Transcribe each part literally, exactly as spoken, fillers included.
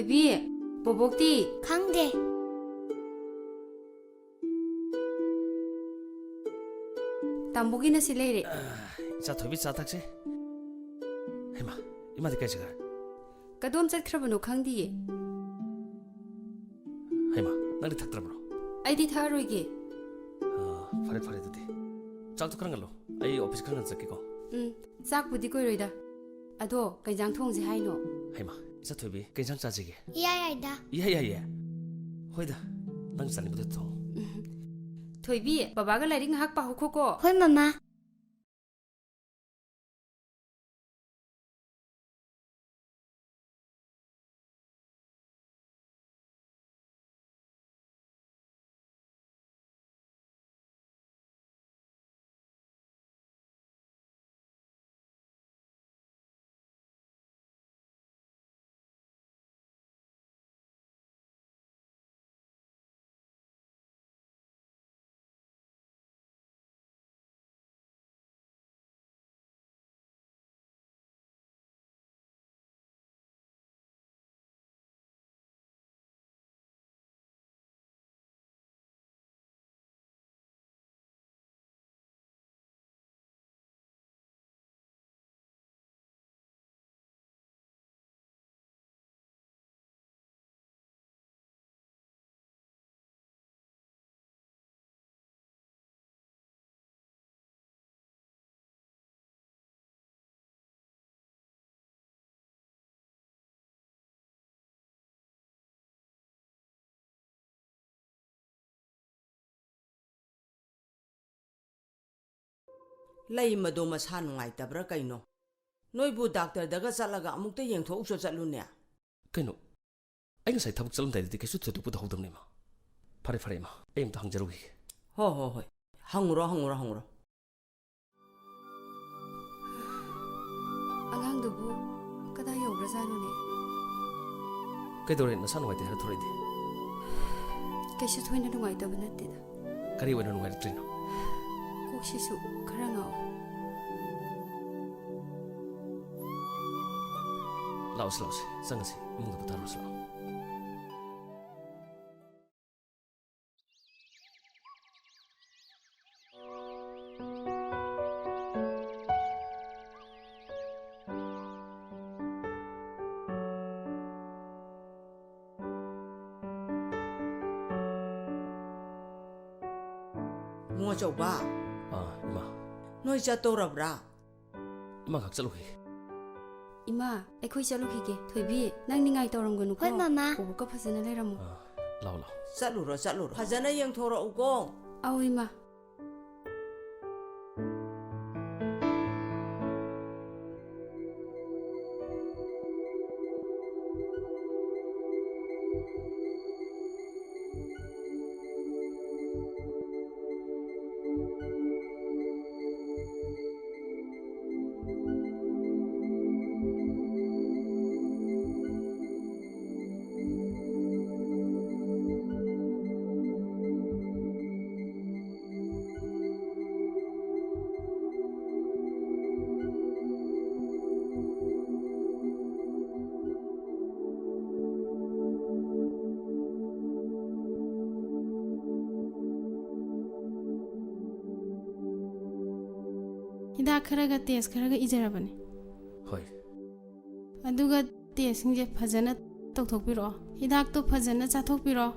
ꯊꯣꯏꯕꯤ, ꯕꯣꯕꯣꯛꯇꯤ? ꯈꯪꯗꯦ꯫ ꯇꯥꯃꯣꯒꯤꯅ ꯁꯤ ꯂꯩꯔꯦ꯫ ꯏꯆꯥ ꯊꯣꯏꯕꯤ, ꯆꯥ ꯊꯛꯁꯦ꯫ ꯍꯩꯃꯥ, ꯏꯃꯥꯗꯤ ꯀꯥꯏ ꯆꯠꯈ꯭ꯔꯦ? ꯀꯗꯣꯝ ꯆꯠꯈ꯭ꯔꯕꯅꯣ ꯈꯪꯗꯤꯌꯦ꯫ ꯍꯩꯃꯥ, ꯅꯪꯗꯤ ꯊꯛꯇ꯭ꯔꯕ꯭ꯔꯣ? ꯑꯩꯗꯤ ꯊꯛꯑꯔꯣꯏꯒꯦ꯫ ꯑꯥ, ꯐꯔꯦ, ꯐꯔꯦ ꯑꯗꯨꯗꯤ꯫ ꯆꯥꯛꯇꯣ ꯈꯔ ꯉꯜꯂꯣ꯫ ꯑꯩ ꯑꯣꯐꯤꯁ ꯈꯔ ꯉꯟꯅ ꯆꯠꯀꯦꯀꯣ꯫ ꯎꯝ, ꯆꯥꯛꯄꯨꯗꯤ ꯀꯨꯏꯔꯣꯏꯗ꯫ ꯑꯗꯣ ꯀꯩ ꯏꯟꯖꯥꯡ ꯊꯣꯡꯁꯦ ꯍꯥꯏꯅꯣ? ꯍꯩꯃꯥ, ꯏꯆꯥ ꯊꯣꯏꯕꯤ, ꯀꯩ ꯏꯟꯖꯥꯡ ꯆꯥꯁꯤꯒꯦ? ꯏꯌꯥ ꯌꯥꯏꯗ꯫ ꯏꯌꯥ ꯌꯥꯏꯌꯦ? ꯍꯣꯏꯗ, ꯅꯪ ꯆꯥꯅꯤꯡꯕꯗꯣ ꯊꯣꯡꯉꯣ꯫ ꯎꯝ꯫ ꯊꯣꯏꯕꯤ, ꯕꯕꯥꯒ ꯂꯥꯏꯔꯤꯛ ꯉꯥꯏꯍꯥꯛ ꯄꯥꯍꯧꯈꯣꯀꯣ꯫ ꯍꯣꯏ, ꯃꯃꯥ꯫ ꯂꯩꯃꯗꯣ ꯃꯁꯥ ꯅꯨꯡꯉꯥꯏꯇꯕ꯭ꯔꯥ ꯀꯩꯅꯣ? ꯅꯣꯏꯕꯨ ꯗꯥꯛꯇꯔꯗꯒ ꯆꯠꯂꯒ ꯑꯃꯨꯛꯇ ꯌꯦꯡꯊꯣꯛꯎꯆꯣ ꯆꯠꯂꯨꯅꯦ꯫ ꯀꯩꯅꯣ? ꯑꯩ ꯉꯁꯥꯏ ꯊꯕꯛ ꯆꯠꯂꯝꯗꯥꯏꯗꯗꯤ ꯀꯩꯁꯨ ꯊꯣꯏꯗꯣꯛꯄ ꯇꯧꯍꯧꯗꯕꯅꯦ, ꯏꯃꯥ꯫ ꯐꯔꯦ, ꯐꯔꯦ, ꯏꯃꯥ꯫ ꯑꯩ ꯑꯝꯇ ꯍꯪꯖꯔꯨꯈꯤꯒꯦ꯫ ꯍꯣ, ꯍꯣ, ꯍꯣꯏ꯫ ꯍꯪꯉꯨꯔꯣ, ꯍꯪꯉꯨꯔꯣ, ꯍꯪꯉꯨꯔꯣ꯫ ꯑꯉꯥꯡꯗꯨꯕꯨ ꯀꯗꯥꯏ ꯌꯧꯈ꯭ꯔꯖꯥꯠꯅꯣꯅꯦ? ꯀꯩꯗꯧꯔꯦ? ꯅꯁꯥ ꯅꯨꯡꯉꯥꯏꯇꯦ ꯍꯥꯏꯔ ꯊꯣꯔꯛꯏꯗꯤ? ꯀꯩꯁꯨ ꯊꯣꯏꯅ ꯅꯨꯡꯉꯥꯏꯇꯕ ꯅꯠꯇꯦꯗ꯫ ꯀꯔꯤ ꯑꯣꯏꯅ ꯅꯨꯡꯉꯥꯏꯔꯛꯇ꯭ꯔꯤꯅꯣ? ꯀꯣꯛꯁꯤꯁꯨ ꯈꯔ ꯉꯥꯎꯏ꯫ ꯂꯥꯛꯑꯣꯁꯤ, ꯂꯥꯛꯑꯣꯁꯤ꯫ ꯆꯪꯉꯁꯤ꯫ ꯏꯃꯨꯡꯗ ꯄꯣꯊꯥꯔꯨꯔꯁꯤ ꯂꯥꯛꯑꯣ꯫ ꯑꯆꯧꯕ, ꯑꯥ, ꯏꯃꯥ꯫ ꯅꯣꯏ ꯆꯠꯇꯧꯔꯕ꯭ꯔꯥ? ꯏꯃꯥ, ꯉꯥꯏꯍꯥꯛ ꯆꯠꯂꯨꯈꯤꯒꯦ꯫ ꯏꯃꯥ, ꯑꯩꯈꯣꯏ ꯆꯠꯂꯨꯈꯤꯒꯦ꯫ ꯊꯣꯏꯕꯤ, ꯅꯪ ꯅꯤꯡꯉꯥꯏ ꯇꯧꯔꯝꯒꯅꯨꯀꯣ꯫ ꯍꯣꯏ, ꯃꯃꯥ꯫ ꯕꯣꯕꯣꯛꯀ ꯐꯖꯅ ꯂꯩꯔꯝꯃꯣ꯫ ꯑꯥ, ꯂꯥꯛꯑꯣ, ꯂꯥꯛꯑꯣ꯫ ꯆꯠꯂꯨꯔꯣ, ꯆꯠꯂꯨꯔꯣ꯫ ꯐꯖꯅ ꯌꯦꯡꯊꯣꯔꯛꯎꯀꯣ꯫ ꯑꯧ, ꯏꯃꯥ꯫ ꯍꯤꯗꯥꯛ ꯈꯔꯒ ꯇꯦꯁ ꯈꯔꯒ ꯏꯖꯔꯕꯅꯦ꯫ ꯍꯣꯏ꯫ ꯑꯗꯨꯒ ꯇꯦꯁꯁꯤꯡꯁꯦ ꯐꯖꯅ ꯇꯧꯊꯣꯛꯄꯤꯔꯛꯑꯣ꯫ ꯍꯤꯗꯥꯛꯇꯣ ꯐꯖꯅ ꯆꯥꯊꯣꯛꯄꯤꯔꯣ꯫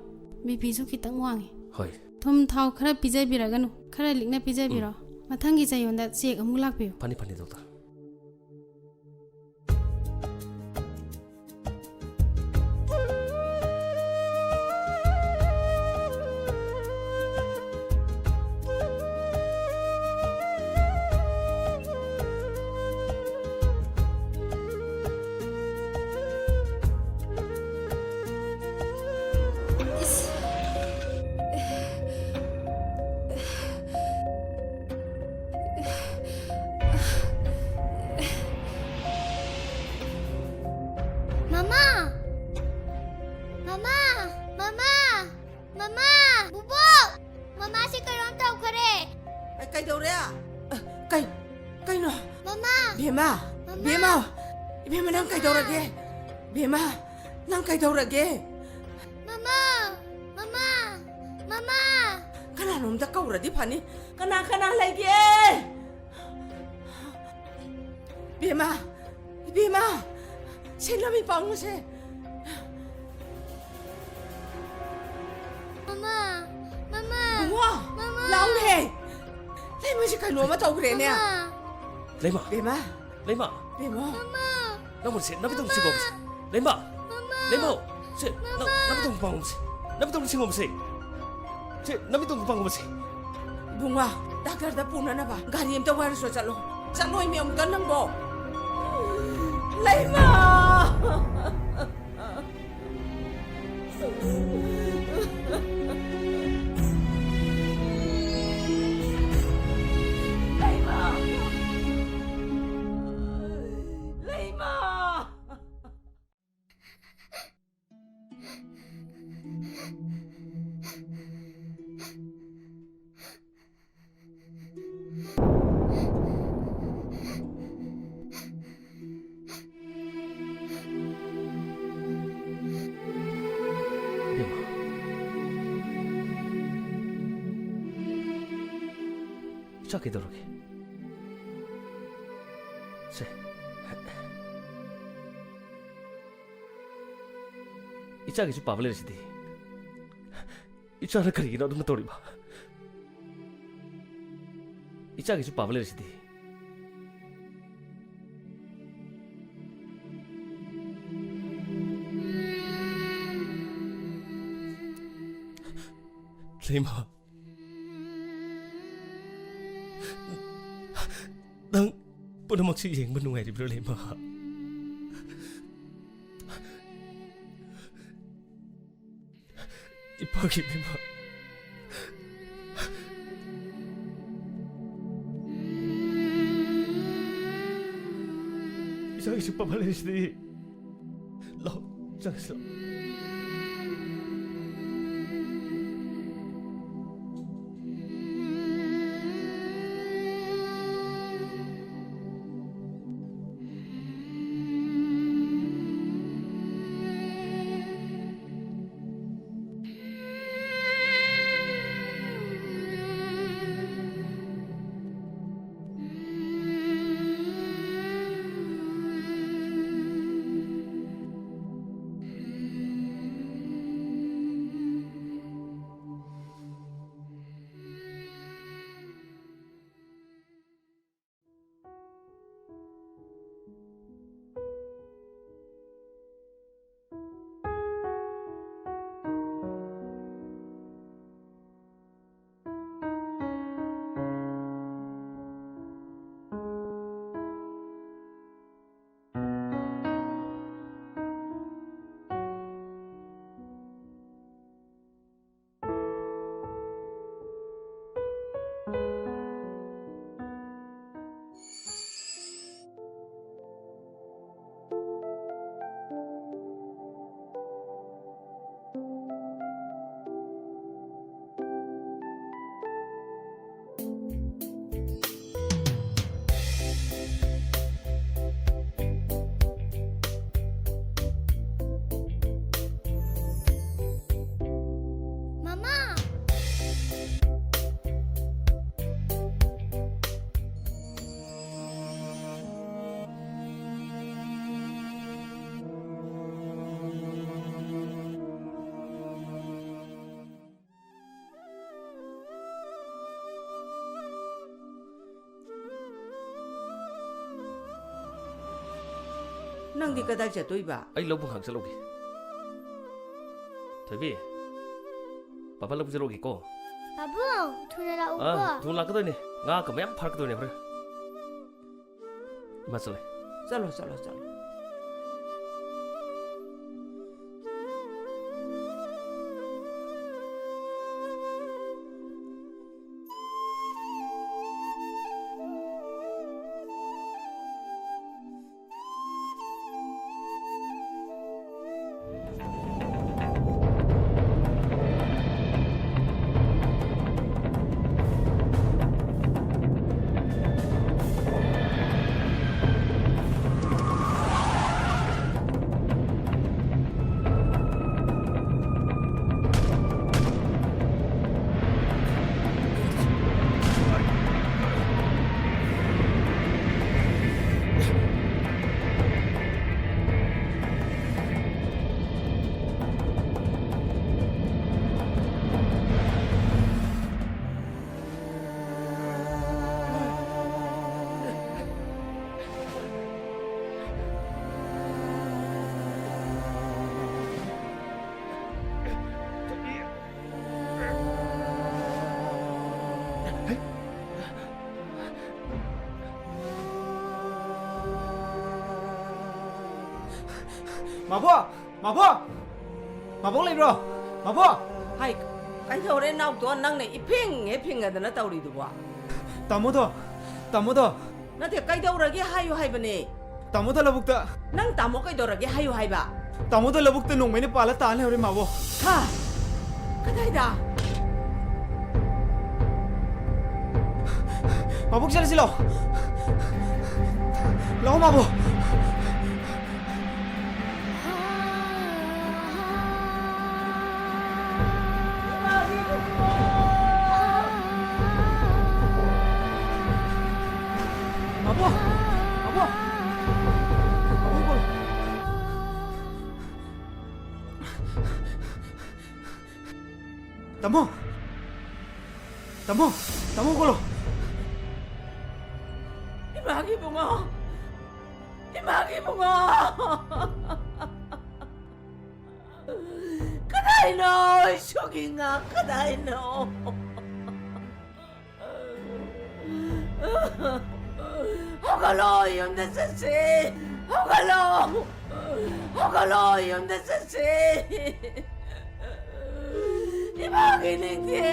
ꯕꯤ ꯄꯤꯁꯨ ꯈꯤꯇꯪ ꯋꯥꯡꯉꯤ꯫ ꯍꯣꯏ꯫ ꯊꯨꯝ ꯊꯥꯎ ꯈꯔ ꯄꯤꯖꯕꯤꯔꯒꯅꯨ꯫ ꯈꯔ ꯂꯤꯛꯅ ꯄꯤꯖꯕꯤꯔꯣ꯫ ꯎꯝ꯫ ꯃꯊꯪꯒꯤ ꯆꯌꯣꯜꯗ ꯆꯦꯛ ꯑꯃꯨꯛ ꯂꯥꯛꯄꯤꯌꯨ꯫ ꯐꯅꯤ, ꯐꯅꯤ, ꯗꯣꯛꯇꯔ꯫ ꯃꯃꯥ! ꯃꯃꯥ! ꯃꯃꯥ! ꯃꯃꯥ! ꯕꯨꯕꯣꯛ! ꯃꯃꯥꯁꯦ ꯀꯩꯅꯣꯝ ꯇꯧꯈꯔꯦ꯫ ꯑꯦ, ꯀꯩꯗꯧꯔꯦ? ꯑ, ꯀꯩ-, ꯀꯩꯅꯣ? ꯃꯃꯥ! ꯕꯦꯝꯃ! ꯃꯃꯥ! ꯕꯦꯝꯃ! ꯏꯕꯦꯝꯃ, ꯅꯪ ꯃꯃꯥ! ꯀꯩꯗꯧꯔꯒꯦ? ꯕꯦꯝꯃ, ꯅꯪ ꯀꯩꯗꯧꯔꯒꯦ? ꯃꯃꯥ! ꯃꯃꯥ! ꯃꯃꯥ! ꯀꯅꯥꯅꯣꯝꯇ ꯀꯧꯔꯗꯤ ꯐꯅꯤ꯫ ꯀꯅꯥ ꯀꯅꯥ ꯂꯩꯒꯦ? ꯏꯕꯦꯝꯃ! ꯏꯕꯦꯝꯃ! ꯁꯦ, ꯂꯝꯕꯤ ꯄꯥꯎꯉꯨꯁꯦ꯫ ꯃꯃꯥ! ꯃꯃꯥ! ꯏꯕꯨꯡꯉꯣ! ꯃꯃꯥ! ꯂꯥꯎꯅꯦ! ꯁꯤ ꯀꯩꯅꯣꯝꯃ ꯇꯧꯈ꯭ꯔꯦꯅꯦ꯫ ꯂꯩꯃ꯫ ꯕꯦꯝꯃ꯫ ꯂꯩꯃ꯫ ꯕꯦꯝꯃ꯫ ꯅꯪꯕꯨ ꯁꯦ ꯅꯃꯤꯠꯇꯣ ꯁꯤꯡꯉꯣꯕꯁꯦ꯫ ꯂꯩꯃ꯫ ꯂꯩꯃ꯫ ꯁꯦ ꯅ- ꯅꯃꯤꯠꯇꯣ ꯄꯥꯡꯉꯣꯕꯁꯦ꯫ ꯅꯃꯤꯠꯇꯣ ꯁꯤꯡꯉꯣꯕꯁꯦ꯫ ꯁꯦ ꯅꯃꯤꯠꯇꯣ ꯄꯥꯡꯉꯣꯕꯁꯦ꯫ ꯏꯕꯨꯡꯉꯣ, ꯗꯥꯛꯇꯔꯗ ꯄꯨꯅꯅꯕ ꯒꯥꯔꯤ ꯑꯝꯇ ꯋꯥꯏꯔꯨꯁꯣ ꯆꯠꯂꯣ꯫ ꯆꯠꯂꯣ ꯏꯃꯦ ꯑꯃꯨꯛꯇ ꯅꯪꯕꯣ꯫ ꯂꯩꯃ! ꯂꯩꯃ! ꯂꯩꯃ! ꯏꯕꯦꯝꯃ, ꯏꯆꯥ ꯀꯩꯗꯧꯔꯒꯦ? ꯁꯦ, ꯏꯆꯥꯒꯤꯁꯨ ꯄꯥꯕ ꯂꯩꯔꯤꯁꯤꯗꯤ꯫ ꯏꯆꯥꯅ ꯀꯔꯤꯒꯤꯅꯣ ꯑꯗꯨꯝꯅ ꯇꯧꯔꯤꯕ? ꯏꯆꯥꯒꯤꯁꯨ ꯄꯥꯕ ꯂꯩꯔꯤꯁꯤꯗꯤ꯫ ꯂꯩꯃ, ꯅꯪ ꯄꯨꯝꯅꯃꯛꯁꯤ ꯌꯦꯡꯕ ꯅꯨꯡꯉꯥꯏꯔꯤꯕ꯭ꯔꯣ, ꯂꯩꯃ? ꯏꯄꯥꯒꯤ ꯏꯕꯦꯝꯃ꯫ ꯏꯆꯥꯒꯤꯁꯨ ꯄꯥꯕ ꯂꯩꯔꯤꯁꯤꯗꯤ꯫ ꯂꯥꯛꯑꯣ, ꯆꯪꯁꯤ ꯂꯥꯛꯑꯣ꯫ ꯅꯪꯗꯤ ꯀꯗꯥꯏ ꯆꯠꯇꯣꯏꯕ? ꯑꯩ ꯂꯧꯕꯨꯛ ꯉꯥꯏꯍꯥꯛ ꯆꯠꯂꯨꯒꯦ꯫ ꯊꯣꯏꯕꯤ, ꯄꯥꯄꯥ ꯂꯧꯕꯨꯛ ꯆꯠꯂꯨꯒꯦꯀꯣ꯫ ꯄꯥꯕꯨꯡ, ꯊꯨꯅ ꯂꯥꯛꯎꯀꯣ꯫ ꯑꯥ, ꯊꯨꯅ ꯂꯥꯛꯀꯗꯣꯏꯅꯦ꯫ ꯉꯥꯒ ꯃꯌꯥꯝ ꯐꯥꯔꯛꯀꯗꯣꯏꯅꯦ ꯍꯣꯔꯦꯟ꯫ ꯏꯃꯥ ꯆꯠꯂꯦ꯫ ꯆꯠꯂꯣ, ꯆꯠꯂꯣ, ꯆꯠꯂꯣ꯫ ꯃꯥꯕꯣ! ꯃꯥꯕꯣ! ꯃꯥꯕꯣ ꯂꯩꯕ꯭ꯔꯣ? ꯃꯥꯕꯣ! ꯍꯥꯏ, ꯀꯩꯗꯧꯔꯦ ꯅꯥꯎꯇꯣꯟ, ꯅꯪꯅ ꯏꯐꯤꯡ ꯍꯦꯛ ꯐꯤꯡꯉꯗꯅ ꯇꯧꯔꯤꯗꯨꯕꯣ? ꯇꯥꯃꯣꯗꯣ! ꯇꯥꯃꯣꯗꯣ! ꯅꯠꯇꯦ, ꯀꯩꯗꯧꯔꯒꯦ ꯍꯥꯏꯌꯨ ꯍꯥꯏꯕꯅꯦ꯫ ꯇꯥꯃꯣꯗꯣ ꯂꯧꯕꯨꯛꯇ꯫ ꯅꯪ ꯇꯥꯃꯣ ꯀꯩꯗꯧꯔꯒꯦ ꯍꯥꯏꯌꯨ ꯍꯥꯏꯕ? ꯇꯥꯃꯣꯗꯣ ꯂꯧꯕꯨꯛꯇ ꯅꯣꯡꯃꯩꯅ ꯄꯥꯜꯂ ꯇꯥ ꯂꯩꯍꯧꯔꯦ, ꯃꯥꯕꯣ꯫ ꯍꯥ? ꯀꯗꯥꯏꯗ? ꯃꯥꯕꯣꯛ ꯆꯠꯂꯁꯤ ꯂꯥꯛꯑꯣ꯫ ꯂꯥꯛꯑꯣ, ꯃꯥꯕꯣ꯫ ꯃꯥꯕꯣ! ꯃꯥꯕꯣ! ꯃꯥꯕꯣ! ꯇꯥꯃꯣ! ꯇꯥꯃꯣ! ꯇꯥꯃꯣ ꯀꯧꯔꯣ! ꯏꯃꯥꯒꯤ ꯏꯕꯨꯡꯉꯣ! ꯏꯃꯥꯒꯤ ꯏꯕꯨꯡꯉꯣ! ꯀꯗꯥꯏꯅꯣ? ꯏꯁꯨꯒꯤ ꯉꯥ ꯀꯗꯥꯏꯅꯣ? ꯍꯧꯒꯠꯂꯣ, ꯌꯨꯝꯗ ꯆꯠꯁꯤ! ꯍꯧꯒꯠꯂꯣ! ꯍꯧꯒꯠꯂꯣ, ꯌꯨꯝꯗ ꯆꯠꯁꯤ! ꯏꯃꯥꯒꯤ ꯅꯤꯡꯊꯤ!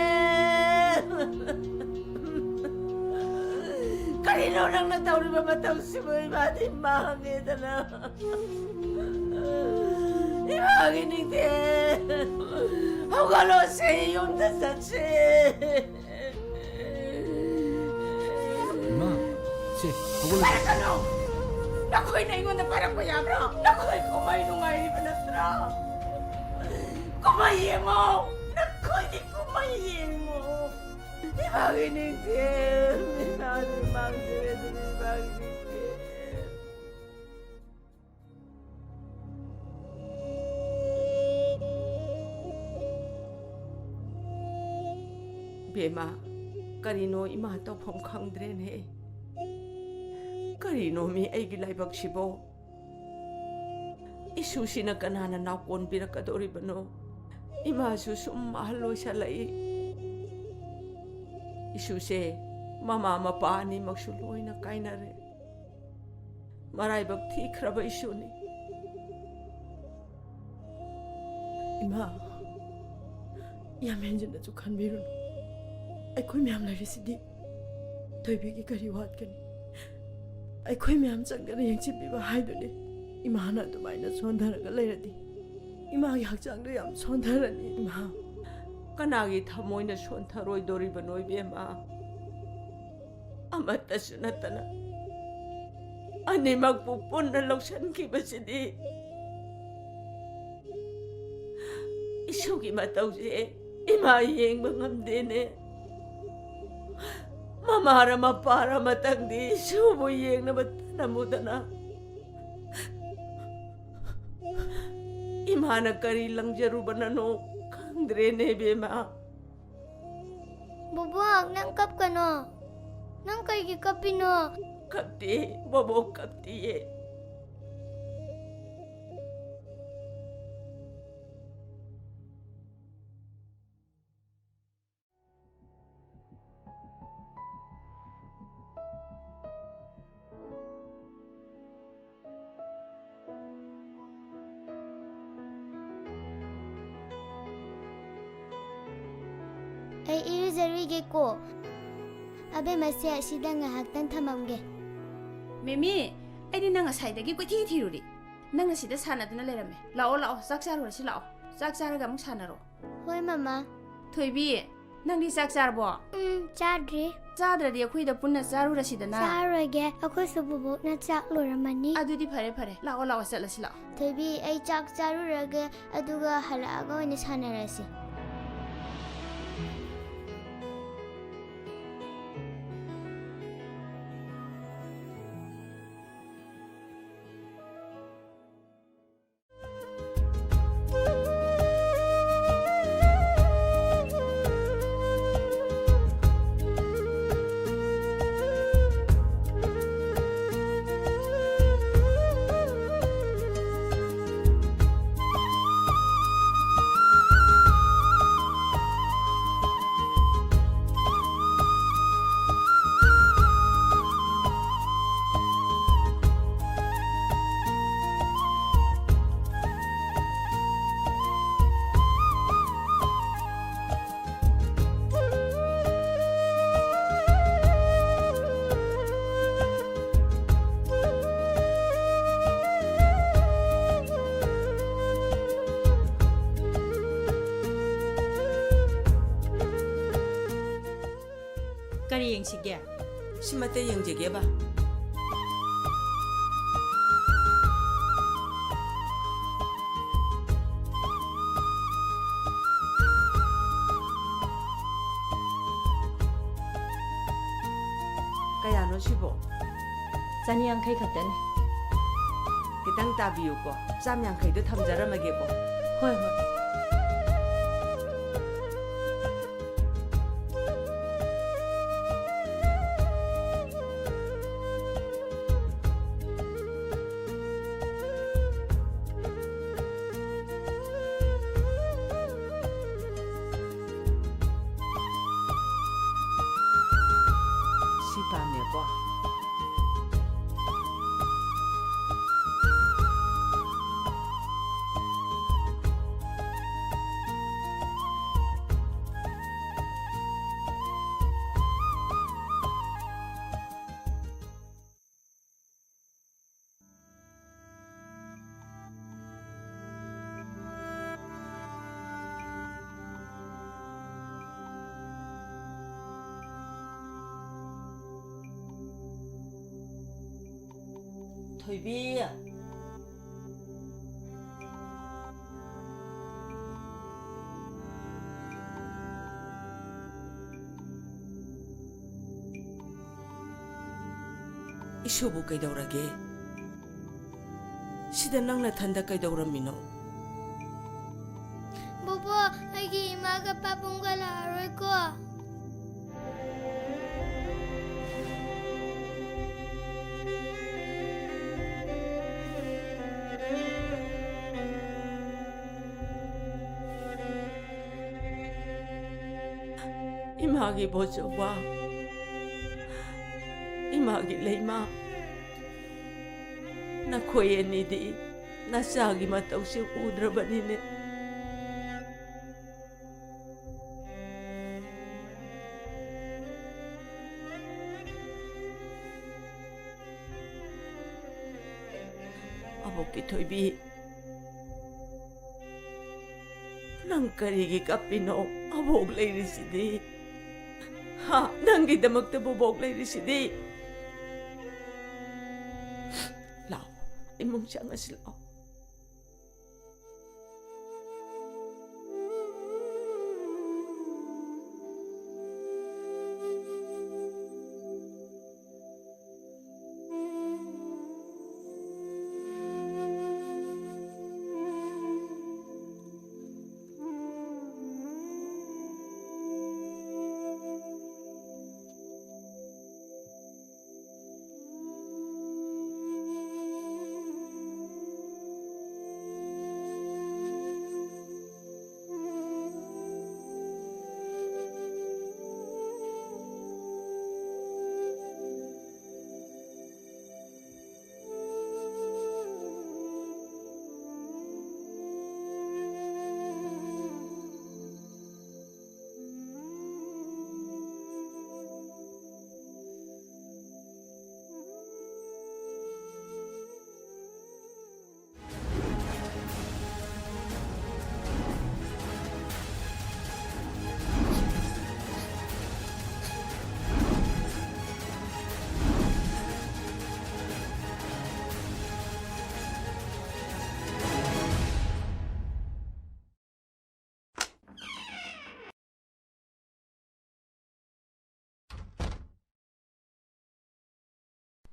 ꯀꯔꯤꯅꯣ ꯅꯪꯅ ꯇꯧꯔꯤꯕ ꯃꯇꯧꯁꯤꯕꯨ? ꯏꯃꯥꯗꯤ ꯃꯥꯡꯉꯦꯗꯅ꯫ ꯏꯃꯥꯒꯤ ꯅꯤꯡꯊꯤ! ꯍꯧꯒꯠꯂꯣꯁꯦ, ꯌꯨꯝꯗ ꯆꯠꯁꯦ! ꯏꯃꯥ, ꯁꯦ, ꯍꯧꯒꯠꯂꯣ꯫ ꯄꯥꯏꯔꯛꯀꯅꯨ! ꯅꯈꯣꯏꯅ ꯑꯩꯉꯣꯟꯗ ꯄꯥꯏꯔꯛꯄ ꯌꯥꯕ꯭ꯔꯥ? ꯅꯈꯣꯏ ꯀꯨꯝꯍꯩ ꯅꯨꯡꯉꯥꯏꯔꯤꯕ ꯅꯠꯇ꯭ꯔꯥ? ꯀꯨꯝꯍꯩ ꯌꯦꯡꯉꯣ! ꯅꯈꯣꯏꯗꯤ ꯀꯨꯝꯍꯩ ꯌꯦꯡꯉꯣ! ꯏꯃꯥꯒꯤ ꯅꯤꯡꯊꯤ! ꯏꯃꯥꯒꯤ ꯃꯥꯡꯖꯔꯦ ꯑꯗꯨꯅ ꯏꯃꯥꯒꯤ ꯅꯤꯡꯊꯤ! ꯕꯦꯝꯃ, ꯀꯔꯤꯅꯣ ꯏꯃꯥ ꯇꯧꯐꯝ ꯈꯪꯗ꯭ꯔꯦꯅꯦ꯫ ꯀꯔꯤꯅꯣ ꯃꯤ ꯑꯩꯒꯤ ꯂꯥꯏꯕꯛꯁꯤꯕꯣ? ꯏꯁꯨꯁꯤꯅ ꯀꯅꯥꯅ ꯅꯥꯎꯀꯣꯟꯕꯤꯔꯛꯀꯗꯧꯔꯤꯕꯅꯣ? ꯏꯃꯥꯁꯨ ꯁꯨꯝ ꯑꯍꯜ ꯑꯣꯏꯁꯜꯂꯛꯏ꯫ ꯏꯁꯨꯁꯦ ꯃꯃꯥ ꯃꯄꯥ ꯑꯅꯤꯃꯛꯁꯨ ꯂꯣꯏꯅ ꯀꯥꯏꯅꯔꯦ꯫ ꯃꯔꯥꯏꯕꯛ ꯊꯤꯈ꯭ꯔꯕ ꯏꯁꯨꯅꯤ꯫ ꯏꯃꯥ, ꯌꯥꯝ ꯍꯦꯟꯖꯤꯟꯅꯁꯨ ꯈꯟꯕꯤꯔꯨꯅꯨ꯫ ꯑꯩꯈꯣꯏ ꯃꯌꯥꯝ ꯂꯩꯔꯤꯁꯤꯗꯤ꯫ ꯊꯣꯏꯕꯤꯒꯤ ꯀꯔꯤ ꯋꯥꯠꯀꯅꯤ? ꯑꯩꯈꯣꯏ ꯃꯌꯥꯝ ꯆꯪꯗꯅ ꯌꯦꯡꯁꯤꯟꯕꯤꯕ ꯍꯥꯏꯗꯨꯅꯤ꯫ ꯏꯃꯥꯅ ꯑꯗꯨꯃꯥꯏꯅ ꯁꯣꯟꯊꯔꯒ ꯂꯩꯔꯗꯤ ꯏꯃꯥꯒꯤ ꯍꯛꯆꯥꯡꯗꯣ ꯌꯥꯝ ꯁꯣꯟꯊꯔꯅꯤ꯫ ꯏꯃꯥ, ꯀꯅꯥꯒꯤ ꯊꯃꯣꯏꯅ ꯁꯣꯟꯊꯔꯣꯏꯗꯣꯔꯤꯕꯅꯣ ꯏꯕꯦꯝꯃ? ꯑꯃꯠꯇꯁꯨ ꯅꯠꯇꯅ ꯑꯅꯤꯃꯛꯄꯨ ꯄꯨꯟꯅ ꯂꯧꯁꯤꯟꯈꯤꯕꯁꯤꯗꯤ꯫ ꯏꯁꯨꯒꯤ ꯃꯇꯧꯁꯦ ꯏꯃꯥ ꯌꯦꯡꯕ ꯉꯝꯗꯦꯅꯦ꯫ ꯃꯃꯥꯔ ꯃꯄꯥꯔ ꯑꯃꯇꯪꯗꯤ ꯏꯁꯨꯕꯨ ꯌꯦꯡꯅꯕ ꯊꯅꯝꯃꯨꯗꯅ꯫ ꯏꯃꯥꯅ ꯀꯔꯤ ꯂꯪꯖꯔꯨꯕꯅꯅꯣ ꯈꯪꯗ꯭ꯔꯦꯅꯦ ꯏꯕꯦꯝꯃ꯫ ꯕꯣꯕꯣꯛ, ꯅꯪ ꯀꯞꯀꯅꯣ꯫ ꯅꯪ ꯀꯩꯒꯤ ꯀꯞꯄꯤꯅꯣ? ꯀꯞꯇꯦ, ꯕꯣꯕꯣꯛ ꯀꯞꯇꯤꯌꯦ꯫ ꯑꯩ ꯏꯔꯨꯖꯔꯨꯏꯒꯦꯀꯣ꯫ ꯑꯕꯦꯝꯃꯁꯦ ꯑꯁꯤꯗ ꯉꯥꯏꯍꯥꯛꯇꯪ ꯊꯝꯃꯝꯒꯦ꯫ ꯃꯦꯃꯤ, ꯑꯩꯗꯤ ꯅꯪ ꯉꯁꯥꯏꯗꯒꯤ ꯀꯣꯏꯊꯤ ꯊꯤꯔꯨꯔꯤ꯫ ꯅꯪꯅ ꯁꯤꯗ ꯁꯥꯟꯅꯗꯨꯅ ꯂꯩꯔꯝꯃꯦ꯫ ꯂꯥꯛꯑꯣ, ꯂꯥꯛꯑꯣ, ꯆꯥꯛ ꯆꯥꯔꯨꯔꯁꯤ ꯂꯥꯛꯑꯣ꯫ ꯆꯥꯛ ꯆꯥꯔꯒ ꯑꯃꯨꯛ ꯁꯥꯟꯅꯔꯣ꯫ ꯍꯣꯏ, ꯃꯃꯥ꯫ ꯊꯣꯏꯕꯤ, ꯅꯪꯗꯤ ꯆꯥꯛ ꯆꯥꯔꯕꯣ? ꯎꯝ, ꯆꯥꯗ꯭ꯔꯤ꯫ ꯆꯥꯗ꯭ꯔꯗꯤ ꯑꯩꯈꯣꯏꯗ ꯄꯨꯟꯅ ꯆꯥꯔꯨꯔꯁꯤꯗꯅ꯫ ꯆꯥꯔꯣꯏꯒꯦ, ꯑꯩꯈꯣꯏꯁꯨ ꯕꯨꯕꯣꯛꯅ ꯆꯥꯛ ꯂꯣꯏꯔꯝꯃꯅꯤ꯫ ꯑꯗꯨꯗꯤ ꯐꯔꯦ, ꯐꯔꯦ꯫ ꯂꯥꯛꯑꯣ, ꯂꯥꯛꯑꯣ, ꯆꯠꯂꯁꯤ ꯂꯥꯛꯑꯣ꯫ ꯊꯣꯏꯕꯤ, ꯑꯩ ꯆꯥꯛ ꯆꯥꯔꯨꯔꯒꯦ, ꯑꯗꯨꯒ ꯍꯜꯂꯛꯑꯒ ꯑꯣꯏꯅ ꯁꯥꯟꯅꯔꯁꯤ꯫ ꯀꯔꯤ ꯌꯦꯡꯁꯤꯒꯦ? ꯁꯤꯃꯇ ꯌꯦꯡꯖꯒꯦꯕ꯫ ꯀꯌꯥꯅꯣ ꯁꯤꯕꯣ? ꯆꯅꯤ ꯌꯥꯡꯈꯩ ꯈꯛꯇꯅꯤ꯫ ꯈꯤꯇꯪ ꯇꯥꯕꯤꯌꯨꯀꯣ, ꯆꯥꯝ ꯌꯥꯡꯈꯩꯗꯣ ꯊꯝꯖꯔꯝꯃꯒꯦꯀꯣ꯫ ꯍꯣꯏ, ꯍꯣꯏ꯫ ꯁꯤ ꯄꯥꯝꯃꯦꯀꯣ꯫ ꯊꯣꯏꯕꯤ꯫ ꯏꯁꯨꯕꯨ ꯀꯩꯗꯧꯔꯒꯦ? ꯁꯤꯗ ꯅꯪ ꯅꯊꯟꯗ ꯀꯩꯗꯧꯔꯝꯃꯤꯅꯣ? ꯕꯣꯕꯣ, ꯑꯩꯒꯤ ꯏꯃꯥꯒ ꯄꯥꯕꯨꯡꯒ ꯂꯥꯛꯑꯔꯣꯏꯀꯣ? ꯏꯃꯥꯒꯤ ꯕꯣꯆꯧꯕ, ꯏꯃꯥꯒꯤ ꯂꯩꯃ, ꯅꯈꯣꯏ ꯑꯅꯤꯗꯤ ꯅꯆꯥꯒꯤ ꯃꯇꯧꯁꯦ ꯎꯗ꯭ꯔꯕꯅꯤꯅꯦ꯫ ꯑꯕꯣꯛꯀꯤ ꯊꯣꯏꯕꯤ, ꯅꯪ ꯀꯔꯤꯒꯤ ꯀꯞꯄꯤꯅꯣ? ꯑꯕꯣꯛ ꯂꯩꯔꯤꯁꯤꯗꯤ꯫ ꯍꯥ? ꯅꯪꯒꯤꯗꯃꯛꯇ ꯕꯣꯕꯣꯛ ꯂꯩꯔꯤꯁꯤꯗꯤ꯫ ꯂꯥꯛꯑꯣ, ꯏꯃꯨꯡ ꯆꯪꯉꯁꯤ ꯂꯥꯛꯑꯣ꯫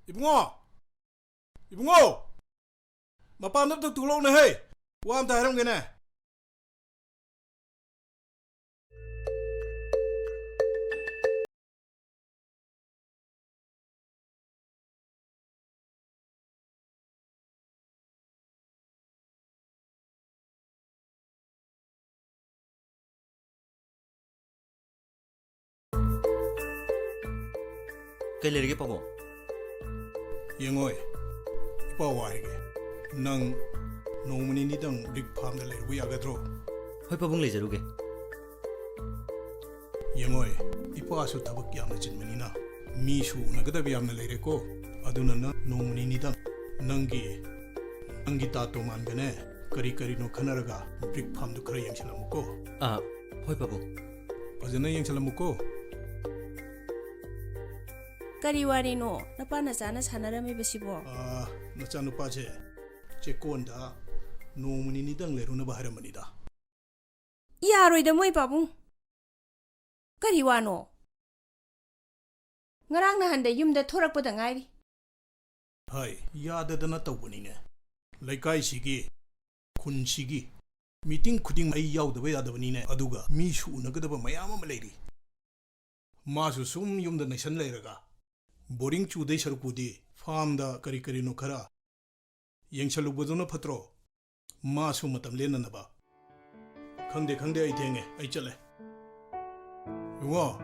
ꯏꯕꯨꯡꯉꯣ! ꯏꯕꯨꯡꯉꯣ! ꯃꯄꯥꯟꯗ ꯑꯝꯇ ꯊꯣꯛꯂꯛꯎꯅꯦ, ꯍꯦ! ꯋꯥ ꯑꯝꯇ ꯍꯥꯏꯔꯝꯒꯦꯅꯦ꯫ ꯀꯩ ꯂꯩꯔꯒꯦ, ꯄꯥꯕꯨꯡ? ꯌꯦꯡꯉꯣꯏ, ꯏꯄꯥ ꯋꯥ ꯍꯥꯏꯒꯦ꯫ ꯅꯪ ꯅꯣꯡꯃ ꯅꯤꯅꯤꯗꯪ brick farmꯗ ꯂꯩꯔꯨꯕ ꯌꯥꯒꯗ꯭ꯔꯣ? ꯍꯣꯏ, ꯄꯥꯕꯨꯡ, ꯂꯩꯖꯔꯨꯒꯦ꯫ ꯌꯦꯡꯉꯣꯏ, ꯏꯄꯥꯁꯨ ꯊꯕꯛ ꯌꯥꯝꯅ ꯆꯤꯟꯕꯅꯤꯅ ꯃꯤꯁꯨ ꯎꯅꯒꯗꯕ ꯌꯥꯝꯅ ꯂꯩꯔꯦꯀꯣ꯫ ꯑꯗꯨꯅ ꯅꯪ ꯅꯣꯡꯃ ꯅꯤꯅꯤꯗꯪ ꯅꯪꯒꯤ, ꯅꯪꯒꯤ ꯇꯥ ꯇꯣꯉꯥꯟꯒꯅꯦ ꯀꯔꯤ ꯀꯔꯤꯅꯣ ꯈꯟꯅꯔꯒ brick farmꯗꯨ ꯈꯔ ꯌꯦꯡꯁꯤꯜꯂꯝꯃꯨꯀꯣ꯫ ꯑꯥ, ꯍꯣꯏ, ꯄꯥꯕꯨꯡ꯫ ꯐꯖꯅ ꯌꯦꯡꯁꯤꯜꯂꯝꯃꯨꯀꯣ꯫ ꯀꯔꯤ ꯋꯥꯔꯤꯅꯣ? ꯅꯄꯥ ꯅꯆꯥꯅ ꯁꯥꯟꯅꯔꯝꯃꯤꯕꯁꯤꯕꯣ? ꯑꯥ, ꯅꯆꯥꯅꯨꯄꯥꯁꯦ ꯆꯦꯛꯀꯣꯟꯗ ꯅꯣꯡꯃ ꯅꯤꯅꯤꯗꯪ ꯂꯩꯔꯨꯅꯕ ꯍꯥꯏꯔꯝꯕꯅꯤꯗ꯫ ꯌꯥꯔꯣꯏꯗ ꯃꯣꯏ ꯄꯥꯕꯨꯡ꯫ ꯀꯔꯤ ꯋꯥꯅꯣ? ꯉꯔꯥꯡ ꯅꯍꯥꯟꯗ ꯌꯨꯝꯗ ꯊꯣꯔꯛꯄꯗ ꯉꯥꯏꯔꯤ꯫ ꯍꯥꯏ, ꯌꯥꯗꯗꯅ ꯇꯧꯕꯅꯤꯅꯦ꯫ ꯂꯩꯀꯥꯏꯁꯤꯒꯤ, ꯈꯨꯟꯁꯤꯒꯤ meeting ꯈꯨꯗꯤꯡ ꯑꯩ ꯌꯥꯎꯗꯕ ꯌꯥꯗꯕꯅꯤꯅꯦ꯫ ꯑꯗꯨꯒ ꯃꯤꯁꯨ ꯎꯅꯒꯗꯕ ꯃꯌꯥꯝ ꯑꯃ ꯂꯩꯔꯤ꯫ ꯃꯥꯁꯨ ꯁꯨꯝ ꯌꯨꯝꯗ ꯅꯩꯁꯟ ꯂꯩꯔꯒ boring ꯆꯨꯗꯣꯏ ꯁꯔꯨꯛꯄꯨꯗꯤ farmꯗ ꯀꯔꯤ ꯀꯔꯤꯅꯣ ꯈꯔ ꯌꯦꯡꯁꯜꯂꯨꯕꯗꯨꯅ ꯐꯠꯇ꯭ꯔꯣ? ꯃꯥꯁꯨ ꯃꯇꯝ ꯂꯦꯟꯅꯅꯕ꯫ ꯈꯪꯗꯦ, ꯈꯪꯗꯦ, ꯑꯩ ꯊꯦꯡꯉꯦ, ꯑꯩ ꯆꯠꯂꯦ꯫ ꯏꯕꯨꯡꯉꯣ,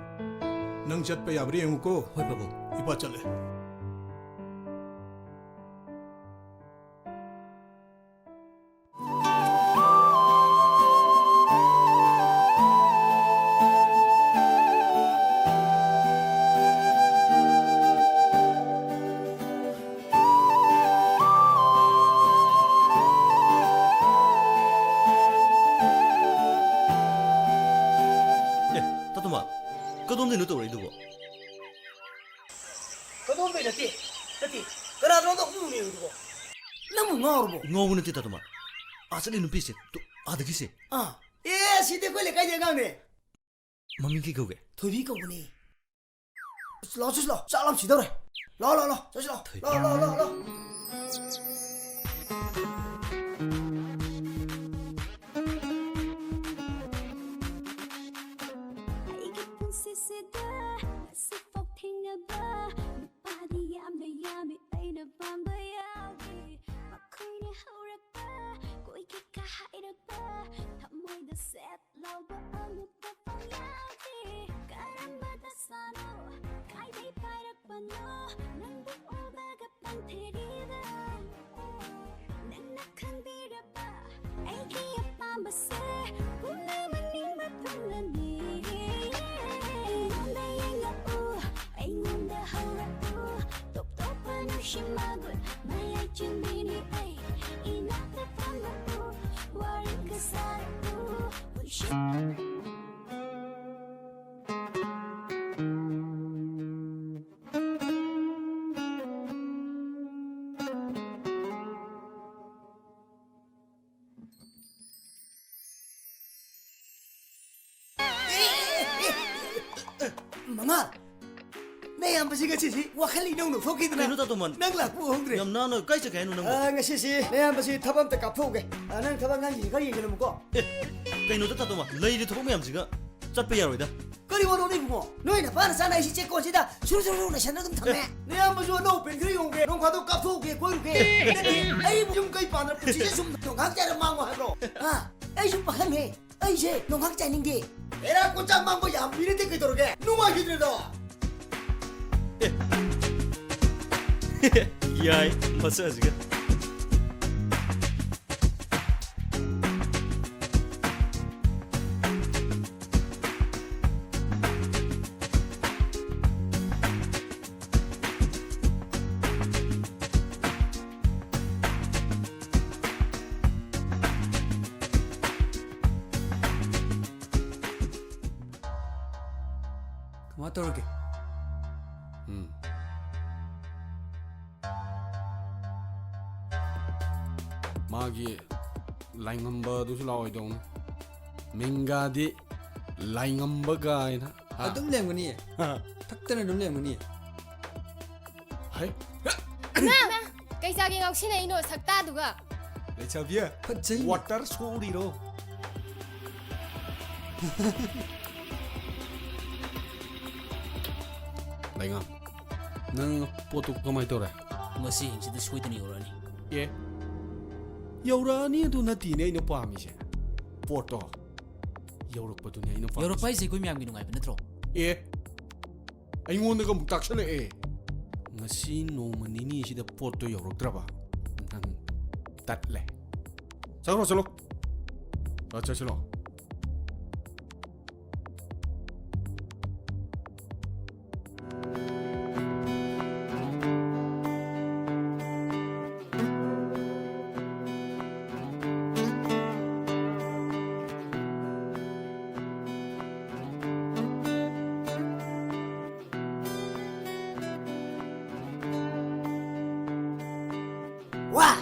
ꯅꯪ ꯆꯠꯄ ꯌꯥꯕ꯭ꯔꯥ ꯌꯦꯡꯉꯨꯀꯣ꯫ ꯍꯣꯏ, ꯄꯥꯕꯨꯡ꯫ ꯏꯄꯥ ꯆꯠꯂꯦ꯫ ꯑꯦ, ꯇꯥꯇꯣꯃ, ꯀꯗꯣꯝꯗꯩꯅꯣ ꯇꯧꯔꯛꯏꯗꯨꯕꯣ? ꯀꯗꯣꯝꯗꯩ ꯅꯠꯇꯦ, ꯅꯠꯇꯦ, ꯀꯅꯥꯗꯅꯣꯝꯗ ꯍꯨꯝꯃꯨꯅꯦ ꯑꯗꯨꯕꯣ꯫ ꯅꯪꯕꯨ ꯉꯥꯎꯔꯕꯣ? ꯉꯥꯎꯕ ꯅꯠꯇꯦ, ꯇꯥꯇꯣꯃ꯫ ꯑꯥ ꯆꯠꯂꯤ ꯅꯨꯄꯤꯁꯦ, ꯇꯨ, ꯑꯥꯗꯒꯤꯁꯦ꯫ ꯑꯥ, ꯑꯦ, ꯁꯤꯗꯤ ꯑꯩꯈꯣꯏ ꯂꯩꯀꯥꯏꯒꯤ ꯑꯉꯥꯡꯅꯦ꯫ ꯃꯃꯤꯡ ꯀꯩ ꯀꯧꯒꯦ? ꯊꯣꯏꯕꯤ ꯀꯧꯕꯅꯦ꯫ ꯂꯥꯛꯑꯣ, ꯆꯠꯁꯤ ꯂꯥꯛꯑꯣ, ꯆꯥꯛ ꯂꯥꯝ ꯁꯤꯗꯧꯔꯦ꯫ ꯂꯥꯛꯑꯣ, ꯂꯥꯛꯑꯣ, ꯂꯥꯛꯑꯣ, ꯆꯠꯁꯤ ꯂꯥꯛꯑꯣ꯫ ꯂꯥꯛꯑꯣ, ꯂꯥꯛꯑꯣ, ꯂꯥꯛꯑꯣ, ꯂꯥꯛꯑꯣ꯫ ꯑꯩꯒꯤ ꯄꯨꯟꯁꯤꯁꯤꯗ ꯉꯁꯤꯐꯥꯎ ꯊꯦꯡꯅꯕ ꯅꯨꯄꯥꯗꯤ ꯌꯥꯝꯅ ꯌꯥꯝꯃꯤ, ꯑꯩꯅ ꯄꯥꯝꯕ ꯌꯥꯎꯗꯦ꯫ ꯃꯈꯣꯏꯅ ꯍꯧꯔꯛꯄ, ꯀꯣꯏꯒꯦ ꯀꯥ ꯍꯥꯏꯔꯛꯄ, ꯊꯃꯣꯏꯗ ꯁꯦꯠ ꯂꯧꯕ ꯑꯃꯨꯛꯇ ꯐꯥꯎ ꯌꯥꯎꯗꯦ꯫ ꯀꯔꯝꯕ ꯗꯁꯥꯅꯣ ꯀꯥꯏꯗꯩ ꯄꯥꯏꯔꯛꯄꯅꯣ ꯅꯪꯕꯨ ꯎꯕꯒ ꯄꯟꯊꯦꯔꯤꯕ? ꯅꯪꯅ ꯈꯪꯕꯤꯔꯕ ꯑꯩꯒꯤ ꯑꯄꯥꯝꯕꯁꯦ ꯄꯨꯝꯅꯃꯛ ꯅꯤꯡꯕ ꯊꯨꯡꯂꯅꯤ꯫ ꯑꯩꯉꯣꯟꯗ ꯌꯦꯡꯂꯛꯎ, ꯑꯩꯉꯣꯟꯗ ꯍꯧꯔꯛꯎ, ꯇꯣꯞ ꯇꯣꯞꯄ ꯅꯨꯡꯁꯤ ꯃꯒꯨꯟ ꯃꯌꯥꯏ ꯆꯤꯟꯕꯤꯅꯤ ꯑꯩ꯫ ꯏꯅꯥꯛꯇ ꯐꯝꯂꯛꯎ, ꯋꯥꯔꯤꯒ ꯁꯥꯔꯛꯎ, ꯄꯨꯟꯁꯤ ꯃꯉꯥ, ꯅꯌꯥꯝꯕꯁꯤ ꯉꯁꯤꯁꯤ ꯋꯥꯈꯜ ꯏꯅꯧꯅꯧ ꯊꯣꯛꯈꯤꯗꯅ꯫ ꯀꯩꯅꯣ, ꯇꯥꯇꯣꯃꯟ? ꯅꯪ ꯂꯥꯛꯄ ꯎꯍꯧꯗ꯭ꯔꯦ꯫ ꯌꯥꯝ ꯅꯥꯟꯅ ꯀꯥꯏ ꯆꯠꯀꯦ ꯍꯥꯏꯅꯣ ꯅꯪꯕꯨ? ꯑ, ꯉꯁꯤꯁꯤ ꯅꯌꯥꯝꯕꯁꯤ ꯊꯕꯛ ꯑꯝꯇ ꯀꯥꯞꯊꯣꯛꯎꯒꯦ꯫ ꯑ, ꯅꯪ ꯊꯕꯛ ꯑꯉꯥꯡꯁꯤꯡꯁꯤ ꯈꯔ ꯌꯦꯡꯁꯤꯜꯂꯝꯃꯨꯀꯣ꯫ ꯑꯦ, ꯀꯩꯅꯣꯗ, ꯇꯥꯇꯣꯃꯟ? ꯂꯩꯔꯤ ꯊꯕꯛ ꯃꯌꯥꯝꯁꯤꯒ ꯆꯠꯄ ꯌꯥꯔꯣꯏꯗ꯫ ꯀꯔꯤ ꯋꯥꯅꯣꯅꯦ ꯏꯕꯨꯡꯉꯣ? ꯅꯣꯏ ꯅꯄꯥꯅ ꯆꯥꯅ ꯑꯩꯁꯤ ꯆꯦꯛꯀꯣꯟꯁꯤꯗ ꯁꯨꯔꯨ ꯁꯨꯔꯨ ꯁꯨꯔꯨ ꯅꯩꯁꯟꯅ ꯑꯗꯨꯝ ꯊꯝꯃꯦ꯫ ꯅꯌꯥꯝꯕꯁꯨ ꯑꯅꯧ ꯄꯦꯟ ꯈꯔ ꯌꯣꯡꯒꯦ, ꯅꯣꯡ ꯐꯥꯗꯣꯛ ꯀꯥꯞꯊꯣꯛꯎꯒꯦ, ꯀꯣꯏꯔꯨꯒꯦ꯫ ꯅꯠꯇꯦ, ꯑꯩ ꯌꯨꯝ ꯀꯩ ꯄꯥꯟꯗ꯭ꯔ ꯄꯨꯟꯁꯤꯁꯦ ꯁꯨꯝ ꯅꯣꯡꯈꯥꯛ ꯆꯥꯏꯔ ꯃꯥꯡꯉꯣ ꯍꯥꯏꯕ꯭ꯔꯣ? ꯍꯥ? ꯑꯩꯁꯨ ꯄꯥꯈꯪꯅꯦ꯫ ꯑꯩꯁꯦ ꯅꯣꯡꯈꯥꯛ ꯆꯥꯏꯅꯤꯡꯗꯦ꯫ ꯑꯦꯔꯥ, ꯀꯣꯟꯆꯥꯛ ꯃꯥꯡꯕ ꯌꯥꯝ ꯃꯤꯔꯦ ꯀꯩꯗꯧꯔꯒꯦ? ꯅꯨꯡꯉꯥꯏꯈꯤꯗ꯭ꯔꯦꯗꯣ꯫ ꯌꯥꯏ, ꯃꯁꯛ ꯑꯁꯤꯒ꯫ ꯀꯃꯥꯏ ꯇꯧꯔꯒꯦ? ꯎꯝ꯫ ꯃꯥꯒꯤ ꯂꯥꯏꯉꯝꯕꯗꯨꯁꯨ ꯂꯥꯛꯑꯣꯏꯗꯧꯅꯤ꯫ ꯃꯤꯡꯒꯥꯗꯤ ꯂꯥꯏꯉꯝꯕ ꯀꯥꯏꯅ꯫ ꯑꯥ꯫ ꯑꯗꯨꯝ ꯂꯩꯔꯝꯒꯅꯤꯌꯦ꯫ ꯊꯛꯇꯅ ꯑꯗꯨꯝ ꯂꯩꯔꯝꯒꯅꯤꯌꯦ꯫ ꯍꯩ꯫ ꯀꯩ ꯆꯥꯒꯦ ꯉꯥꯎꯁꯤꯟꯅꯩꯅꯣ ꯁꯛꯇꯥꯗꯨꯒ? ꯂꯩꯁꯥꯕꯤ, ꯐꯖꯩꯅꯦ꯫ Water ꯁꯣꯛꯎꯔꯤꯔꯣ? ꯂꯩꯉꯥꯝ, ꯅꯪ ꯄꯣꯠꯇꯨ ꯀꯃꯥꯏ ꯇꯧꯔꯦ? ꯉꯁꯤ ꯑꯍꯤꯡꯁꯤꯗ ꯁꯣꯏꯗꯅ ꯌꯧꯔꯛꯑꯅꯤ꯫ ꯑꯦ, ꯌꯧꯔꯛꯑꯅꯤ ꯑꯗꯨ ꯅꯠꯇꯦꯅꯦ ꯑꯩꯅ ꯄꯥꯝꯃꯤꯁꯦ꯫ ꯄꯣꯠꯇꯣ ꯌꯧꯔꯛꯄꯗꯨꯅꯦ ꯑꯩꯅ ꯄꯥꯝꯃꯤꯁꯦ꯫ ꯌꯧꯔꯛꯄ ꯍꯥꯏꯁꯦ ꯑꯩꯈꯣꯏ ꯃꯌꯥꯝꯒꯤ ꯅꯨꯡꯉꯥꯏꯕ ꯅꯠꯇ꯭ꯔꯣ? ꯑꯦ, ꯑꯩꯉꯣꯟꯗꯒ ꯑꯃꯨꯛ ꯇꯥꯛꯁꯜꯂꯛꯑꯦ꯫ ꯉꯁꯤ ꯅꯣꯡꯃ ꯅꯤꯅꯤꯁꯤꯗ ꯄꯣꯠꯇꯣ ꯌꯧꯔꯛꯇ꯭ꯔꯕ ꯅꯪ ꯇꯠꯂꯦ꯫ ꯆꯠꯂꯣ, ꯆꯠꯂꯣ꯫ ꯑ, ꯆꯠꯁꯤꯂꯣ꯫ ꯋꯥ!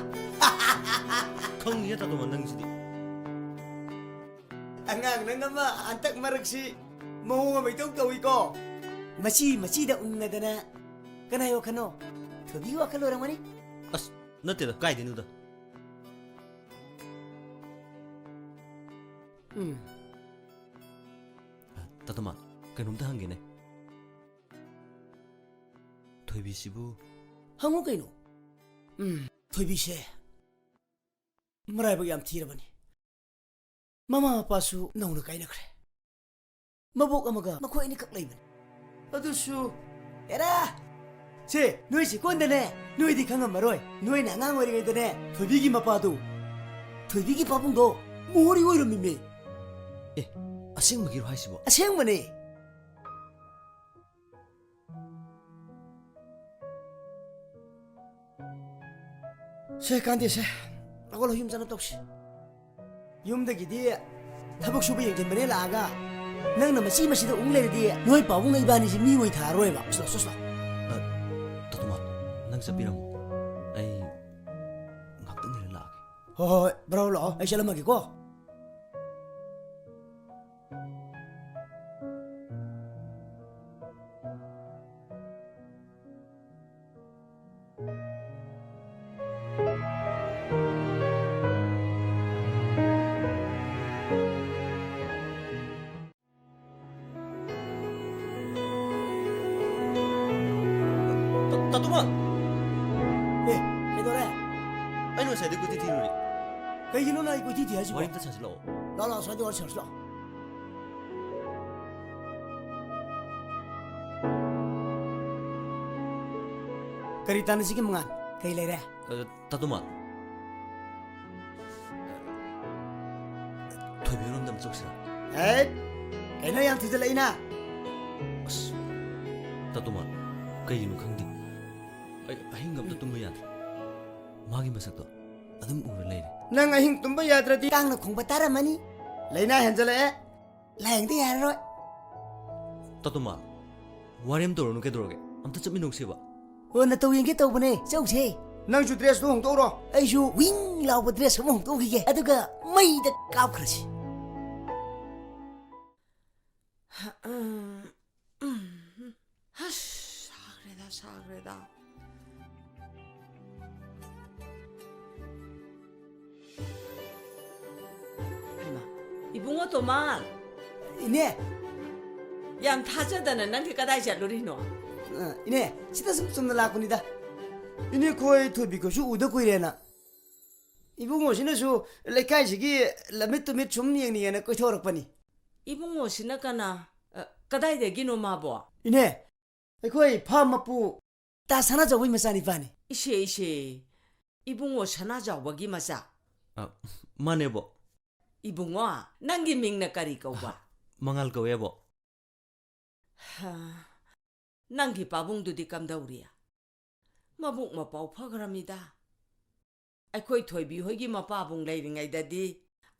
ꯈꯪꯉꯤꯍꯦ ꯇꯥꯇꯣꯃ ꯅꯪꯁꯤꯗꯤ꯫ ꯑꯉꯥꯡ ꯅꯪ ꯑꯃ ꯍꯟꯇꯛ ꯃꯔꯛꯁꯤ ꯃꯑꯣꯡ ꯑꯃ ꯏꯇꯧ ꯇꯧꯏꯀꯣ꯫ ꯃꯆꯤ ꯃꯆꯤꯗ ꯎꯪꯂꯗꯅ ꯀꯅꯥꯏ ꯋꯥꯈꯜꯅꯣ? ꯊꯣꯏꯕꯤꯒꯤ ꯋꯥꯈꯜ ꯑꯣꯏꯔꯝꯒꯅꯤ꯫ ꯑꯁ, ꯅꯠꯇꯦꯗ, ꯀꯥꯏꯗꯩꯅꯣꯗ꯫ ꯎꯝ꯫ ꯇꯥꯇꯣꯃ, ꯀꯩꯅꯣꯝꯇ ꯍꯪꯒꯦꯅꯦ꯫ ꯊꯣꯏꯕꯤꯁꯤꯕꯨ? ꯍꯪꯉꯨ ꯀꯩꯅꯣ꯫ ꯎꯝ, ꯊꯣꯏꯕꯤꯁꯦ ꯃꯔꯥꯏꯕꯛ ꯌꯥꯝ ꯊꯤꯔꯕꯅꯤ꯫ ꯃꯃꯥ ꯃꯄꯥꯁꯨ ꯅꯧꯅ ꯀꯥꯏꯅꯈ꯭ꯔꯦ꯫ ꯃꯕꯣꯛ ꯑꯃꯒ ꯃꯈꯣꯏ ꯑꯅꯤꯈꯛ ꯂꯩꯕꯅꯤ꯫ ꯑꯗꯨꯁꯨ, ꯑꯦꯔꯥ! ꯁꯦ, ꯅꯣꯏ ꯆꯤꯀꯣꯟꯗꯅꯦ, ꯅꯣꯏꯗꯤ ꯈꯪꯉꯝꯃꯔꯣꯏ꯫ ꯅꯣꯏꯅ ꯑꯉꯥꯡ ꯑꯣꯏꯔꯤꯉꯩꯗꯅꯦ, ꯊꯣꯏꯕꯤꯒꯤ ꯃꯄꯥꯗꯣ, ꯊꯣꯏꯕꯤꯒꯤ ꯄꯥꯕꯨꯡꯗꯣ ꯃꯣꯍꯣꯔꯤ ꯑꯣꯏꯔꯝꯃꯤꯃꯦ꯫ ꯑꯦ, ꯑꯁꯦꯡꯕꯒꯤꯔꯣ ꯍꯥꯏꯁꯤꯕꯣ? ꯑꯁꯦꯡꯕꯅꯦ꯫ ꯁꯦ, ꯀꯥꯟꯗꯦꯁꯦ꯫ ꯍꯧꯒꯠꯂꯣ, ꯌꯨꯝ ꯆꯠꯅ ꯇꯧꯁꯤ꯫ ꯌꯨꯝꯗꯒꯤꯗꯤ ꯊꯕꯛ ꯁꯨꯕ ꯌꯦꯡꯁꯤꯟꯕꯅꯦ ꯂꯥꯛꯑꯒ, ꯅꯪꯅ ꯃꯆꯤ ꯃꯆꯤꯗ ꯎꯪ ꯂꯩꯔꯗꯤ, ꯅꯣꯏ ꯄꯥꯕꯨꯡꯅ ꯏꯕꯥꯅꯤꯁꯤ ꯃꯤ ꯑꯣꯏ ꯊꯥꯔꯔꯣꯏꯕ꯫ ꯁꯤꯂꯥꯎ, ꯁꯤꯂꯥꯎ, ꯁꯤꯂꯥꯎ꯫ ꯑ, ꯇꯥꯇꯣꯃ, ꯅꯪ ꯆꯠꯄꯤꯔꯝꯃꯣ꯫ ꯑꯩ ꯉꯥꯛꯇꯪ ꯂꯩꯔ ꯂꯥꯛꯑꯒꯦ꯫ ꯍꯣꯏ, ꯍꯣꯏ, ꯍꯣꯏ, ꯕ꯭ꯔꯣ ꯂꯥꯛꯑꯣ, ꯑꯩ ꯆꯠꯂꯝꯃꯒꯦꯀꯣ꯫ ꯇꯣꯃꯥ! ꯑꯦ, ꯀꯩꯗꯧꯔꯦ? ꯑꯩꯅ ꯉꯁꯥꯏꯗꯩ ꯀꯣꯏꯊꯤ ꯊꯤꯔꯨꯔꯦ꯫ ꯀꯩꯒꯤꯅꯣ ꯅꯪ ꯑꯩ ꯀꯣꯏꯊꯤ ꯊꯤ ꯍꯥꯏꯁꯤꯕꯣ? ꯋꯥꯔꯤ ꯑꯝꯇ ꯁꯥꯁꯤ ꯂꯥꯛꯑꯣ꯫ ꯂꯥꯛꯑꯣ, ꯂꯥꯛꯑꯣ, ꯁ꯭ꯋꯥꯏꯗ ꯋꯥꯔꯤ ꯁꯥꯔꯁꯤ ꯂꯥꯛꯑꯣ꯫ ꯀꯔꯤ ꯇꯥꯟꯅꯁꯤꯒꯦ ꯃꯉꯥꯜ? ꯀꯩ ꯂꯩꯔꯦ? ꯑ, ꯇꯥꯇꯣꯃꯥ꯫ ꯊꯣꯏꯕꯤꯔꯣꯝꯗ ꯑꯃ ꯆꯧꯁꯤꯔꯥ? ꯍꯦꯠ! ꯀꯩꯅꯣ ꯌꯥꯝ ꯊꯨꯖꯜꯂꯛꯏꯅ? ꯑꯁ, ꯇꯥꯇꯣꯃꯥ, ꯀꯩꯒꯤꯅꯣ ꯈꯪꯗꯦ꯫ ꯑꯩ ꯑꯍꯤꯡ ꯑꯝꯇ ꯇꯨꯝꯕ ꯌꯥꯗ꯭ꯔꯦ꯫ ꯃꯥꯒꯤ ꯃꯁꯛꯇꯣ ꯑꯗꯨꯝ ꯎꯔ ꯂꯩꯔꯦ꯫ ꯅꯪ ꯑꯍꯤꯡ ꯇꯨꯝꯕ ꯌꯥꯗ꯭ꯔꯗꯤ ꯀꯥꯡꯅ ꯈꯣꯡꯕ ꯇꯥꯔꯝꯃꯅꯤ꯫ ꯂꯥꯏꯅꯥ ꯍꯦꯟꯖꯜꯂꯛꯑꯦ꯫ ꯂꯥꯏꯌꯦꯡꯗ ꯌꯥꯔꯔꯣꯏ꯫ ꯇꯥꯇꯣꯃꯥ, ꯋꯥꯔꯦꯝ ꯇꯧꯔꯨꯅꯨ ꯀꯩꯗꯧꯔꯒꯦ? ꯑꯝꯇ ꯆꯠꯃꯤꯟꯅꯧꯁꯦꯕ꯫ ꯑꯣ, ꯅꯇꯧ ꯌꯦꯡꯒꯦ ꯇꯧꯕꯅꯦ, ꯆꯧꯁꯦ꯫ ꯅꯪꯁꯨ ꯗ꯭ꯔꯦꯁꯇꯨ ꯍꯣꯡꯗꯣꯛꯎꯔꯣ꯫ ꯑꯩꯁꯨ ꯋꯤꯡ ꯂꯥꯎꯕ ꯗ꯭ꯔꯦꯁ ꯑꯃ ꯍꯣꯡꯗꯣꯛꯎꯈꯤꯒꯦ, ꯑꯗꯨꯒ ꯃꯩꯗ ꯀꯥꯞꯈ꯭ꯔꯁꯤ꯫ ꯍꯁ, ꯁꯥꯈ꯭ꯔꯦꯗ, ꯁꯥꯈ꯭ꯔꯦꯗ꯫ ꯍꯩꯃꯥ, ꯏꯕꯨꯡꯉꯣ ꯇꯣꯃꯥ! ꯏꯅꯦ! ꯌꯥꯝ ꯊꯥꯖꯗꯅ ꯅꯪꯗꯤ ꯀꯗꯥꯏ ꯆꯠꯂꯨꯔꯤꯅꯣ? ꯑ, ꯏꯅꯦ, ꯁꯤꯗ ꯁꯨꯝ ꯆꯨꯝꯅ ꯂꯥꯛꯄꯅꯤꯗ꯫ ꯏꯅꯦ ꯈꯣꯏ ꯊꯣꯏꯕꯤ ꯈꯣꯏꯁꯨ ꯎꯗ ꯀꯨꯏꯔꯦꯅ꯫ ꯏꯕꯨꯡꯉꯣꯁꯤꯅꯁꯨ ꯂꯩꯀꯥꯏꯁꯤꯒꯤ ꯂꯝꯃꯤꯠ ꯇꯨꯃꯤꯠ ꯁꯨꯝ ꯌꯦꯡꯅꯤꯡꯉꯦꯅ ꯀꯣꯏꯊꯣꯔꯛꯄꯅꯤ꯫ ꯏꯕꯨꯡꯉꯣꯁꯤꯅ ꯀꯅꯥ? ꯑ, ꯀꯗꯥꯏꯗꯒꯤꯅꯣ ꯃꯥꯕꯣ? ꯏꯅꯦ, ꯑꯩꯈꯣꯏ ꯐꯥꯝ ꯃꯄꯨ ꯇꯥ ꯁꯅꯥꯖꯥꯎꯕꯒꯤ ꯃꯆꯥꯅꯤꯄꯥꯅꯤ꯫ ꯏꯁꯦ, ꯏꯁꯦ, ꯏꯕꯨꯡꯉꯣ ꯁꯅꯥꯖꯥꯎꯕꯒꯤ ꯃꯆꯥ? ꯑ, ꯃꯥꯅꯦꯕꯣ꯫ ꯏꯕꯨꯡꯉꯣ, ꯅꯪꯒꯤ ꯃꯤꯡꯅ ꯀꯔꯤ ꯀꯧꯕ? ꯑ, ꯃꯉꯥꯜ ꯀꯧꯋꯦꯕꯣ꯫ ꯍꯥ, ꯅꯪꯒꯤ ꯄꯥꯕꯨꯡꯗꯨꯗꯤ ꯀꯝꯗꯧꯔꯤ? ꯃꯕꯨꯛ ꯃꯄꯥꯎ ꯐꯈ꯭ꯔꯃꯤꯗ꯫ ꯑꯩꯈꯣꯏ ꯊꯣꯏꯕꯤ ꯍꯣꯏꯒꯤ ꯃꯄꯥꯕꯨꯡ ꯂꯩꯔꯤꯉꯩꯗꯗꯤ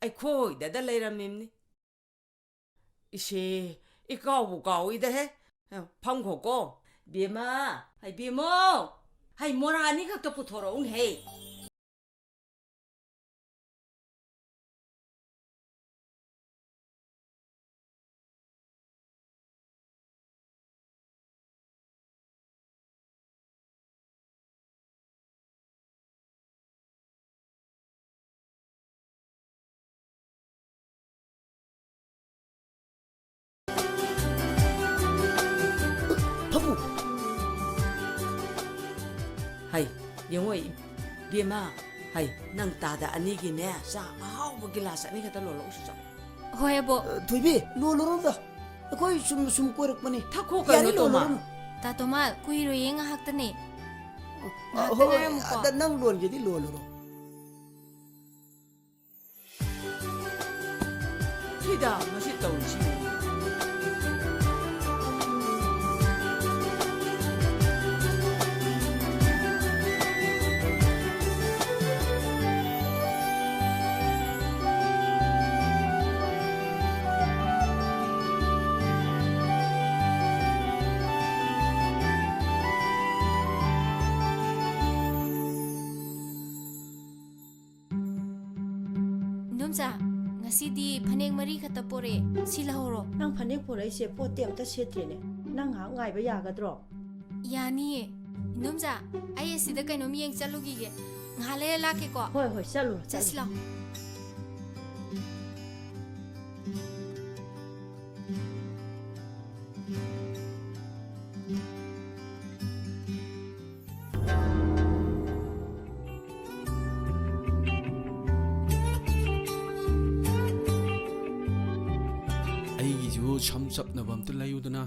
ꯑꯩꯈꯣꯏꯗꯗ ꯂꯩꯔꯝꯃꯤꯝꯅꯤ꯫ ꯏꯁꯦ, ꯏꯀꯥꯎꯕꯨ ꯀꯥꯎꯏꯗꯍꯦ꯫ ꯐꯝꯈꯣꯀꯣ꯫ ꯕꯦꯝꯃ, ꯍꯩ ꯕꯦꯝꯃꯣ, ꯍꯩ ꯃꯣꯔꯥ ꯑꯅꯤꯈꯛꯇ ꯄꯨꯊꯣꯔꯛꯎꯅꯦꯍꯦ꯫ ꯐꯝꯃꯨ꯫ ꯌꯦꯡꯉꯣ ꯏꯕꯦꯝꯃ, ꯍꯩ, ꯅꯪ ꯇꯥꯗ ꯑꯅꯤꯒꯤꯅꯦ, ꯆꯥ ꯑꯍꯥꯎꯕ ꯒꯤꯂꯥꯁ ꯑꯅꯤ ꯈꯛꯇ ꯂꯣꯜꯂꯛꯎꯁꯨ ꯆꯠꯂꯣ꯫ ꯍꯣꯏ ꯑꯕꯣꯛ꯫ ꯑ, ꯊꯣꯏꯕꯤ, ꯂꯣꯜꯂꯨꯔꯣꯗ꯫ ꯑꯩꯈꯣꯏ ꯁꯨꯝ ꯁꯨꯝ ꯀꯣꯏꯔꯛꯄꯅꯤ꯫ ꯊꯛꯈꯣ ꯌꯥꯔꯦ, ꯀꯩꯅꯣ, ꯇꯣꯃꯥ꯫ ꯂꯣꯜꯂꯨꯔꯣꯅꯨ꯫ ꯇꯥ ꯇꯣꯃꯥ, ꯀꯨꯏꯔꯣꯏꯌꯦ, ꯉꯥꯏꯍꯥꯛꯇꯅꯦ꯫ ꯑ, ꯉꯥꯏꯍꯥꯛꯇ ꯍꯣꯏ, ꯉꯥꯏꯔꯝꯃꯨꯀꯣ꯫ ꯑꯗ ꯅꯪ ꯂꯣꯟꯒꯦꯗꯤ ꯂꯣꯜꯂꯨꯔꯣ꯫ ꯁꯤꯗ ꯃꯁꯤ ꯇꯧꯔꯤꯁꯤ꯫ ꯏꯟꯗꯣꯝꯆꯥ, ꯉꯁꯤꯗꯤ ꯐꯅꯦꯛ ꯃꯔꯤ ꯈꯛꯇ ꯄꯣꯔꯛꯑꯦ, ꯁꯤ ꯂꯧꯍꯧꯔꯣ꯫ ꯅꯪ ꯐꯅꯦꯛ ꯄꯣꯔꯛꯏꯁꯦ ꯄꯣꯠꯇꯤ ꯑꯝꯇ ꯁꯦꯠꯇ꯭ꯔꯦꯅꯦ꯫ ꯅꯪ ꯉꯥꯏꯍꯥꯛ ꯉꯥꯏꯕ ꯌꯥꯒꯗ꯭ꯔꯣ? ꯌꯥꯅꯤꯌꯦ꯫ ꯏꯟꯗꯣꯝꯆꯥ, ꯑꯩ ꯑꯁꯤꯗ ꯀꯩꯅꯣꯝ ꯌꯦꯡ ꯆꯠꯂꯨꯈꯤꯒꯦ꯫ ꯉꯥꯏꯍꯥꯛ ꯂꯩꯔ ꯂꯥꯛꯀꯦꯀꯣ꯫ ꯍꯣꯏ, ꯍꯣꯏ, ꯆꯠꯂꯨꯔꯣ, ꯆꯠꯁꯤ ꯆꯠꯂꯨꯔꯣ꯫ ꯂꯥꯎ꯫ ꯑꯩꯒꯤꯁꯨ ꯁꯝ ꯆꯞꯅꯕ ꯑꯝꯇ ꯂꯩꯌꯨꯗꯅ꯫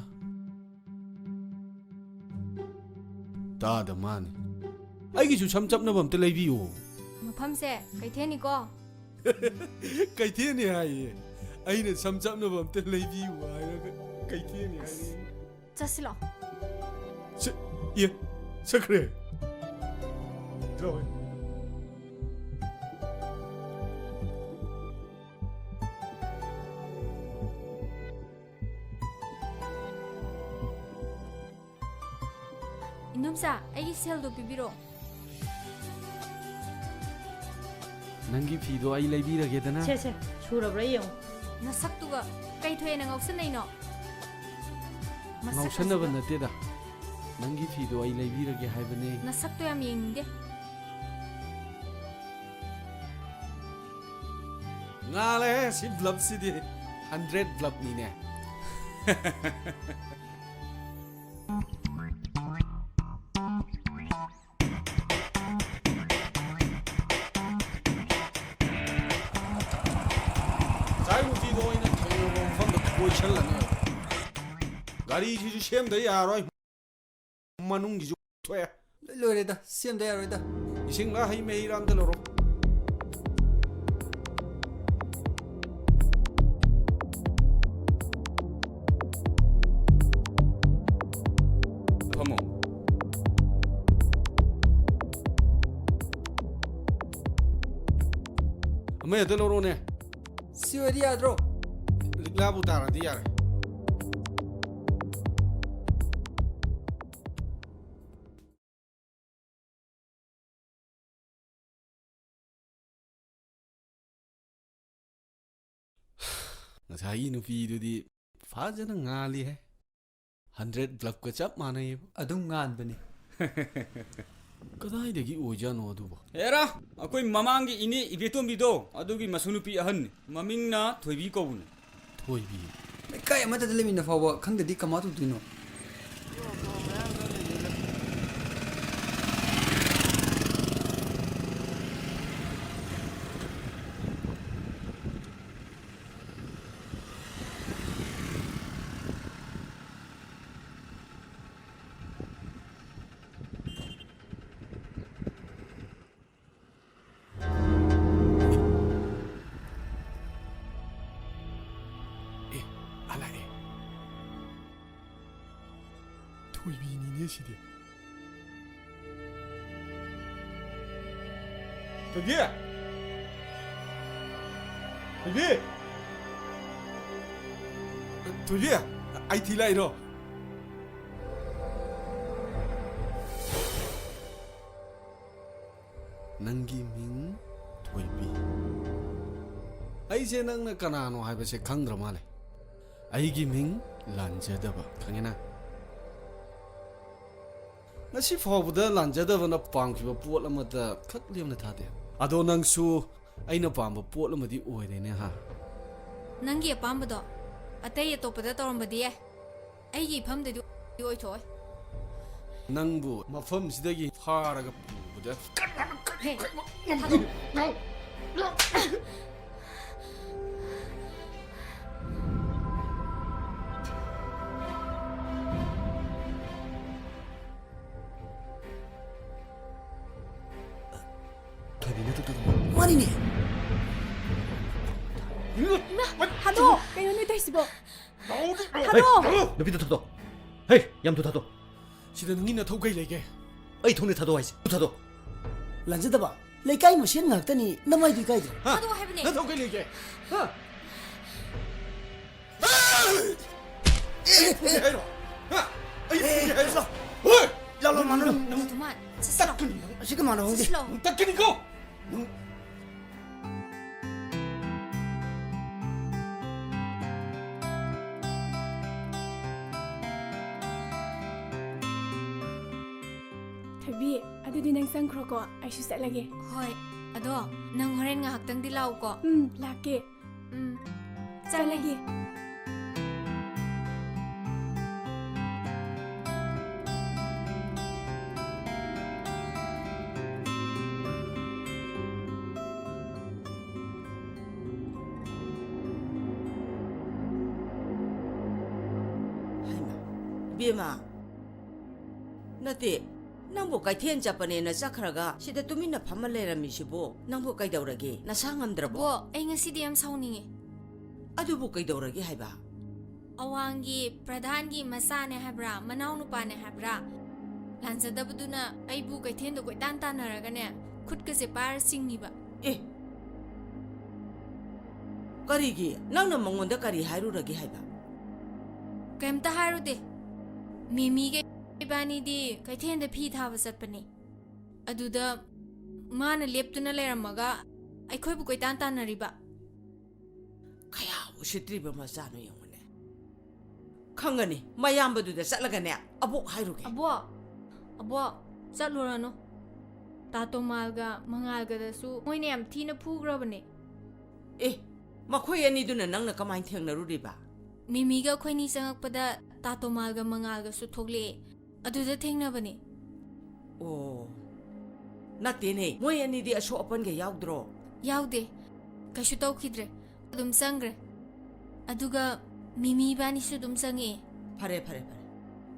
ꯇꯥꯗ ꯃꯥꯅꯤ꯫ ꯑꯩꯒꯤꯁꯨ ꯁꯝ ꯆꯞꯅꯕ ꯑꯝꯇ ꯂꯩꯕꯤꯌꯨ꯫ ꯃꯐꯝꯁꯦ ꯀꯩꯊꯦꯜꯅꯤꯀꯣ꯫ ꯀꯩꯊꯦꯜꯅꯤ ꯍꯥꯏꯌꯦ꯫ ꯑꯩꯅ ꯁꯝ ꯆꯞꯅꯕ ꯑꯝꯇ ꯂꯩꯕꯤꯌꯨ ꯍꯥꯏꯔꯒ ꯀꯩꯊꯦꯜꯅꯤ ꯍꯥꯏꯌꯦ꯫ ꯆꯠꯁꯤꯂꯣ꯫ ꯁ-, ꯑꯦ, ꯁꯛꯈ꯭ꯔꯦ꯫ ꯂꯥꯎꯍꯦ꯫ ꯏꯟꯗꯣꯝꯆꯥ, ꯑꯩꯒꯤ ꯁꯦꯜꯗꯣ ꯄꯤꯕꯤꯔꯣ꯫ ꯅꯪꯒꯤ ꯐꯤꯗꯣ ꯑꯩ ꯂꯩꯕꯤꯔꯒꯦꯗꯅ꯫ ꯁꯦ, ꯁꯦ, ꯁꯨꯔꯕ꯭ꯔꯥ ꯌꯦꯡꯉꯨ꯫ ꯅꯁꯛꯇꯨꯒ ꯀꯩ ꯊꯣꯛꯑꯦꯅ ꯉꯥꯎꯁꯟꯅꯩꯅꯣ? ꯃꯁꯛ ꯉꯥꯎꯁꯟꯅꯕ ꯑꯁꯤꯒ꯫ ꯅꯠꯇꯦꯗ꯫ ꯅꯪꯒꯤ ꯐꯤꯗꯣ ꯑꯩ ꯂꯩꯕꯤꯔꯒꯦ ꯍꯥꯏꯕꯅꯦ꯫ ꯅꯁꯛꯇꯣ ꯌꯥꯝ ꯌꯦꯡꯅꯤꯡꯗꯦ꯫ ꯉꯥꯜꯂꯦꯍꯦ, ꯁꯤ ꯕ꯭ꯂꯕꯁꯤꯗꯤ꯫ ꯍꯟꯗ꯭ꯔꯦꯠ ꯕ꯭ꯂꯕꯅꯤꯅꯦ꯫ ꯀꯣꯏꯁꯜꯂꯅꯤ꯫ ꯒꯥꯔꯤꯁꯤꯁꯨ ꯁꯦꯝꯗ ꯌꯥꯔꯣꯏ꯫ ꯃꯅꯨꯡꯒꯤꯁꯨ ꯊꯣꯛꯑꯦ꯫ ꯂꯣꯏ ꯂꯣꯏꯔꯦꯗ, ꯁꯦꯝꯗ ꯌꯥꯔꯣꯏꯗ꯫ ꯏꯁꯤꯡꯂ ꯍꯩ ꯃꯍꯤꯔ ꯑꯝꯇ ꯂꯧꯔꯣ꯫ ꯐꯝꯃꯣ꯫ ꯑꯃ ꯍꯦꯛꯇ ꯂꯧꯔꯣꯅꯦ꯫ ꯁꯤ ꯑꯣꯏꯗꯤ ꯌꯥꯗ꯭ꯔꯣ? ꯂꯤꯛꯂꯥꯕꯨ ꯇꯥꯔꯗꯤ ꯌꯥꯔꯦ꯫ ꯉꯁꯥꯏꯒꯤ ꯅꯨꯄꯤꯗꯨꯗꯤ ꯐꯖꯅ ꯉꯥꯜꯂꯤꯍꯦ꯫ ꯍꯟꯗ꯭ꯔꯦꯠ ꯕ꯭ꯂꯕꯀ ꯆꯞ ꯃꯥꯟꯅꯩꯌꯦꯕ꯫ ꯑꯗꯨꯝ ꯉꯥꯟꯕꯅꯤ꯫ ꯀꯗꯥꯏꯗꯒꯤ ꯑꯣꯏꯖꯥꯠꯅꯣ ꯑꯗꯨꯕꯣ? ꯑꯦꯔꯥ, ꯑꯩꯈꯣꯏ ꯃꯃꯥꯡꯒꯤ ꯏꯅꯦ ꯏꯕꯦꯇꯣꯝꯕꯤꯗꯣ, ꯑꯗꯨꯒꯤ ꯃꯁꯨ ꯅꯨꯄꯤ ꯑꯍꯟꯅꯤ꯫ ꯃꯃꯤꯡꯅ ꯊꯣꯏꯕꯤ ꯀꯧꯕꯅꯤ꯫ ꯊꯣꯏꯕꯤ꯫ ꯂꯩꯀꯥꯏ ꯑꯃꯠꯇꯗ ꯂꯩꯃꯤꯟꯅ ꯐꯥꯎꯕ ꯈꯪꯗꯗꯤ ꯀꯃꯥꯏ ꯇꯧꯗꯣꯏꯅꯣ? ꯑꯦ, ꯍꯜꯂꯛꯑꯦ꯫ ꯊꯣꯏꯕꯤꯅꯤꯅꯦ ꯁꯤꯗꯤ꯫ ꯊꯣꯏꯕꯤ! ꯊꯣꯏꯕꯤ! ꯊꯣꯏꯕꯤ! ꯑꯩ ꯊꯤ ꯂꯥꯛꯏꯔꯣ? ꯅꯪꯒꯤ ꯃꯤꯡ ꯊꯣꯏꯕꯤ꯫ ꯑꯩꯁꯦ ꯅꯪꯅ ꯀꯅꯥꯅꯣ ꯍꯥꯏꯕꯁꯦ ꯈꯪꯗ꯭ꯔ ꯃꯥꯜꯂꯦ꯫ ꯑꯩꯒꯤ ꯃꯤꯡ ꯂꯥꯟꯖꯗꯕ, ꯈꯪꯉꯦꯅ? ꯉꯁꯤ ꯐꯥꯎꯕꯗ ꯂꯥꯟꯖꯗꯕꯅ ꯄꯥꯝꯈꯤꯕ ꯄꯣꯠ ꯑꯃꯠꯇ ꯈꯛ ꯂꯦꯝꯅ ꯊꯥꯗꯦ꯫ ꯑꯗꯣ ꯅꯪꯁꯨ ꯑꯩꯅ ꯄꯥꯝꯕ ꯄꯣꯠ ꯑꯃꯗꯤ ꯑꯣꯏꯔꯦꯅꯦ, ꯍꯥ? ꯅꯪꯒꯤ ꯑꯄꯥꯝꯕꯗꯣ ꯑꯇꯩ ꯑꯇꯣꯞꯄꯗ ꯇꯧꯔꯝꯕꯗꯤ ꯌꯥꯏ, ꯑꯩꯒꯤ ꯏꯐꯝꯗꯗꯤ ꯑꯣꯏꯊꯣꯛꯑꯣꯏ꯫ ꯅꯪꯕꯨ ꯃꯐꯝꯁꯤꯗꯒꯤ ꯐꯥꯔꯒ ꯄꯨꯕꯗ ꯍꯦ, ꯊꯥꯗꯣꯛ꯫ ꯍꯥꯏꯁꯤꯕꯣ? ꯊꯥꯗꯣꯛꯑꯣ! ꯅꯨꯄꯤꯗꯣ ꯊꯥꯗꯣꯛꯑꯣ꯫ ꯍꯦ, ꯌꯥꯝ ꯊꯨ ꯊꯥꯗꯣꯛꯑꯣ꯫ ꯁꯤꯗ ꯅꯪꯒꯤ ꯅꯊꯧ ꯀꯩ ꯂꯩꯒꯦ? ꯑꯩ ꯊꯣꯡꯗ ꯊꯥꯗꯣꯛꯑꯣ ꯍꯥꯏꯁꯦ꯫ ꯊꯨ ꯊꯥꯗꯣꯛꯑꯣ꯫ ꯂꯥꯟꯖꯗꯕ, ꯂꯩꯀꯥꯏ ꯃꯁꯦꯟ ꯉꯥꯛꯇꯅꯤ, ꯅꯃꯥꯏꯗꯨ ꯏꯀꯥꯏꯗ꯭ꯔꯣ? ꯍꯥ? ꯊꯥꯗꯣꯛꯑꯣ ꯍꯥꯏꯕꯅꯦ꯫ ꯅꯊꯧ ꯀꯩ ꯂꯩꯒꯦ? ꯍꯥ? ꯑꯩ ꯐꯨꯒꯦ ꯍꯥꯏꯔꯣ? ꯍꯥ? ꯑꯩ ꯐꯨꯒꯦ ꯍꯥꯏꯔꯣ? ꯍꯣꯏ! ꯂꯥꯛꯂꯣ, ꯃꯥꯟꯅꯔꯣ꯫ ꯅꯪ ꯊꯨꯃꯥꯟ, ꯆꯠꯁꯤꯜꯂꯣ꯫ ꯇꯛꯀꯅꯤ ꯅꯪ꯫ ꯑꯁꯤ ꯀꯃꯥꯟꯅ ꯍꯧꯒꯦ? ꯆꯠꯁꯤꯜꯂꯣ꯫ ꯅꯪ ꯇꯛꯀꯅꯤꯀꯣ꯫ ꯅꯪ ꯊꯣꯏꯕꯤ, ꯑꯗꯨꯗꯤ ꯅꯪ ꯆꯪꯈ꯭ꯔꯣꯀꯣ, ꯑꯩꯁꯨ ꯆꯠꯂꯒꯦ꯫ ꯍꯣꯏ, ꯑꯗꯣ ꯅꯪ ꯍꯣꯔꯦꯟ ꯉꯥꯏꯍꯥꯛꯇꯪꯗꯤ ꯂꯥꯛꯎꯀꯣ꯫ ꯎꯝ, ꯂꯥꯛꯀꯦ꯫ ꯎꯝ, ꯆꯠꯂꯒꯦ꯫ ꯍꯩꯃꯥ, ꯏꯕꯦꯝꯃ, ꯅꯠꯇꯦ, ꯅꯪꯕꯨ ꯀꯩꯊꯦꯜ ꯆꯠꯄꯅꯦꯅ ꯆꯠꯈ꯭ꯔꯒ ꯁꯤꯗ ꯇꯨꯃꯤꯟꯅ ꯐꯝꯃ ꯂꯩꯔꯝꯃꯤꯁꯤꯕꯨ ꯅꯪꯕꯨ ꯀꯩꯗꯧꯔꯒꯦ? ꯅꯁꯥ ꯉꯝꯗ꯭ꯔꯕꯣ? ꯕꯣ, ꯑꯩ ꯉꯁꯤꯗꯤ ꯌꯥꯝ ꯁꯥꯎꯅꯤꯡꯉꯦ꯫ ꯑꯗꯨꯕꯨ ꯀꯩꯗꯧꯔꯒꯦ ꯍꯥꯏꯕ? ꯑꯋꯥꯡꯒꯤ ꯄ꯭ꯔꯙꯥꯟꯒꯤ ꯃꯆꯥꯅꯦ ꯍꯥꯏꯕ꯭ꯔꯥ, ꯃꯅꯥꯎꯅꯨꯄꯥꯅꯦ ꯍꯥꯏꯕ꯭ꯔꯥ, ꯂꯥꯟꯖꯗꯕꯗꯨꯅ ꯑꯩꯕꯨ ꯀꯩꯊꯦꯜꯗ ꯀꯣꯏꯇꯥꯟ ꯇꯥꯟꯅꯔꯒꯅꯦ, ꯈꯨꯠꯀꯁꯦ ꯄꯥꯏꯔ ꯆꯤꯡꯉꯤꯕ꯫ ꯑꯦ, ꯀꯔꯤꯒꯤ? ꯅꯪꯅ ꯃꯉꯣꯟꯗ ꯀꯔꯤ ꯍꯥꯏꯔꯨꯔꯒꯦ ꯍꯥꯏꯕ? ꯀꯩꯝꯇ ꯍꯥꯏꯔꯨꯗꯦ꯫ ꯃꯤꯃꯤꯒ ꯏꯕꯥꯅꯤꯗꯤ ꯀꯩꯊꯦꯜꯗ ꯐꯤ ꯊꯥꯕ ꯆꯠꯄꯅꯦ꯫ ꯑꯗꯨꯗ ꯃꯥꯅ ꯂꯦꯞꯇꯨꯅ ꯂꯩꯔꯝꯃꯒ ꯑꯩꯈꯣꯏꯕꯨ ꯀꯣꯏꯇꯥꯟ ꯇꯥꯟꯅꯔꯤꯕ꯫ ꯀꯌꯥ ꯎꯁꯤꯠꯇ꯭ꯔꯤꯕ ꯃꯆꯥꯅꯣ ꯌꯦꯡꯉꯨꯅꯦ꯫ ꯈꯪꯒꯅꯤ, ꯃꯌꯥꯝꯕꯗꯨꯗ ꯆꯠꯂꯒꯅꯦ, ꯑꯕꯣꯛ ꯍꯥꯏꯔꯨꯒꯦ꯫ ꯑꯕꯣꯛ, ꯑꯕꯣꯛ, ꯆꯠꯂꯨꯔꯅꯨ꯫ ꯇꯥ ꯇꯣꯃꯥꯜꯒ ꯃꯉꯥꯜꯒꯗꯁꯨ ꯃꯣꯏꯅ ꯌꯥꯝ ꯊꯤꯅ ꯐꯨꯈ꯭ꯔꯕꯅꯦ꯫ ꯑꯦ, ꯃꯈꯣꯏ ꯑꯅꯤꯗꯨꯅ ꯅꯪꯅ ꯀꯃꯥꯏꯅ ꯊꯦꯡꯅꯔꯨꯔꯤꯕ? ꯃꯤꯃꯤꯒ ꯑꯩꯈꯣꯏꯅꯤ ꯆꯪꯉꯛꯄꯗ ꯇꯥ ꯇꯣꯃꯥꯜꯒ ꯃꯉꯥꯜꯒꯁꯨ ꯊꯣꯛꯂꯛꯑꯦ꯫ ꯑꯗꯨꯗ ꯊꯦꯡꯅꯕꯅꯦ꯫ ꯑꯣ, ꯅꯠꯇꯦꯅꯦ, ꯃꯣꯏ ꯑꯅꯤꯗꯤ ꯑꯁꯣꯛ ꯑꯄꯟꯒ ꯌꯥꯎꯗ꯭ꯔꯣ? ꯌꯥꯎꯗꯦ, ꯀꯩꯁꯨ ꯇꯧꯈꯤꯗ꯭ꯔꯦ, ꯑꯗꯨꯝ ꯆꯪꯈ꯭ꯔꯦ꯫ ꯑꯗꯨꯒ ꯃꯤꯃꯤ ꯏꯕꯥꯅꯤꯁꯨ ꯑꯗꯨꯝ ꯆꯪꯉꯛꯑꯦ꯫ ꯐꯔꯦ, ꯐꯔꯦ, ꯐꯔꯦ,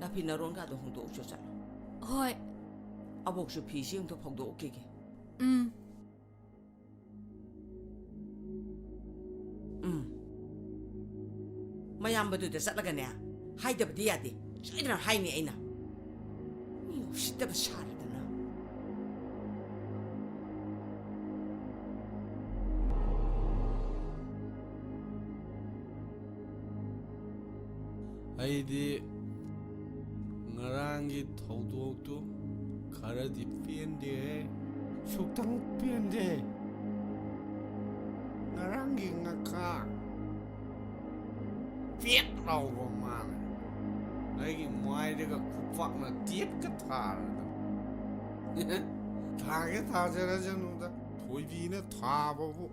ꯅꯥꯐꯤ ꯅꯔꯣꯟꯒꯗꯣ ꯍꯣꯡꯗꯣꯛꯎꯆꯣ ꯆꯠꯂꯣ꯫ ꯍꯣꯏ꯫ ꯑꯕꯣꯛꯁꯨ ꯐꯤꯁꯤ ꯑꯝꯇ ꯐꯧꯗꯣꯛꯎꯈꯤꯒꯦ꯫ ꯎꯝ꯫ ꯎꯝ꯫ ꯃꯌꯥꯝꯕꯗꯨꯗ ꯆꯠꯂꯒꯅꯦ, ꯍꯥꯏꯗꯕꯗꯤ ꯌꯥꯗꯦ, ꯁꯣꯏꯗꯅ ꯍꯥꯏꯅꯤ ꯑꯩꯅ꯫ ꯃꯤ ꯎꯁꯤꯠꯇꯕ ꯁꯥꯔꯗꯅ꯫ ꯑꯩꯗꯤ ꯉꯔꯥꯡꯒꯤ ꯊꯧꯗꯣꯛꯇꯨ ꯈꯔꯗꯤ ꯄꯦꯟꯗꯦꯍꯦ꯫ ꯁꯨꯛꯇꯪ ꯄꯦꯟꯗꯦ꯫ ꯉꯔꯥꯡꯒꯤ ꯉꯥꯈꯥ ꯄꯦꯠ ꯂꯥꯎꯕ ꯃꯥꯅ ꯑꯩꯒꯤ ꯃꯥꯏꯗꯒ ꯈꯨꯄꯥꯛꯅ ꯇꯦꯠꯀ ꯊꯥꯔꯗꯅ꯫ ꯊꯥꯒꯦ ꯊꯥꯖꯔꯖꯅꯨꯗ, ꯊꯣꯏꯕꯤꯅ ꯊꯥꯕꯕꯨ꯫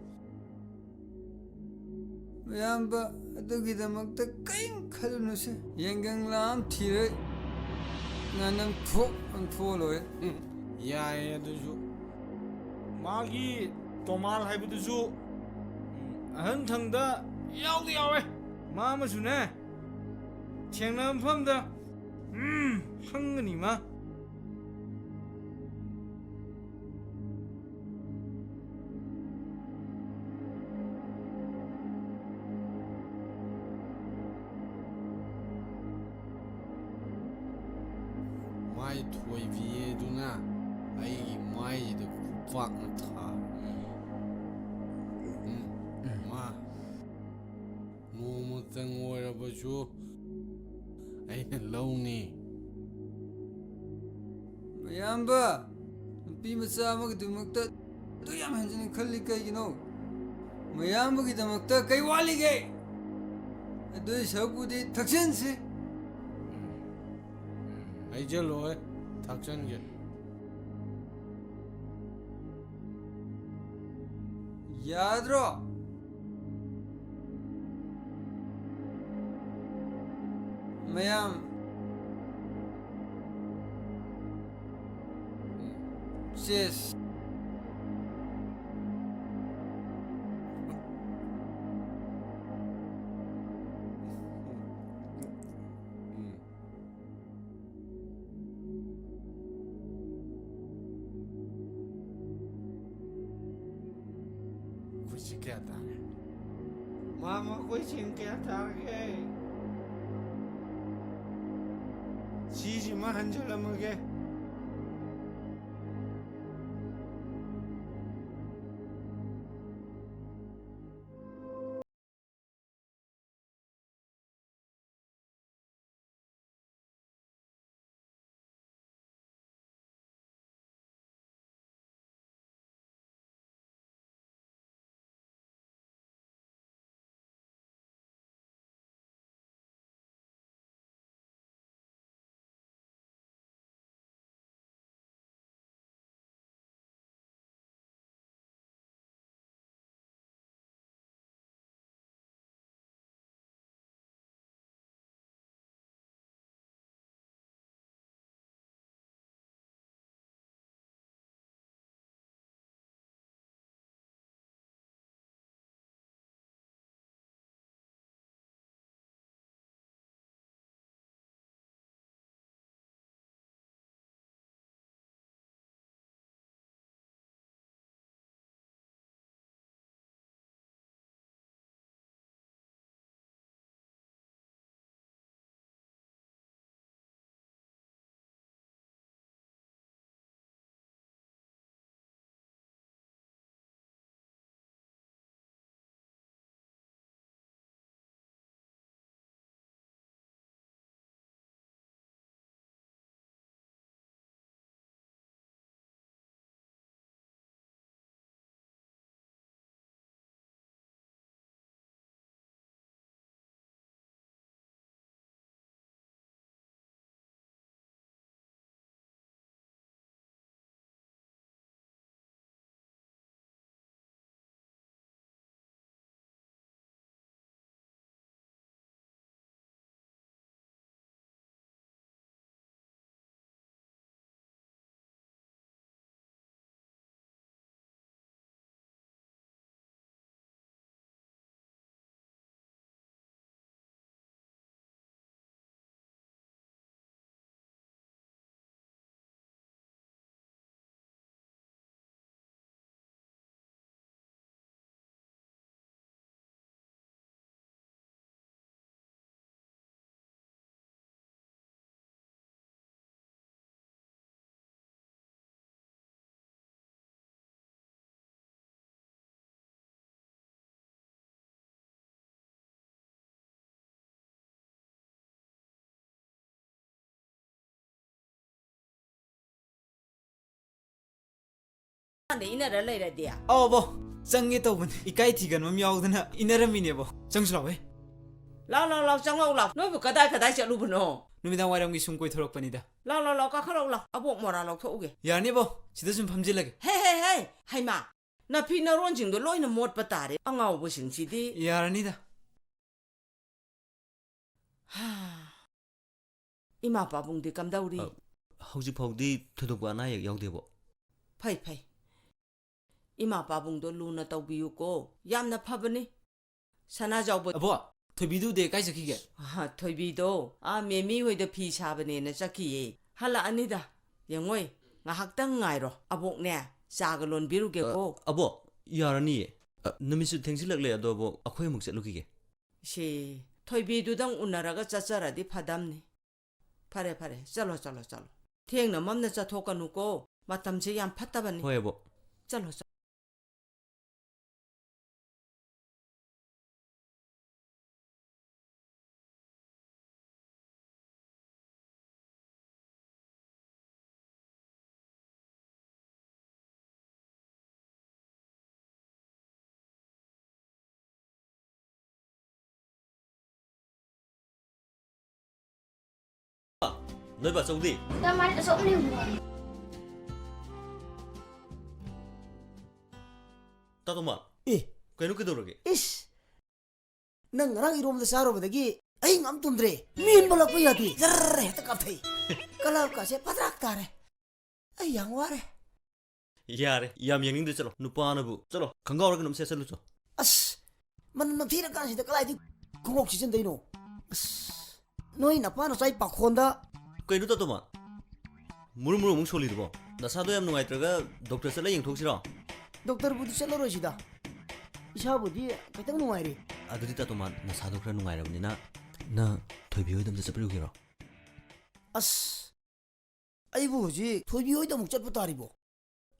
ꯃꯌꯥꯝꯕ, ꯑꯗꯨꯒꯤꯗꯃꯛꯇ ꯀꯔꯤꯝ ꯈꯜꯂꯨꯅꯨꯁꯦ꯫ ꯌꯦꯡꯒꯪꯂꯥ ꯑꯃ ꯊꯤꯔꯦ, ꯉꯥꯅꯝ ꯊꯣꯛ ꯑꯃ ꯊꯣꯛꯑ ꯂꯣꯏꯔꯦ꯫ ꯎꯝ, ꯌꯥꯏꯌꯦ ꯑꯗꯨꯁꯨ꯫ ꯃꯥꯒꯤ ꯇꯣꯃꯥꯜ ꯍꯥꯏꯕꯗꯨꯁꯨ, ꯎꯝ, ꯑꯍꯟ ꯊꯪꯗ ꯌꯥꯎꯗꯤ ꯌꯥꯎꯋꯦ꯫ ꯃꯥ ꯑꯃꯁꯨꯅꯦ, ꯊꯦꯡꯅꯕ ꯃꯐꯝꯗ, ꯎꯝ, ꯈꯪꯒꯅꯤ ꯃꯥ꯫ ꯃꯥꯏ ꯊꯣꯏꯕꯤꯌꯦꯗꯨꯅ ꯑꯩꯒꯤ ꯃꯥꯏꯁꯤꯗ ꯈꯨꯄꯥꯛꯅ ꯊꯥꯕ꯫ ꯎꯝ, ꯃꯥ ꯅꯣꯡꯃꯇꯪ ꯑꯣꯏꯔꯕꯁꯨ ꯑꯩꯅ ꯂꯧꯅꯤ꯫ ꯃꯌꯥꯝꯕ, ꯅꯨꯄꯤ ꯃꯆꯥ ꯑꯃꯒꯤꯗꯃꯛꯇ ꯑꯗꯨ ꯌꯥꯝ ꯍꯦꯟꯖꯤꯟꯅ ꯈꯜꯂꯤ ꯀꯩꯒꯤꯅꯣ? ꯃꯌꯥꯝꯕꯒꯤꯗꯃꯛꯇ ꯀꯩ ꯋꯥꯠꯂꯤꯒꯦ? ꯑꯗꯨꯏ ꯁꯔꯨꯛꯄꯨꯗꯤ ꯊꯛꯆꯟꯁꯤ꯫ ꯍꯩꯖꯜꯂꯣꯏ, ꯊꯛꯆꯟꯒꯦ꯫ ꯌꯥꯗ꯭ꯔꯣ? ꯃꯌꯥꯝ꯫ ꯆꯦꯁ꯫ ꯑꯩꯈꯣꯏꯁꯤ ꯀꯌꯥ ꯇꯥꯔꯦ? ꯃꯥꯃ, ꯑꯩꯈꯣꯏ ꯁꯤꯡ ꯀꯌꯥ ꯇꯥꯔꯒꯦ? ꯑꯃ ꯍꯟꯖꯤꯜꯂꯝꯃꯒꯦ꯫ ꯀꯥꯟꯗ ꯏꯟꯅꯔ ꯂꯩꯔꯗꯤ꯫ ꯑꯧ, ꯑꯕꯣ, ꯆꯪꯒꯦ ꯇꯧꯕꯅꯦ꯫ ꯏꯀꯥꯏ ꯊꯤꯒꯟꯕ ꯑꯃ ꯌꯥꯎꯗꯅ ꯏꯟꯅꯔꯝꯃꯤꯅꯦꯕꯣ꯫ ꯆꯪꯁꯤ ꯂꯥꯛꯑꯣꯍꯦ꯫ ꯂꯥꯎ, ꯂꯥꯎ, ꯂꯥꯎ, ꯆꯪꯉꯛꯎ, ꯂꯥꯎ꯫ ꯅꯣꯏꯕꯨ ꯀꯗꯥꯏ, ꯀꯗꯥꯏ ꯆꯠꯂꯨꯕꯅꯣ? ꯅꯨꯃꯤꯗꯥꯡ ꯋꯥꯏꯔꯝꯒꯤ ꯁꯨꯝ ꯀꯣꯏꯊꯣꯔꯛꯄꯅꯤꯗ꯫ ꯂꯥꯎ, ꯂꯥꯎ, ꯂꯥꯎ, ꯀꯥꯈꯠꯂꯛꯎ, ꯂꯥꯎ꯫ ꯑꯕꯣꯛ ꯃꯣꯔꯥ ꯂꯧꯊꯣꯛꯎꯒꯦ꯫ ꯌꯥꯔꯅꯤꯕꯣ, ꯁꯤꯗ ꯁꯨꯝ ꯐꯝꯖꯤꯜꯂꯒꯦ꯫ ꯍꯦ, ꯍꯦ, ꯍꯦ, ꯍꯩꯃꯥ, ꯅꯐꯤ ꯅꯔꯣꯟꯁꯤꯡꯗꯣ ꯂꯣꯏꯅ ꯃꯣꯠꯄ ꯇꯥꯔꯦ, ꯑꯉꯥꯎꯕꯁꯤꯡꯁꯤꯗꯤ꯫ ꯌꯥꯔꯅꯤꯗ꯫ ꯍꯥ꯫ ꯏꯃꯥ ꯄꯥꯕꯨꯡꯗꯤ ꯀꯝꯗꯧꯔꯤ? ꯑ, ꯍꯧꯖꯤꯛ ꯐꯥꯎꯗꯤ ꯊꯣꯏꯗꯣꯛꯄ ꯑꯅꯥ ꯑꯌꯦꯛ ꯌꯥꯎꯗꯦꯕꯣ꯫ ꯐꯩ, ꯐꯩ꯫ ꯏꯃꯥ ꯄꯥꯕꯨꯡꯗꯣ ꯂꯨꯅ ꯇꯧꯕꯤꯌꯨꯀꯣ꯫ ꯌꯥꯝꯅ ꯐꯕꯅꯤ꯫ ꯁꯅꯥꯖꯥꯎꯕ꯫ ꯑꯕꯣ, ꯊꯣꯏꯕꯤꯗꯨꯗꯤ ꯀꯥꯏ ꯆꯠꯈꯤꯒꯦ? ꯑꯍ, ꯊꯣꯏꯕꯤꯗꯣ, ꯑꯥ, ꯃꯦꯃꯤ ꯍꯣꯏꯗ ꯐꯤ ꯁꯥꯕꯅꯦꯅ ꯆꯠꯈꯤꯌꯦ꯫ ꯍꯜꯂꯛꯑꯅꯤꯗ꯫ ꯌꯦꯡꯉꯣꯏ, ꯉꯥꯏꯍꯥꯛꯇꯪ ꯉꯥꯏꯔꯣ꯫ ꯑꯕꯣꯛꯅꯦ, ꯆꯥꯒ ꯂꯣꯟꯕꯤꯔꯨꯒꯦꯀꯣ꯫ ꯑ, ꯑꯕꯣ, ꯌꯥꯔꯅꯤꯌꯦ꯫ ꯑ, ꯅꯨꯃꯤꯠꯁꯨ ꯊꯦꯡꯖꯤꯜꯂꯛꯂꯦ, ꯑꯗꯣ ꯑꯕꯣꯛ, ꯑꯩꯈꯣꯏ ꯑꯃꯨꯛ ꯆꯠꯂꯨꯈꯤꯒꯦ꯫ ꯁꯤ, ꯊꯣꯏꯕꯤꯗꯨꯗꯪ ꯎꯅꯔꯒ ꯆꯠꯆꯔꯗꯤ ꯐꯗꯝꯅꯤ꯫ ꯐꯔꯦ, ꯐꯔꯦ, ꯆꯠꯂꯣ, ꯆꯠꯂꯣ, ꯆꯠꯂꯣ꯫ ꯊꯦꯡꯅ ꯃꯝꯅ ꯆꯠꯊꯣꯛꯀꯅꯨꯀꯣ, ꯃꯇꯝꯁꯦ ꯌꯥꯝ ꯐꯠꯇꯕꯅꯤ꯫ ꯍꯣꯏ, ꯑꯕꯣꯛ꯫ ꯆꯠꯂꯣ, ꯆꯠꯂꯣ꯫ ꯅꯣꯏ ꯕꯥꯆꯧꯗꯤ? ꯇꯃꯥꯏ ꯑꯆꯧꯕꯅꯤ꯫ ꯇꯥ ꯇꯣꯃꯥ꯫ ꯑꯦ꯫ ꯀꯩꯅꯣ, ꯀꯩꯗꯧꯔꯒꯦ? ꯏꯁ! ꯅꯪ ꯉꯔꯥꯡ ꯏꯔꯣꯝꯕꯗ ꯆꯥꯔꯨꯕꯗꯒꯤ ꯑꯍꯤꯡ ꯑꯝ ꯇꯨꯝꯗ꯭ꯔꯦ꯫ ꯃꯤ ꯍꯨꯟꯕ ꯂꯥꯛꯄ ꯌꯥꯗꯦ꯫ ꯖꯔ ꯍꯦꯛꯇ ꯀꯥꯞꯊꯩ꯫ ꯀꯂꯞꯀꯥꯁꯦ ꯄꯗ꯭ꯔꯥꯛ ꯇꯥꯔꯦ꯫ ꯑꯩ ꯌꯥꯝ ꯋꯥꯔꯦ꯫ ꯌꯥꯔꯦ, ꯌꯥꯝ ꯌꯦꯡꯅꯤꯡꯗꯦ, ꯆꯠꯂꯣ꯫ ꯅꯨꯄꯥꯅꯕꯨ꯫ ꯆꯠꯂꯣ, ꯈꯪꯒꯥꯎꯔ ꯀꯩꯅꯣꯝ ꯁꯦꯠꯆꯜꯂꯨ ꯆꯣ꯫ ꯑꯁ, ꯃꯅꯝ ꯅꯝꯊꯤꯔꯀꯥꯟꯁꯤꯗ ꯀꯗꯥꯏꯗꯒꯤ ꯈꯣꯡꯎꯞ ꯁꯦꯠꯆꯟꯗꯣꯏꯅꯣ? ꯑꯁ, ꯅꯣꯏ ꯅꯄꯥ ꯅꯆꯥꯏ ꯄꯥꯈꯣꯟꯗ꯫ ꯀꯩꯅꯣ, ꯇꯥꯇꯣꯃꯥ? ꯃꯨꯔꯨ ꯃꯨꯔꯨ ꯑꯃꯨꯛ ꯁꯣꯜꯂꯤꯗꯨꯕꯣ? ꯅꯁꯥꯗꯣ ꯌꯥꯝ ꯅꯨꯡꯉꯥꯏꯇ꯭ꯔꯒ ꯗꯣꯛꯇꯔ ꯆꯠꯂ ꯌꯦꯡꯊꯣꯛꯁꯤꯔꯣ? ꯗꯣꯛꯇꯔꯕꯨꯗꯤ ꯆꯠꯂꯔꯣꯏꯁꯤꯗ꯫ ꯏꯁꯥꯕꯨꯗꯤ ꯈꯤꯇꯪ ꯅꯨꯡꯉꯥꯏꯔꯤ꯫ ꯑꯗꯨꯗꯤ, ꯇꯥꯇꯣꯃꯥ, ꯅꯁꯥꯗꯣ ꯈꯔ ꯅꯨꯡꯉꯥꯏꯔꯕꯅꯤꯅ, ꯅꯪ ꯊꯣꯏꯕꯤ ꯍꯣꯏꯗ ꯑꯝꯇ ꯆꯠꯄꯤꯔꯨꯒꯦꯔꯣ? ꯑꯁ, ꯑꯩꯕꯨ ꯍꯧꯖꯤꯛ ꯊꯣꯏꯕꯤ ꯍꯣꯏꯗ ꯑꯃꯨꯛ ꯆꯠꯄ ꯇꯥꯔꯤꯕꯣ?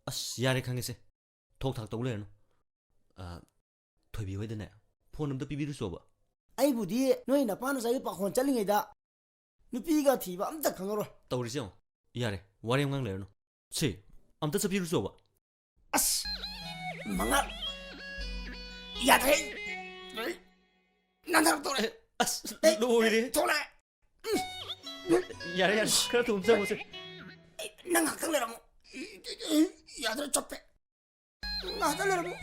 ꯑꯁ, ꯌꯥꯔꯦ, ꯈꯪꯉꯦꯁꯦ꯫ ꯊꯣꯛ ꯊꯥꯛ ꯇꯧ ꯂꯩꯔꯅꯨ꯫ ꯑ, ꯊꯣꯏꯕꯤ ꯍꯣꯏꯗꯅꯦ, ꯐꯣꯟ ꯑꯝꯇ ꯄꯤꯕꯤꯔꯨꯆꯣꯕ꯫ ꯑꯩꯕꯨꯗꯤ ꯅꯣꯏ ꯅꯄꯥ ꯅꯆꯥꯒꯤ ꯄꯥꯈꯣꯟ ꯆꯠꯂꯤꯉꯩꯗ ꯅꯨꯄꯤꯒ ꯊꯤꯕ ꯑꯝꯇ ꯈꯪꯉꯔꯣꯏ꯫ ꯇꯧꯔꯤꯁꯦ ꯌꯦꯡꯉꯣ꯫ ꯌꯥꯔꯦ, ꯋꯥꯔꯤ ꯑꯃ ꯉꯥꯡ ꯂꯩꯔꯅꯨ꯫ ꯁꯤ, ꯑꯝꯇ ꯆꯠꯄꯤꯔꯨꯆꯣꯕ꯫ ꯑꯁ! ꯃꯉꯥ! ꯌꯥꯗ꯭ꯔꯦ! ꯅꯟꯊꯔꯛꯇꯧꯔꯦ! ꯑꯁ, ꯑꯦ, ꯂꯣꯏꯔꯦ꯫ ꯊꯣꯛꯂꯛꯑꯦ! ꯌꯥꯔꯦ, ꯌꯥꯔꯦ, ꯈꯔ ꯊꯨꯅ ꯆꯪꯉꯨꯁꯦ꯫ ꯑꯦ, ꯅꯪ ꯉꯥꯏꯍꯥꯛꯇꯪ ꯂꯩꯔꯝꯃꯣ꯫ ꯌꯥꯗ꯭ꯔꯦ, ꯆꯞꯄꯦ꯫ ꯉꯥꯏꯍꯥꯛꯇꯪ ꯂꯩꯔꯝꯃꯣ꯫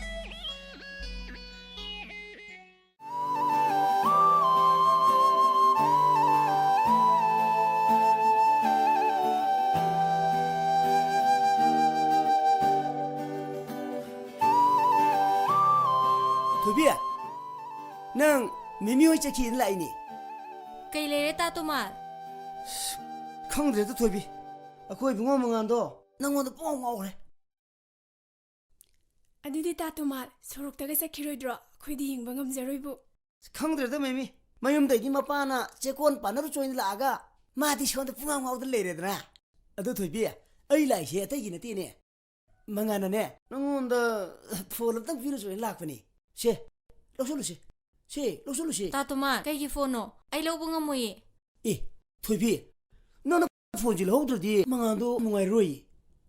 ꯊꯣꯏꯕꯤ, ꯅꯪ ꯃꯤꯃꯤ ꯍꯣꯏ ꯆꯠꯈꯤꯅ ꯂꯥꯛꯏꯅꯦ꯫ ꯀꯩ ꯂꯩꯔꯦ, ꯇꯥ ꯇꯣꯃꯥ? ꯈꯪꯗ꯭ꯔꯦꯗ ꯊꯣꯏꯕꯤ, ꯑꯩꯈꯣꯏ ꯏꯕꯨꯡꯉꯣ ꯃꯉꯥꯟꯗꯣ ꯅꯪꯉꯣꯟꯗ ꯄꯨꯡꯉꯥꯎ ꯉꯥꯎꯈ꯭ꯔꯦ꯫ ꯑꯗꯨꯗꯤ ꯇꯥ ꯇꯣꯃꯥ, ꯁꯣꯔꯣꯛꯇꯒ ꯆꯠꯈꯤꯔꯣꯏꯗ꯭ꯔꯣ? ꯑꯩꯈꯣꯏꯗꯤ ꯍꯤꯡꯕ ꯉꯝꯖꯔꯣꯏꯕꯨ꯫ ꯈꯪꯗ꯭ꯔꯦꯗ ꯃꯦꯃꯤ, ꯃꯌꯨꯝꯗꯩꯗꯤ ꯃꯄꯥꯅ ꯆꯦꯛꯀꯣꯟ ꯄꯥꯟꯅꯔꯨ ꯆꯣꯏꯅ ꯂꯥꯛꯑꯒ ꯃꯥꯗꯤ ꯁꯣꯝꯗ ꯄꯨꯡꯉꯥꯎ ꯉꯥꯎꯗꯅ ꯂꯩꯔꯦꯗꯅ꯫ ꯑꯗꯨ ꯊꯣꯏꯕꯤ, ꯑꯩ ꯂꯥꯛꯏꯁꯦ ꯑꯇꯩꯒꯤ ꯅꯠꯇꯦꯅꯦ꯫ ꯃꯉꯥꯟꯅꯅꯦ, ꯅꯪꯉꯣꯟꯗ ꯐꯣꯟ ꯑꯝꯇꯪ ꯄꯤꯔꯨ ꯆꯣꯏꯅ ꯂꯥꯛꯄꯅꯤ꯫ ꯁꯦ, ꯂꯧꯁꯜꯂꯨꯁꯦ꯫ ꯁꯦ, ꯂꯧꯁꯜꯂꯨꯁꯦ꯫ ꯇꯥ ꯇꯣꯃꯥ, ꯀꯩꯒꯤ ꯐꯣꯟꯅꯣ? ꯑꯩ ꯂꯧꯕ ꯉꯝꯃꯣꯏꯌꯦ꯫ ꯑꯦ, ꯊꯣꯏꯕꯤ, ꯅꯪꯅ ꯐꯣꯟꯁꯦ ꯂꯧꯍꯧꯗ꯭ꯔꯗꯤ ꯃꯉꯥꯜꯗꯣ ꯅꯨꯡꯉꯥꯏꯔꯣꯏ꯫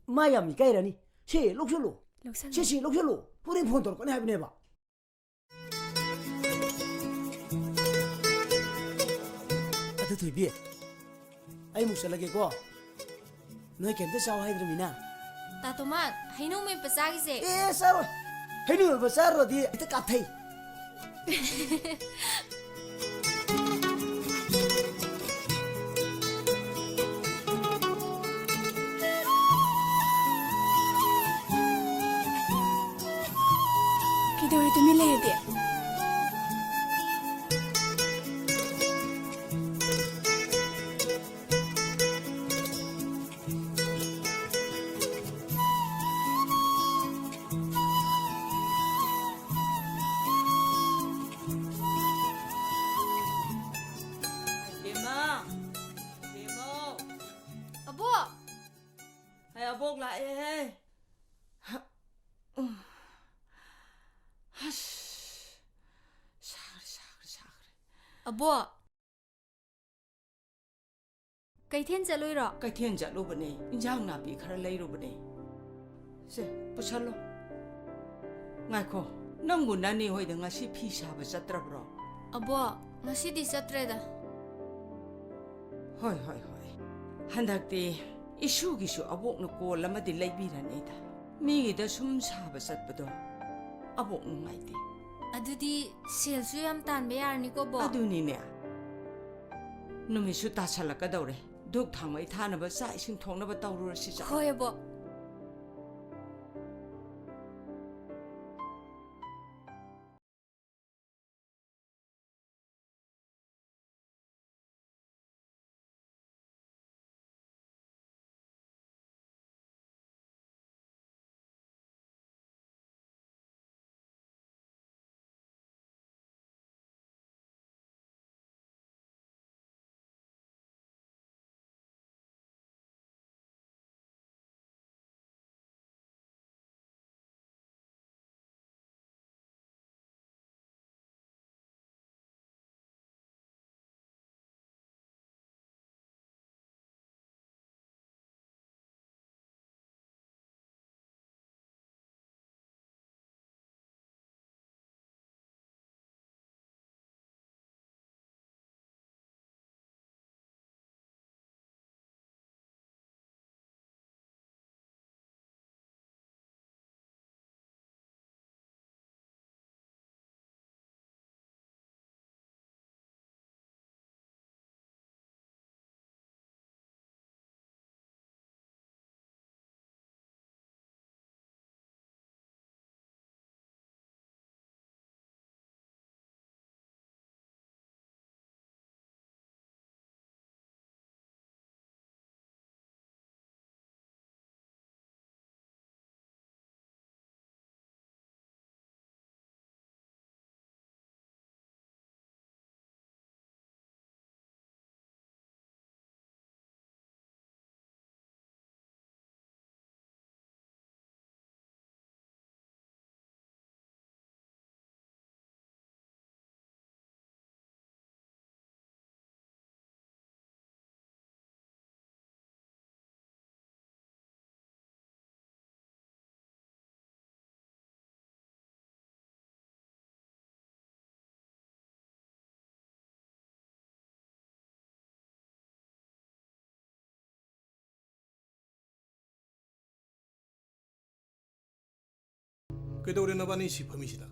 ꯃꯥ ꯌꯥꯝ ꯏꯀꯥꯏꯔꯅꯤ꯫ ꯁꯦ, ꯂꯧꯁꯜꯂꯣ꯫ ꯂꯧꯁꯜꯂꯣ꯫ ꯁꯦ, ꯁꯦ, ꯂꯧꯁꯜꯂꯣ꯫ ꯍꯣꯔꯦꯟ ꯐꯣꯟ ꯇꯧꯔꯛꯀꯅꯤ ꯍꯥꯏꯕꯅꯦꯕ꯫ ꯑꯗꯨ ꯊꯣꯏꯕꯤ, ꯑꯩ ꯑꯃꯨꯛ ꯆꯠꯂꯒꯦꯀꯣ꯫ ꯅꯣꯏ ꯀꯩꯝꯇ ꯆꯥꯎ ꯍꯥꯏꯗ꯭ꯔꯃꯤꯅ꯫ ꯇꯥ ꯇꯣꯃꯥ, ꯍꯩꯅꯧ ꯃꯦꯠꯄ ꯆꯥꯈꯤꯁꯦ꯫ ꯑꯦ, ꯆꯥꯔꯣꯏ꯫ ꯍꯩꯅꯧ ꯃꯦꯠꯄ ꯆꯥꯔꯨꯔꯗꯤ ꯍꯦꯛꯇ ꯀꯥꯞꯊꯩ꯫ ꯀꯩꯗꯧꯔꯦ ꯇꯨꯃꯤꯟ ꯂꯩꯔꯗꯤ? ꯕꯦꯝꯃ! ꯕꯦꯝꯃꯧ! ꯑꯕꯣꯛ! ꯑꯩ ꯑꯕꯣꯛ ꯂꯥꯛꯑꯦꯍꯦ! ꯑꯁ! ꯁꯥꯈ꯭ꯔꯦ, ꯁꯥꯈ꯭ꯔꯦ, ꯁꯥꯈ꯭ꯔꯦ꯫ ꯑꯕꯣꯛ! ꯀꯩꯊꯦꯜ ꯆꯠꯂꯨꯏꯔꯣ? ꯀꯩꯊꯦꯜ ꯆꯠꯂꯨꯕꯅꯦ, ꯏꯟꯖꯥꯡ ꯅꯥꯄꯤ ꯈꯔ ꯂꯩꯔꯨꯕꯅꯦ꯫ ꯁꯦ, ꯄꯨꯁꯜꯂꯣ꯫ ꯉꯥꯏꯈꯣ, ꯅꯪꯕꯨ ꯅꯅꯦ ꯍꯣꯏꯗ ꯉꯁꯤ ꯐꯤ ꯁꯥꯕ ꯆꯠꯇ꯭ꯔꯕ꯭ꯔꯣ? ꯑꯕꯣꯛ, ꯉꯁꯤꯗꯤ ꯆꯠꯇ꯭ꯔꯦꯗ꯫ ꯍꯣꯏ, ꯍꯣꯏ, ꯍꯣꯏ꯫ ꯍꯟꯗꯛꯇꯤ ꯏꯁꯨꯒꯤꯁꯨ ꯑꯕꯣꯛꯅ ꯀꯣꯜ ꯑꯃꯗꯤ ꯂꯩꯕꯤꯔꯅꯤꯗ꯫ ꯃꯤꯒꯤꯗ ꯁꯨꯝ ꯁꯥꯕ ꯆꯠꯄꯗꯣ ꯑꯕꯣꯛ ꯅꯨꯡꯉꯥꯏꯇꯦ꯫ ꯑꯗꯨꯗꯤ ꯁꯦꯜꯁꯨ ꯌꯥꯝ ꯇꯥꯟꯕ ꯌꯥꯔꯅꯤꯀꯣ, ꯕꯣꯛ? ꯑꯗꯨꯅꯤꯅꯦ꯫ ꯅꯨꯃꯤꯠꯁꯨ ꯇꯥꯁꯜꯂꯛꯀꯗꯧꯔꯦ꯫ ꯙꯨꯛ ꯊꯥꯎꯃꯩ ꯊꯥꯅꯕ ꯆꯥꯛ ꯏꯁꯤꯡ ꯊꯣꯡꯅꯕ ꯇꯧꯔꯨꯔꯁꯤ, ꯆꯠꯂꯣ꯫ ꯍꯣꯏ, ꯕꯣꯛ꯫ ꯀꯩꯗꯧꯔꯦ ꯅꯕꯥꯅꯤ ꯁꯤ ꯐꯝꯃꯤꯁꯤꯅ?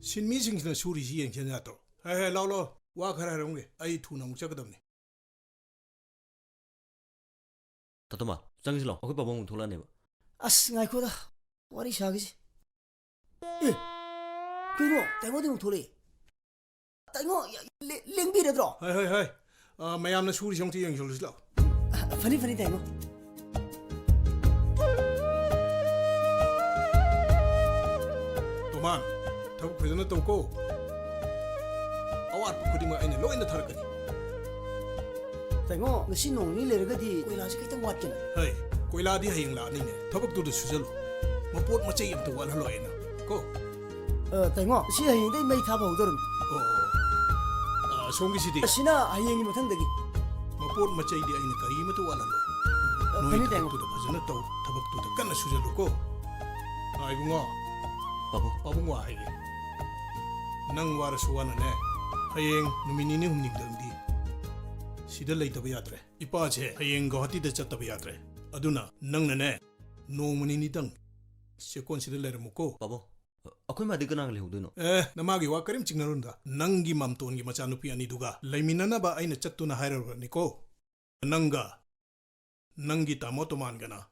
ꯁꯤꯟꯃꯤꯁꯤꯡꯁꯤꯅ ꯁꯨꯔꯤꯁꯤ ꯌꯦꯡꯁꯤꯟ ꯌꯥꯗ꯭ꯔꯣ? ꯍꯦ, ꯍꯦ, ꯂꯥꯎ, ꯂꯥꯎ꯫ ꯋꯥ ꯈꯔ ꯍꯥꯏꯔꯝꯒꯦ꯫ ꯑꯩ ꯊꯨꯅ ꯑꯃꯨꯛ ꯆꯠꯀꯗꯕꯅꯤ꯫ ꯇꯥꯇꯣꯃ, ꯆꯪꯁꯤ ꯂꯥꯎ꯫ ꯑꯩꯈꯣꯏ ꯄꯥꯕꯨꯡ ꯑꯃꯨꯛ ꯊꯣꯛꯂꯛꯑꯅꯦꯕ꯫ ꯑꯁ, ꯉꯥꯏꯈꯣꯗ꯫ ꯋꯥꯔꯤ ꯁꯥꯈꯤꯁꯤ꯫ ꯑꯦ, ꯀꯩꯅꯣ? ꯇꯥꯏꯉꯣꯗꯤ ꯑꯃꯨꯛ ꯊꯣꯛꯂꯛꯑꯦ꯫ ꯇꯥꯏꯉꯣ, ꯌꯥ-, ꯂꯦ-, ꯂꯦꯡꯕꯤꯔꯗ꯭ꯔꯣ? ꯍꯣꯏ, ꯍꯣꯏ, ꯍꯣꯏ꯫ ꯑ, ꯃꯌꯥꯝꯅ ꯁꯨꯔꯤꯁꯤ ꯑꯃꯨꯛꯇ ꯌꯦꯡꯁꯤꯜꯂꯨꯁꯤ ꯂꯥꯎ꯫ ꯑ, ꯐꯅꯤ, ꯐꯅꯤ, ꯇꯥꯏꯉꯣ꯫ ꯇꯣꯃꯥꯟ, ꯊꯕꯛ ꯐꯖꯅ ꯇꯧꯀꯣ꯫ ꯑꯋꯥꯠꯄ ꯈꯨꯗꯤꯡꯃꯛ ꯑꯩꯅ ꯂꯣꯏꯅ ꯊꯥꯔꯛꯀꯅꯤ꯫ ꯇꯥꯏꯉꯣ, ꯉꯁꯤ ꯅꯣꯡ ꯅꯤꯅꯤ ꯂꯩꯔꯒꯗꯤ ꯀꯣꯏꯂꯥꯁꯦ ꯈꯤꯇꯪ ꯋꯥꯠꯀꯅꯤ꯫ ꯍꯩ, ꯀꯣꯏꯂꯥꯗꯤ ꯍꯌꯦꯡ ꯂꯥꯛꯑꯅꯤꯅꯦ꯫ ꯊꯕꯛꯇꯨꯗ ꯁꯨꯖꯜꯂꯨ꯫ ꯃꯄꯣꯠ ꯃꯆꯩ ꯑꯝꯇ ꯋꯥꯠꯍꯜꯂꯣꯏ ꯑꯩꯅ꯫ ꯀꯣ? ꯑ, ꯇꯥꯏꯉꯣ, ꯁꯤ ꯍꯌꯦꯡꯗꯩ ꯃꯩ ꯊꯥꯕ ꯍꯧꯗꯧꯔꯝꯅꯤ꯫ ꯑꯣ, ꯑꯣ꯫ ꯑ, ꯁꯣꯝꯒꯤꯁꯤꯗꯤ? ꯑꯁꯤꯅ ꯍꯌꯦꯡꯒꯤ ꯃꯊꯪꯗꯒꯤ꯫ ꯃꯄꯣꯠ ꯃꯆꯩꯗꯤ ꯑꯩꯅ ꯀꯔꯤ ꯑꯃꯠꯇ ꯋꯥꯠꯍꯜꯂꯣꯏ꯫ ꯑ, ꯅꯣꯏ ꯐꯅꯤ, ꯇꯥꯏꯉꯣ꯫ ꯊꯕꯛꯇꯨꯗ ꯐꯖꯅ ꯇꯧ, ꯊꯕꯛꯇꯨꯗ ꯀꯟꯅ ꯁꯨꯖꯜꯂꯨꯀꯣ꯫ ꯑ, ꯏꯕꯨꯡꯉꯣ꯫ ꯄꯥꯕꯨꯡ꯫ ꯄꯥꯕꯨꯡ ꯋꯥ ꯍꯥꯏꯒꯦ꯫ ꯅꯪ ꯋꯥꯔꯁꯨ ꯋꯥꯅꯅꯦ, ꯍꯌꯦꯡ ꯅꯨꯃꯤꯠ ꯅꯤꯅꯤ ꯍꯨꯝꯅꯤꯗꯪꯗꯤ ꯁꯤꯗ ꯂꯩꯇꯕ ꯌꯥꯗ꯭ꯔꯦ꯫ ꯏꯄꯥꯁꯦ ꯍꯌꯦꯡ ꯒꯧꯍꯥꯇꯤꯗ ꯆꯠꯇꯕ ꯌꯥꯗ꯭ꯔꯦ꯫ ꯑꯗꯨꯅ ꯅꯪꯅꯅꯦ, ꯅꯣꯡꯃ ꯅꯤꯅꯤꯗꯪ ꯆꯦꯛꯀꯣꯟꯁꯤꯗ ꯂꯩꯔꯝꯃꯨꯀꯣ꯫ ꯄꯥꯕꯨꯡ, ꯑꯩꯈꯣꯏ ꯃꯥꯗꯤ ꯀꯅꯥꯒ ꯂꯩꯍꯧꯗꯣꯏꯅꯣ? ꯑꯦ, ꯅꯃꯥꯒꯤ ꯋꯥ ꯀꯔꯤꯝ ꯆꯤꯡꯅꯔꯨꯅꯨꯗ꯫ ꯅꯪꯒꯤ ꯃꯥꯝꯇꯣꯟꯒꯤ ꯃꯆꯥꯅꯨꯄꯤ ꯑꯅꯤꯗꯨꯒ ꯂꯩꯃꯤꯟꯅꯅꯕ ꯑꯩꯅ ꯆꯠꯇꯨꯅ ꯍꯥꯏꯔꯨꯔꯅꯤꯀꯣ꯫ ꯅꯪꯒ ꯅꯪꯒꯤ ꯇꯥꯃꯣ ꯇꯣꯃꯥꯟꯒꯅ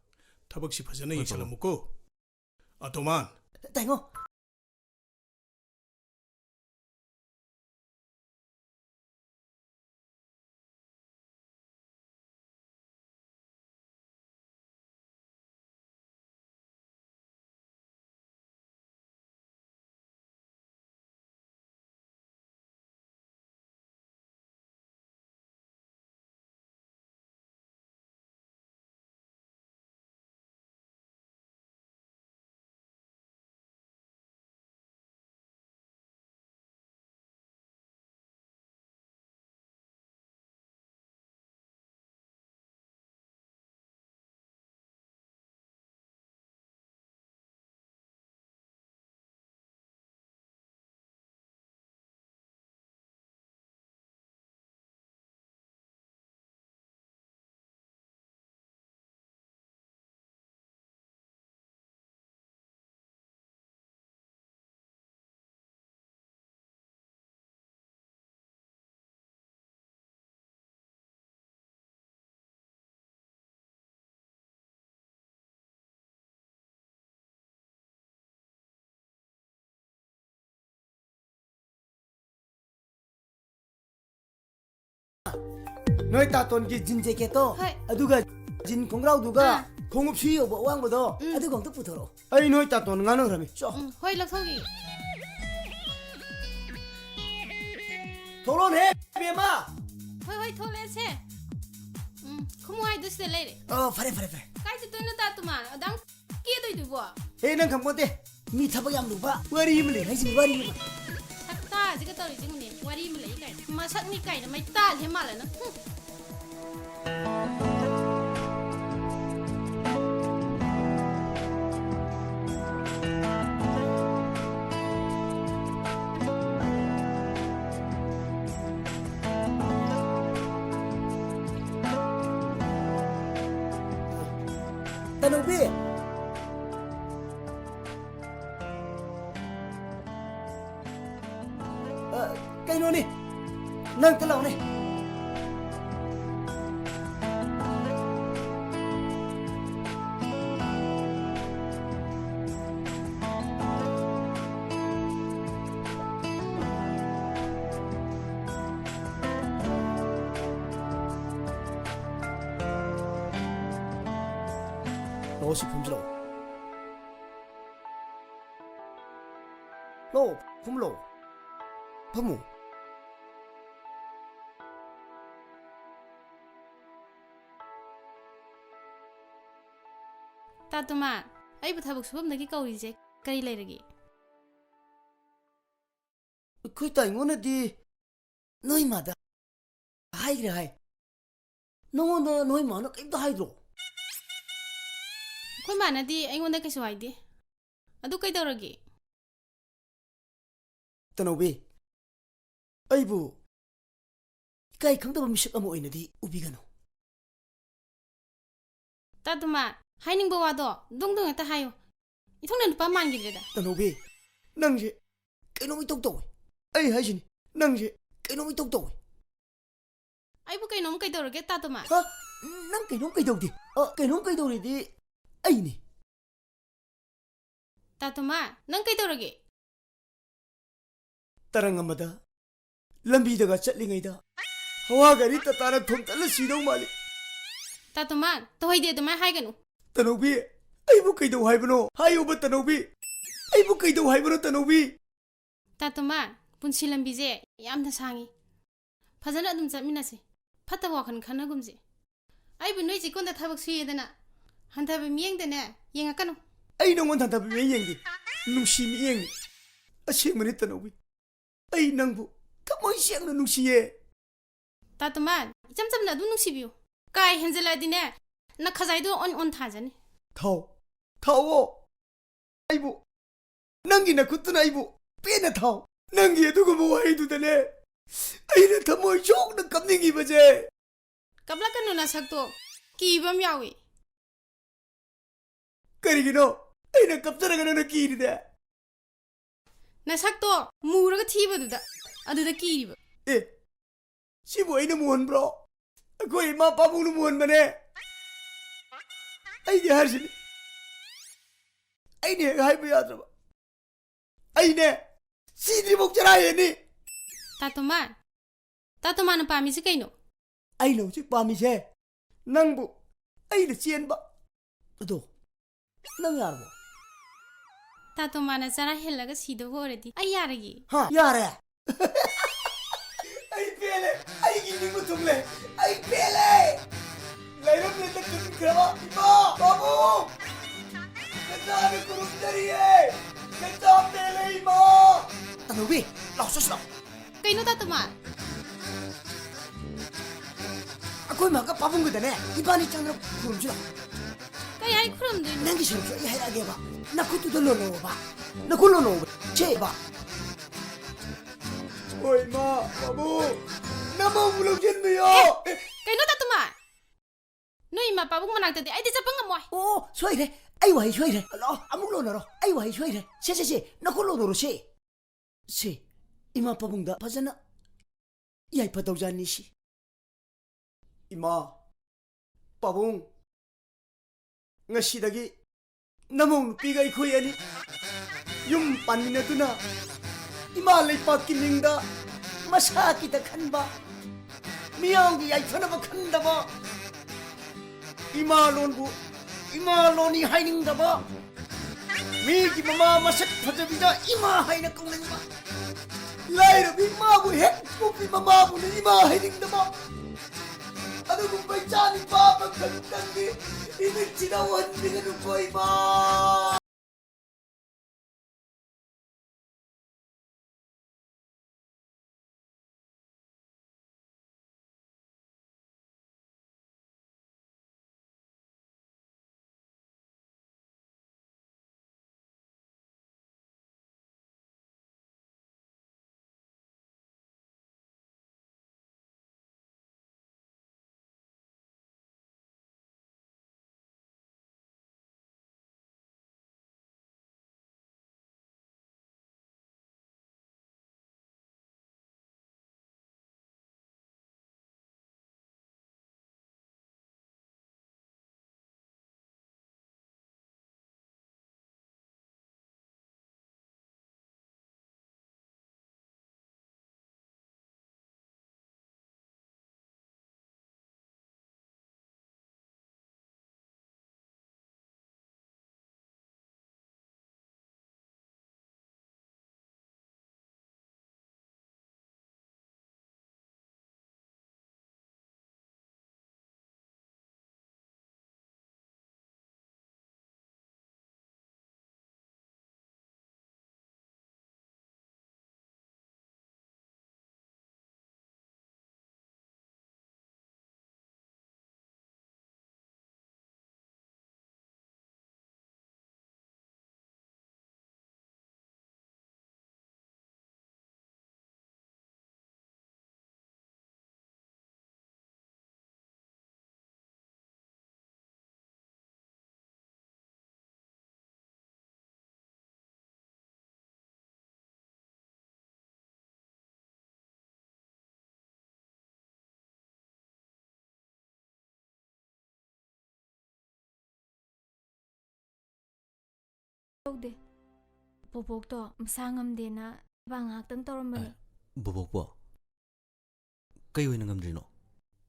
ꯊꯕꯛꯁꯤ ꯐꯖꯅ ꯍꯣꯏ, ꯄꯥꯕꯨꯡ꯫ ꯌꯦꯡꯁꯤꯜꯂꯝꯃꯨꯀꯣ꯫ ꯑ, ꯇꯣꯃꯥꯟ꯫ ꯇꯥꯏꯉꯣ꯫ ꯅꯣꯏ ꯇꯥꯇꯣꯟꯒꯤ ꯖꯤꯟ ꯖꯦꯀꯦꯠꯇꯣ, ꯍꯣꯏ꯫ ꯑꯗꯨꯒ ꯖꯤꯟ ꯈꯣꯡꯒ꯭ꯔꯥꯎꯗꯨꯒ ꯑꯥ꯫ ꯈꯣꯡꯎꯞ ꯁꯤ ꯌꯧꯕ ꯑꯋꯥꯡꯕꯗꯣ, ꯎꯝ꯫ ꯑꯗꯨꯒ ꯑꯝꯇ ꯄꯨꯊꯣꯔꯛꯑꯣ꯫ ꯑꯩ ꯅꯣꯏ ꯇꯥꯇꯣꯟ ꯉꯥꯡꯅꯈ꯭ꯔꯃꯤ꯫ ꯆꯣ꯫ ꯎꯝ, ꯍꯣꯏ, ꯂꯧꯊꯣꯛꯈꯤꯒꯦ꯫ ꯊꯣꯛꯂꯛꯑꯣꯅꯦ, ꯕꯦꯝꯃ꯫ ꯍꯣꯏ, ꯍꯣꯏ, ꯊꯣꯛꯂꯛꯑꯦꯁꯦ꯫ ꯎꯝ, ꯈꯨꯃꯨ ꯍꯥꯏꯗꯣ ꯁꯤꯗ ꯂꯩꯔꯦ꯫ ꯑꯣ, ꯐꯔꯦ, ꯐꯔꯦ, ꯐꯔꯦ꯫ ꯀꯥꯏ ꯆꯠꯇꯣꯏꯅꯣ, ꯇꯥ ꯇꯨꯃꯥꯟ? ꯑꯗꯥꯝ ꯀꯦꯗꯣꯏꯗꯨꯕꯣ? ꯑꯦ, ꯅꯪ ꯈꯪꯄꯣꯟꯇꯦ꯫ ꯃꯤ ꯊꯕꯛ ꯌꯥꯝ ꯂꯨꯕ ꯋꯥꯔꯤ ꯑꯃ ꯂꯩ ꯍꯥꯏꯁꯤꯅꯤ, ꯋꯥꯔꯤ ꯑꯃ꯫ ꯁꯛꯇꯥꯁꯤꯒ ꯇꯧꯔꯤꯁꯤꯒꯅꯦ, ꯋꯥꯔꯤ ꯑꯃ ꯂꯩ ꯀꯥꯏꯅ꯫ ꯃꯁꯛꯅꯤ ꯀꯥꯏꯅ ꯃꯩꯇꯥꯜ ꯍꯦꯛ ꯃꯥꯜꯂꯅ꯫ ꯍꯨꯝ꯫ ꯇꯅꯧꯕꯤ! ꯑ, ꯀꯩꯅꯣꯅꯤ, ꯅꯪ ꯑꯝꯇ ꯂꯥꯛꯑꯣꯅꯦ꯫ ꯂꯥꯛꯑꯣ, ꯁꯤ ꯐꯝꯁꯤ ꯂꯥꯛꯑꯣ꯫ ꯂꯥꯛꯑꯣ, ꯐꯝꯃꯨ ꯂꯥꯛꯑꯣ꯫ ꯐꯝꯃꯨ꯫ ꯇꯥ ꯇꯨꯃꯥꯟ, ꯑꯩꯕꯨ ꯊꯕꯛ ꯁꯨꯐꯝꯗꯒꯤ ꯀꯧꯔꯤꯁꯦ ꯀꯔꯤ ꯂꯩꯔꯒꯦ? ꯑꯩꯈꯣꯏ ꯇꯥꯏꯉꯣꯟꯅꯗꯤ ꯅꯣꯏ ꯃꯥꯗ ꯍꯥꯏꯈ꯭ꯔꯦ ꯍꯥꯏ꯫ ꯅꯉꯣꯟꯗ ꯅꯣꯏ ꯃꯥꯅ ꯀꯩꯝꯇ ꯍꯥꯏꯗ꯭ꯔꯣ? ꯑꯩꯈꯣꯏ ꯃꯥꯅꯗꯤ ꯑꯩꯉꯣꯟꯗ ꯀꯩꯁꯨ ꯍꯥꯏꯗꯦ꯫ ꯑꯗꯨ ꯀꯩꯗꯧꯔꯒꯦ? ꯇꯅꯧꯕꯤ, ꯑꯩꯕꯨ ꯏꯀꯥꯏ ꯈꯪꯗꯕ ꯃꯤꯁꯛ ꯑꯃ ꯑꯣꯏꯅꯗꯤ ꯎꯕꯤꯒꯅꯨ꯫ ꯇꯥ ꯇꯨꯃꯥꯟ, ꯍꯥꯏꯅꯤꯡꯕ ꯋꯥꯗꯣ ꯗꯨꯡ ꯗꯨꯡ ꯍꯦꯛꯇ ꯍꯥꯏꯌꯨ꯫ ꯏꯊꯧꯅ ꯅꯨꯄꯥ ꯃꯥꯟꯈꯤꯗ꯭ꯔꯦꯗ꯫ ꯇꯅꯧꯕꯤ, ꯅꯪꯁꯦ ꯀꯩꯅꯣꯝ ꯏꯇꯧ ꯇꯧꯏ꯫ ꯑꯩ ꯍꯥꯏꯁꯤꯅꯤ, ꯅꯪꯁꯦ ꯀꯩꯅꯣꯝ ꯏꯇꯧ ꯇꯧꯏ꯫ ꯑꯩꯕꯨ ꯀꯩꯅꯣꯝ ꯀꯩꯗꯧꯔꯒꯦ, ꯇꯥ ꯇꯨꯃꯥꯟ? ꯍꯥ? ꯅꯪ ꯀꯩꯅꯣꯝ ꯀꯩꯗꯧꯗꯦ꯫ ꯑ, ꯀꯩꯅꯣꯝ ꯀꯩꯗꯧꯔꯤꯗꯤ ꯑꯩꯅꯤ꯫ ꯇꯥ ꯇꯨꯃꯥꯟ, ꯅꯪ ꯀꯩꯗꯧꯔꯒꯦ? ꯇꯔꯪ ꯑꯃꯗ ꯂꯝꯕꯤꯗꯒ ꯆꯠꯂꯤꯉꯩꯗ ꯍꯋꯥ ꯒꯥꯔꯤ ꯇꯇꯥꯅ ꯊꯣꯝꯇꯠꯂ ꯁꯤꯗꯧ ꯃꯥꯜꯂꯤ꯫ ꯇꯥ ꯇꯣꯃꯥꯟ, ꯇꯧꯍꯩꯗꯦ, ꯑꯗꯨꯃꯥꯏꯅ ꯍꯥꯏꯒꯅꯨ꯫ ꯇꯅꯧꯕꯤ, ꯑꯩꯕꯨ ꯀꯩꯗꯧ ꯍꯥꯏꯕꯅꯣ? ꯍꯥꯏꯌꯨꯕ, ꯇꯅꯧꯕꯤ꯫ ꯑꯩꯕꯨ ꯀꯩꯗꯧ ꯍꯥꯏꯕꯅꯣ, ꯇꯅꯧꯕꯤ? ꯇꯥ ꯇꯣꯃꯥꯟ, ꯄꯨꯟꯁꯤ ꯂꯝꯕꯤꯁꯦ ꯌꯥꯝꯅ ꯁꯥꯡꯉꯤ꯫ ꯐꯖꯅ ꯑꯗꯨꯝ ꯆꯠꯃꯤꯟꯅꯁꯤ꯫ ꯐꯠꯇꯕ ꯋꯥꯈꯜ ꯈꯟꯅꯒꯨꯝꯁꯤ꯫ ꯑꯩꯕꯨ ꯅꯣꯏ ꯆꯤꯛꯀꯣꯟꯗ ꯊꯕꯛ ꯁꯨꯏꯌꯦꯗꯅ ꯍꯟꯊꯕ ꯃꯤꯠꯌꯦꯡꯗꯅꯦ ꯌꯦꯡꯉꯛꯀꯅꯨ꯫ ꯑꯩ ꯅꯉꯣꯟꯗ ꯍꯟꯊꯕ ꯃꯤꯠꯌꯦꯡ ꯌꯦꯡꯗꯦ꯫ ꯅꯨꯡꯁꯤ ꯃꯤꯠꯌꯦꯡꯅꯤ꯫ ꯑꯁꯦꯡꯕꯅꯤ, ꯇꯅꯧꯕꯤ꯫ ꯑꯩ ꯅꯪꯕꯨ ꯊꯃꯣꯏ ꯁꯦꯡꯅ ꯅꯨꯡꯁꯤꯌꯦ꯫ ꯇꯥ ꯇꯣꯃꯥꯟ, ꯏꯆꯝ ꯆꯝꯅ ꯑꯗꯨꯝ ꯅꯨꯡꯁꯤꯕꯤꯌꯨ꯫ ꯀꯥ ꯍꯦꯟꯖꯜꯂꯛꯑꯗꯤꯅꯦ, ꯅꯈꯖꯥꯏꯗꯣ ꯑꯣꯟ ꯑꯣꯟ ꯊꯥꯖꯅꯤ꯫ ꯊꯥꯎ, ꯊꯥꯎꯑꯣ꯫ ꯑꯩꯕꯨ, ꯅꯪꯒꯤ ꯅꯈꯨꯠꯇꯨꯅ ꯑꯩꯕꯨ ꯄꯦꯟꯅ ꯊꯥꯎ꯫ ꯅꯪꯒꯤ ꯑꯗꯨꯒꯨꯝꯕ ꯋꯥꯍꯩꯗꯨꯗꯅꯦ, ꯑꯩꯅ ꯊꯃꯣꯏ ꯁꯣꯛꯅ ꯀꯞꯅꯤꯡꯉꯤꯕꯁꯦ꯫ ꯀꯞꯂꯛꯀꯅꯨ, ꯅꯁꯛꯇꯣ ꯀꯤꯕ ꯑꯃ ꯌꯥꯎꯏ꯫ ꯀꯔꯤꯒꯤꯅꯣ ꯑꯩꯅ ꯀꯞꯆꯔꯒ ꯅꯪꯅ ꯀꯤꯔꯤꯗꯦ? ꯅꯁꯛꯇꯣ ꯃꯨꯔꯒ ꯊꯤꯕꯗꯨꯗ, ꯑꯗꯨꯗ ꯀꯤꯔꯤꯕ꯫ ꯑꯦ, ꯁꯤꯕꯨ ꯑꯩꯅ ꯃꯨꯍꯟꯕ꯭ꯔꯣ? ꯑꯩꯈꯣꯏ ꯏꯃꯥ ꯄꯥꯕꯨꯡꯅ ꯃꯨꯍꯟꯕꯅꯦ꯫ ꯑꯩꯗꯤ ꯍꯥꯏꯔꯤꯁꯤꯅꯤ, ꯑꯩꯅ ꯍꯦꯛ ꯍꯥꯏꯕ ꯌꯥꯗ꯭ꯔꯕ꯫ ꯑꯩꯅꯦ ꯁꯤꯗ꯭ꯔꯤꯐꯥꯎ ꯆꯔꯥ ꯍꯦꯟꯅꯤ꯫ ꯇꯥ ꯇꯣꯃꯥꯟ, ꯇꯥ ꯇꯣꯃꯥꯟꯅ ꯄꯥꯝꯃꯤꯁꯤ ꯀꯩꯅꯣ? ꯑꯩꯅ ꯍꯧꯖꯤꯛ ꯄꯥꯝꯃꯤꯁꯦ ꯅꯪꯕꯨ ꯑꯩꯅ ꯆꯦꯟꯕ ꯑꯗꯣ, ꯅꯪ ꯌꯥꯔꯕꯣ? ꯇꯥ ꯇꯣꯃꯥꯟꯅ ꯆꯔꯥ ꯍꯦꯜꯂꯒ ꯁꯤꯗꯧꯕ ꯑꯣꯏꯔꯗꯤ ꯑꯩ ꯌꯥꯔꯒꯦ꯫ ꯍꯥ? ꯌꯥꯔꯦ? ꯑꯩ ꯄꯦꯜꯂꯦ! ꯑꯩꯒꯤ ꯅꯤꯡꯕ ꯊꯨꯡꯂꯦ! ꯑꯩ ꯄꯦꯜꯂꯦ! ꯂꯩꯔꯝꯂꯦꯟꯗ ꯀꯟꯈ꯭ꯔꯕ ꯏꯃꯥ! ꯄꯥꯕꯨꯡ! ꯅꯆꯥꯅ ꯈꯨꯔꯨꯝꯖꯔꯤꯌꯦ! ꯅꯆꯥ ꯄꯦꯜꯂꯦ ꯏꯃꯥ! ꯇꯅꯧꯕꯤ, ꯂꯥꯎ, ꯆꯠꯁꯤ ꯂꯥꯎ꯫ ꯀꯩꯅꯣ ꯇꯥ ꯇꯣꯃꯥꯟ? ꯑꯩꯈꯣꯏ ꯃꯥꯒ ꯄꯥꯕꯨꯡꯒꯗꯅꯦ, ꯏꯕꯥꯅꯤ ꯆꯪꯗꯅ ꯈꯨꯔꯨꯝꯁꯤ ꯂꯥꯎ꯫ ꯀꯩ ꯍꯥꯏ ꯈꯨꯔꯨꯝꯗꯣꯏꯅꯣ? ꯅꯪꯒꯤ ꯁꯔꯨꯛꯁꯨ ꯑꯩ ꯍꯥꯏꯔꯛꯑꯒꯦꯕ꯫ ꯅꯈꯨꯠꯇꯨꯗ ꯂꯣꯜꯂꯣꯕ꯫ ꯅꯈꯨꯠ ꯂꯣꯜꯂꯣꯕ꯫ ꯁꯦꯕ꯫ ꯍꯣꯏ, ꯏꯃꯥ, ꯄꯥꯕꯨꯡ, ꯅꯃꯧꯕꯨ ꯂꯧꯁꯤꯟꯕꯤꯌꯣ꯫ ꯑꯦ, ꯀꯩꯅꯣ ꯇꯥ ꯇꯣꯃꯥꯟ? ꯅꯣꯏ ꯏꯃꯥ ꯄꯥꯕꯨꯡ ꯃꯅꯥꯛꯇꯗꯤ ꯑꯩꯗꯤ ꯆꯠꯄ ꯉꯝꯃꯣꯏ꯫ ꯑꯣ, ꯁꯣꯏꯔꯦ꯫ ꯑꯩ ꯋꯥꯍꯩ ꯁꯣꯏꯔꯦ꯫ ꯂꯥꯛꯑꯣ, ꯑꯃꯨꯛ ꯂꯣꯟꯅꯔꯣ꯫ ꯑꯩ ꯋꯥꯍꯩ ꯁꯣꯏꯔꯦ꯫ ꯁꯦ, ꯁꯦ, ꯁꯦ, ꯅꯈꯨꯠ ꯂꯣꯟꯅꯔꯣ, ꯁꯦ꯫ ꯁꯦ, ꯏꯃꯥ ꯄꯥꯕꯨꯡꯗ ꯐꯖꯅ ꯌꯥꯏꯐ ꯇꯧꯖꯥꯅꯤ, ꯁꯤ꯫ ꯏꯃꯥ, ꯄꯥꯕꯨꯡ, ꯉꯁꯤꯗꯒꯤ ꯅꯃꯧ ꯅꯨꯄꯤꯒ ꯑꯩꯈꯣꯏ ꯑꯅꯤ ꯌꯨꯝ ꯄꯥꯟꯃꯤꯟꯅꯗꯨꯅ ꯏꯃꯥ ꯂꯩꯄꯥꯛꯀꯤ ꯃꯤꯡꯗ ꯃꯁꯥ ꯈꯤꯇ ꯈꯟꯕ ꯃꯤꯌꯥꯝꯒꯤ ꯌꯥꯏꯐꯅꯕ ꯈꯟꯗꯕ, ꯏꯃꯥ ꯂꯣꯟꯕꯨ ꯏꯃꯥ ꯂꯣꯟꯅꯤ ꯍꯥꯏꯅꯤꯡꯗꯕ, ꯃꯤꯒꯤ ꯃꯃꯥ ꯃꯁꯛ ꯐꯖꯕꯤꯗ ꯏꯃꯥ ꯍꯥꯏꯅ ꯀꯧꯅꯤꯡꯕ, ꯂꯥꯏꯔꯕ ꯏꯃꯥꯕꯨ ꯍꯦꯛ ꯄꯣꯛꯄꯤ ꯃꯃꯥꯕꯨꯅ ꯏꯃꯥ ꯍꯥꯏꯅꯤꯡꯗꯕ, ꯑꯗꯨꯒꯨꯝꯕ ꯏꯆꯥ ꯅꯤꯄꯥ ꯑꯃꯈꯛꯇꯪꯗꯤ ꯏꯃꯤꯠꯁꯤꯗ ꯎꯍꯟꯕꯤꯒꯅꯨꯀꯣ ꯏꯃꯥ꯫ ꯇꯧꯗꯦ꯫ ꯕꯣꯕꯣꯛꯇꯣ ꯃꯁꯥ ꯉꯝꯗꯦꯅ ꯁꯦꯕꯥ ꯉꯥꯏꯍꯥꯛꯇꯪ ꯇꯧꯔꯝꯕꯅꯦ꯫ ꯑꯦ, ꯕꯣꯕꯣꯛꯄꯣ? ꯀꯩ ꯑꯣꯏꯅ ꯉꯝꯗ꯭ꯔꯤꯅꯣ?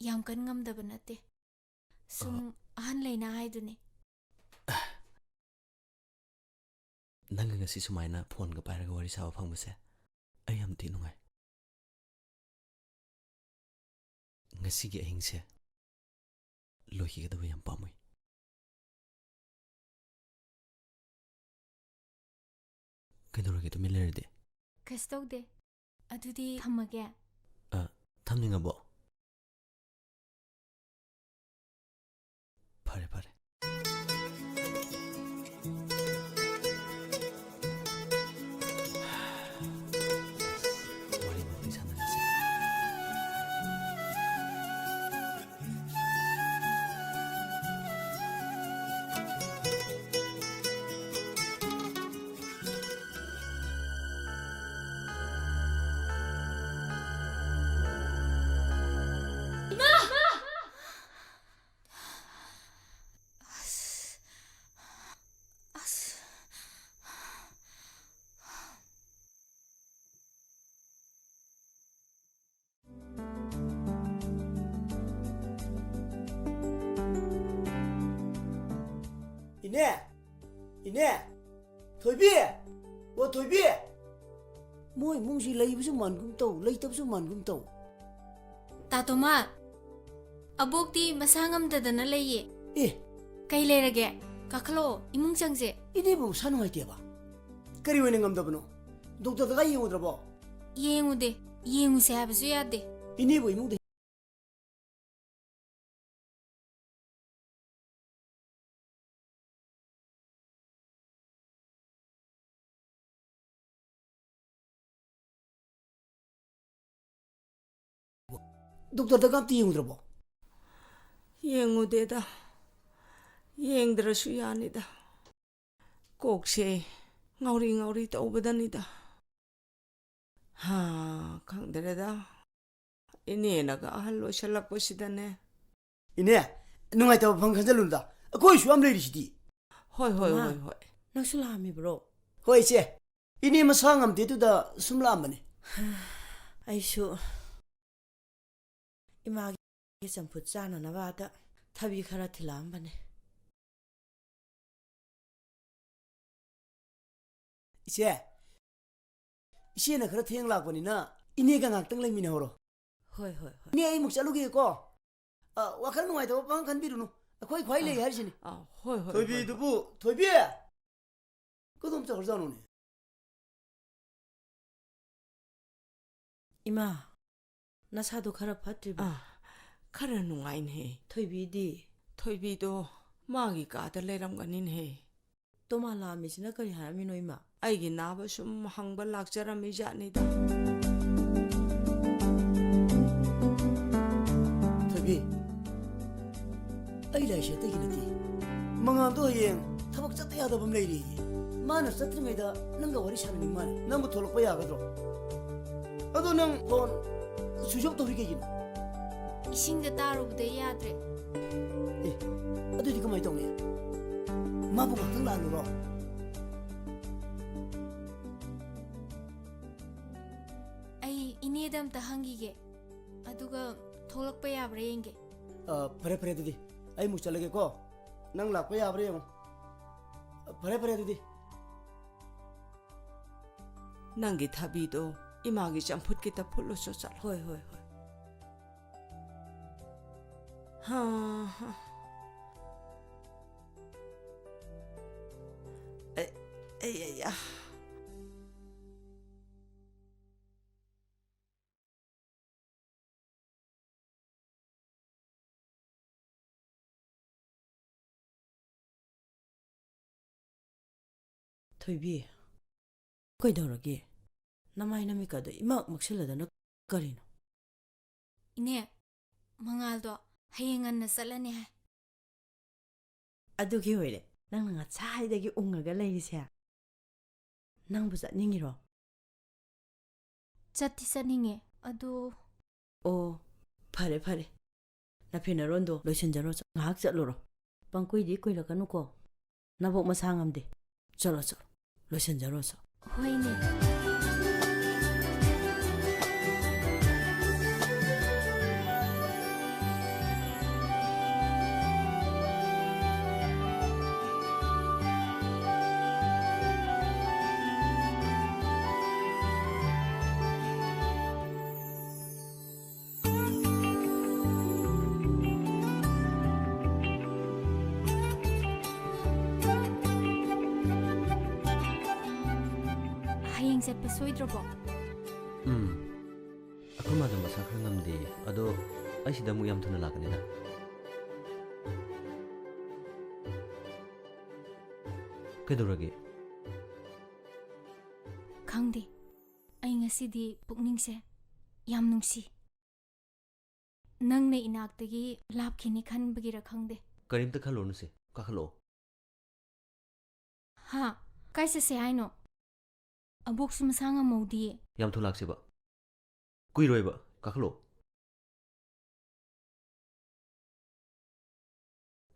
ꯌꯥꯝ ꯀꯟꯅ ꯉꯝꯗꯕ ꯅꯠꯇꯦ꯫ ꯁꯨꯝ ꯑ꯫ ꯑꯍꯟ ꯂꯩꯅꯥ ꯍꯥꯏꯗꯨꯅꯤ꯫ ꯅꯪꯒ ꯉꯁꯤ ꯁꯨꯃꯥꯏꯅ ꯐꯣꯟꯒ ꯄꯥꯏꯔꯒ ꯋꯥꯔꯤ ꯁꯥꯕ ꯐꯪꯕꯁꯦ ꯑꯩ ꯌꯥꯝ ꯊꯤ ꯅꯨꯡꯉꯥꯏ꯫ ꯉꯁꯤꯒꯤ ꯑꯍꯤꯡꯁꯦ ꯂꯣꯏꯈꯤꯒꯗꯕ ꯌꯥꯝ ꯄꯥꯝꯃꯨꯏ꯫ ꯀꯩꯗꯧꯔꯒꯦ ꯇꯨꯃꯤꯟ ꯂꯩꯔꯗꯤ? ꯀꯩꯁꯨ ꯇꯧꯗꯦ꯫ ꯑꯗꯨꯗꯤ ꯊꯝꯃꯒꯦ꯫ ꯑ, ꯊꯝꯅꯤꯡꯉꯕꯣ? ꯐꯔꯦ, ꯐꯔꯦ꯫ ꯋꯥꯔꯤ ꯉꯥꯛꯇꯪ ꯁꯥꯟꯅꯔꯁꯤ꯫ ꯏꯅꯦ! ꯏꯅꯦ! ꯊꯣꯏꯕꯤ! ꯑꯣ, ꯊꯣꯏꯕꯤ! ꯃꯣꯏ ꯏꯃꯨꯡꯁꯤ ꯂꯩꯕꯁꯨ ꯃꯥꯟꯒꯨꯝ ꯇꯧ, ꯂꯩꯇꯕꯁꯨ ꯃꯥꯟꯒꯨꯝ ꯇꯧ꯫ ꯇꯥ ꯇꯣꯃꯥ, ꯑꯕꯣꯛꯇꯤ ꯃꯁꯥ ꯉꯝꯗꯗꯅ ꯂꯩꯌꯦ꯫ ꯑꯦ! ꯀꯩ ꯂꯩꯔꯒꯦ? ꯀꯥꯈꯠꯂꯛꯑꯣ, ꯏꯃꯨꯡ ꯆꯪꯁꯦ꯫ ꯏꯅꯦꯕꯨ ꯃꯁꯥ ꯅꯨꯡꯉꯥꯏꯇꯦꯕ? ꯀꯔꯤ ꯑꯣꯏꯅ ꯉꯝꯗꯕꯅꯣ? ꯗꯣꯛꯇꯔꯗꯒ ꯌꯦꯡꯉꯨꯗ꯭ꯔꯕꯣ? ꯌꯦꯡꯉꯨꯗꯦ, ꯌꯦꯡꯉꯨꯁꯦ ꯍꯥꯏꯕꯁꯨ ꯌꯥꯗꯦ꯫ ꯏꯅꯦꯕꯨ ꯏꯃꯨꯡꯗ ꯗꯣꯛꯇꯔꯗꯒ ꯑꯝꯇ ꯌꯦꯡꯉꯨꯗ꯭ꯔꯕꯣ? ꯌꯦꯡꯉꯨꯗꯦꯗ꯫ ꯌꯦꯡꯗ꯭ꯔꯁꯨ ꯌꯥꯅꯤꯗ꯫ ꯀꯣꯛꯁꯦ ꯉꯥꯎꯔꯤ ꯉꯥꯎꯔꯤ ꯇꯧꯕꯗꯅꯤꯗ꯫ ꯍꯥ, ꯈꯪꯗ꯭ꯔꯦꯗ꯫ ꯏꯅꯦꯅꯒ ꯑꯍꯜ ꯑꯣꯏꯁꯜꯂꯛꯄꯁꯤꯗꯅꯦ꯫ ꯏꯅꯦ, ꯅꯨꯡꯉꯥꯏꯇꯕ ꯐꯪ ꯈꯟꯖꯜꯂꯨꯅꯨꯗ꯫ ꯑꯩꯈꯣꯏꯁꯨ ꯌꯥꯝ ꯂꯩꯔꯤꯁꯤꯗꯤ꯫ ꯍꯣꯏ, ꯍꯣꯏ, ꯃꯥ, ꯍꯣꯏ, ꯍꯣꯏ꯫ ꯅꯪꯁꯨ ꯂꯥꯛꯑꯝꯃꯤꯕ꯭ꯔꯣ? ꯍꯣꯏ, ꯏꯆꯦ꯫ ꯏꯅꯦ ꯃꯁꯥ ꯉꯝꯗꯦꯗꯨꯗ ꯁꯨꯝ ꯂꯥꯛꯑꯝꯕꯅꯤ꯫ ꯑꯩꯁꯨ꯫ ꯏꯃꯥꯒꯤ ꯆꯝꯐꯨꯠ ꯆꯥꯅꯅꯕ ꯑꯗ ꯊꯕꯤ ꯈꯔ ꯊꯤꯜꯂꯛꯑꯝꯕꯅꯦ꯫ ꯏꯆꯦ, ꯏꯆꯦꯅ ꯈꯔ ꯊꯦꯡ ꯂꯥꯛꯄꯅꯤꯅ ꯏꯅꯦꯒ ꯉꯥꯏꯍꯥꯛꯇꯪ ꯂꯩꯃꯤꯟꯅꯍꯧꯔꯣ꯫ ꯍꯣꯏ, ꯍꯣꯏ, ꯍꯣꯏ꯫ ꯏꯅꯦ, ꯑꯩ ꯑꯃꯨꯛ ꯆꯠꯂꯨꯒꯦꯀꯣ꯫ ꯑ, ꯋꯥꯈꯜ ꯅꯨꯡꯉꯥꯏꯇꯕ ꯄꯥꯡ ꯈꯟꯕꯤꯔꯨꯅꯨ꯫ ꯑꯩꯈꯣꯏ ꯈ꯭ꯋꯥꯏ ꯂꯩ ꯑꯥ, ꯍꯥꯏꯔꯤꯁꯤꯅꯤ꯫ ꯑꯥ, ꯍꯣꯏ, ꯍꯣꯏ, ꯍꯣꯏ, ꯍꯣꯏ꯫ ꯊꯣꯏꯕꯤꯗꯨꯕꯨ, ꯊꯣꯏꯕꯤ! ꯀꯗꯣꯝ ꯆꯠꯈ꯭ꯔꯖꯥꯠꯅꯣꯅꯦ? ꯏꯃꯥ, ꯅꯁꯥꯗꯣ ꯈꯔ ꯐꯠꯇ꯭ꯔꯤꯕꯣ? ꯑꯥ, ꯈꯔ ꯅꯨꯡꯉꯥꯏꯅꯦꯍꯦ꯫ ꯊꯣꯏꯕꯤꯗꯤ? ꯊꯣꯏꯕꯤꯗꯣ ꯃꯥꯒꯤ ꯀꯥꯗ ꯂꯩꯔꯝꯒꯅꯤꯅꯦꯍꯦ꯫ ꯇꯣꯃꯥ ꯂꯥꯛꯑꯝꯃꯤꯁꯤꯅ ꯀꯔꯤ ꯍꯥꯏꯔꯝꯃꯤꯅꯣ, ꯏꯃꯥ? ꯑꯩꯒꯤ ꯅꯥꯕ ꯁꯨꯝ ꯍꯪꯕ ꯂꯥꯛꯆꯔꯝꯃꯤ ꯖꯥꯠꯅꯤꯗ꯫ ꯊꯣꯏꯕꯤ, ꯑꯩ ꯂꯥꯛꯏꯁꯦ ꯑꯇꯩꯒꯤ ꯅꯠꯇꯦ꯫ ꯃꯉꯥꯜꯗꯣ ꯍꯌꯦꯡ ꯊꯕꯛ ꯆꯠꯇ ꯌꯥꯗꯕ ꯑꯃ ꯂꯩꯔꯦꯌꯦ꯫ ꯃꯥꯅ ꯆꯠꯇ꯭ꯔꯤꯉꯩꯗ ꯅꯪꯒ ꯋꯥꯔꯤ ꯁꯥꯟꯅꯅꯤꯡ ꯃꯥꯜꯂꯦ꯫ ꯅꯪꯕꯨ ꯊꯣꯛꯂꯛꯄ ꯌꯥꯒꯗ꯭ꯔꯣ? ꯑꯗꯣ ꯅꯪ ꯐꯣꯟ ꯁ꯭ꯋꯤꯆ ꯑꯣꯐ ꯇꯧꯔꯤ ꯀꯩꯒꯤꯅꯣ? ꯏꯁꯤꯡꯗ ꯇꯥꯔꯨꯕꯗꯩ ꯌꯥꯗ꯭ꯔꯦ꯫ ꯑꯦ, ꯑꯗꯨꯗꯤ ꯀꯃꯥꯏꯅ ꯇꯧꯅꯤ? ꯃꯥꯕꯨ ꯉꯥꯛꯇꯪ ꯂꯥꯛꯍꯜꯂꯨꯔꯣ? ꯑꯩ ꯏꯅꯦꯗ ꯑꯝꯇ ꯍꯪꯈꯤꯒꯦ, ꯑꯗꯨꯒ ꯊꯣꯛꯂꯛꯄ ꯌꯥꯕ꯭ꯔꯥ ꯌꯦꯡꯒꯦ꯫ ꯑ, ꯐꯔꯦ, ꯐꯔꯦ, ꯑꯗꯨꯗꯤ ꯑꯩ ꯑꯃꯨꯛ ꯆꯠꯂꯒꯦꯀꯣ꯫ ꯅꯪ ꯂꯥꯛꯄ ꯌꯥꯕ꯭ꯔꯥ ꯌꯦꯡꯉꯣ꯫ ꯐꯔꯦ, ꯐꯔꯦ, ꯑꯗꯨꯗꯤ꯫ ꯅꯪꯒꯤ ꯊꯕꯤꯗꯣ ꯏꯃꯥꯒꯤ ꯆꯝꯐꯨꯠꯀꯤꯇ ꯐꯨꯠꯂꯨꯆꯣ ꯆꯠꯂꯣ꯫ ꯍꯣꯏ, ꯍꯣꯏ, ꯍꯣꯏ꯫ ꯍꯥ, ꯍꯥ꯫ ꯑꯩ, ꯑꯩ, ꯑꯩ, ꯑꯥ꯫ ꯊꯣꯏꯕꯤ, ꯀꯩꯗꯧꯔꯒꯦ? ꯅꯃꯥꯏ ꯅꯃꯤꯠꯀꯗꯣ ꯏꯃꯛ ꯃꯛꯁꯤꯜꯂꯗꯅ ꯀꯔꯤꯅꯣ? ꯏꯅꯦ, ꯃꯉꯥꯜꯗꯣ ꯍꯌꯦꯡ ꯉꯟꯅ ꯆꯠꯂꯅꯤ ꯍꯥꯏ꯫ ꯑꯗꯨꯒꯤ ꯑꯣꯏꯔꯦ ꯅꯪꯅ ꯉꯁꯥꯏꯗꯒꯤ ꯎꯪꯉꯒ ꯂꯩꯔꯤꯁꯦ꯫ ꯅꯪꯕꯨ ꯆꯠꯅꯤꯡꯉꯤꯔꯣ? ꯆꯠꯇꯤ ꯆꯠꯅꯤꯡꯉꯦ, ꯑꯗꯨ꯫ ꯑꯣ, ꯐꯔꯦ, ꯐꯔꯦ꯫ ꯅꯐꯤ ꯅꯔꯣꯟꯗꯣ ꯂꯣꯏꯁꯤꯟꯖꯔꯣ, ꯉꯥꯏꯍꯥꯛ ꯆꯠꯂꯨꯔꯣ꯫ ꯄꯪꯀꯨꯏꯗꯤ ꯀꯨꯏꯔꯛꯀꯅꯨꯀꯣ꯫ ꯅꯕꯣꯛ ꯃꯁꯥ ꯉꯝꯗꯦ꯫ ꯆꯠꯂꯣ, ꯆꯠꯂꯣ꯫ ꯂꯣꯏꯁꯤꯟꯖꯔꯣ, ꯆꯠꯂꯣ꯫ ꯍꯣꯏꯅꯦ꯫ ꯆꯠꯄ ꯁꯣꯏꯗ꯭ꯔꯕꯣ? ꯎꯝ꯫ ꯑꯩꯈꯣꯏ ꯃꯥꯗꯣ ꯃꯁꯥ ꯈꯔ ꯉꯝꯗꯦꯌꯦ꯫ ꯑꯗꯣ ꯑꯩ ꯁꯤꯗ ꯑꯃꯨꯛ ꯌꯥꯝ ꯊꯨꯅ ꯂꯥꯛꯀꯅꯤꯗ꯫ ꯀꯩꯗꯧꯔꯒꯦ? ꯈꯪꯗꯦ꯫ ꯑꯩ ꯉꯁꯤꯗꯤ ꯄꯨꯛꯅꯤꯡꯁꯦ ꯌꯥꯝ ꯅꯨꯡꯁꯤ꯫ ꯅꯪꯅ ꯏꯅꯥꯛꯇꯒꯤ ꯂꯥꯞꯈꯤꯅꯤ ꯈꯟꯕꯒꯤꯔ ꯈꯪꯗꯦ꯫ ꯀꯔꯤꯝꯇ ꯈꯜꯂꯨꯔꯅꯨꯁꯦ, ꯀꯥꯈꯠꯂꯛꯑꯣ꯫ ꯍꯥ? ꯀꯥꯏ ꯆꯠꯁꯦ ꯍꯥꯏꯅꯣ? ꯑꯕꯣꯛꯁꯨ ꯃꯁꯥ ꯉꯝꯃꯧꯗꯤꯌꯦ꯫ ꯌꯥꯝ ꯊꯨꯅ ꯂꯥꯛꯁꯦꯕ꯫ ꯀꯨꯏꯔꯣꯏꯕ, ꯀꯥꯈꯠꯂꯛꯑꯣ꯫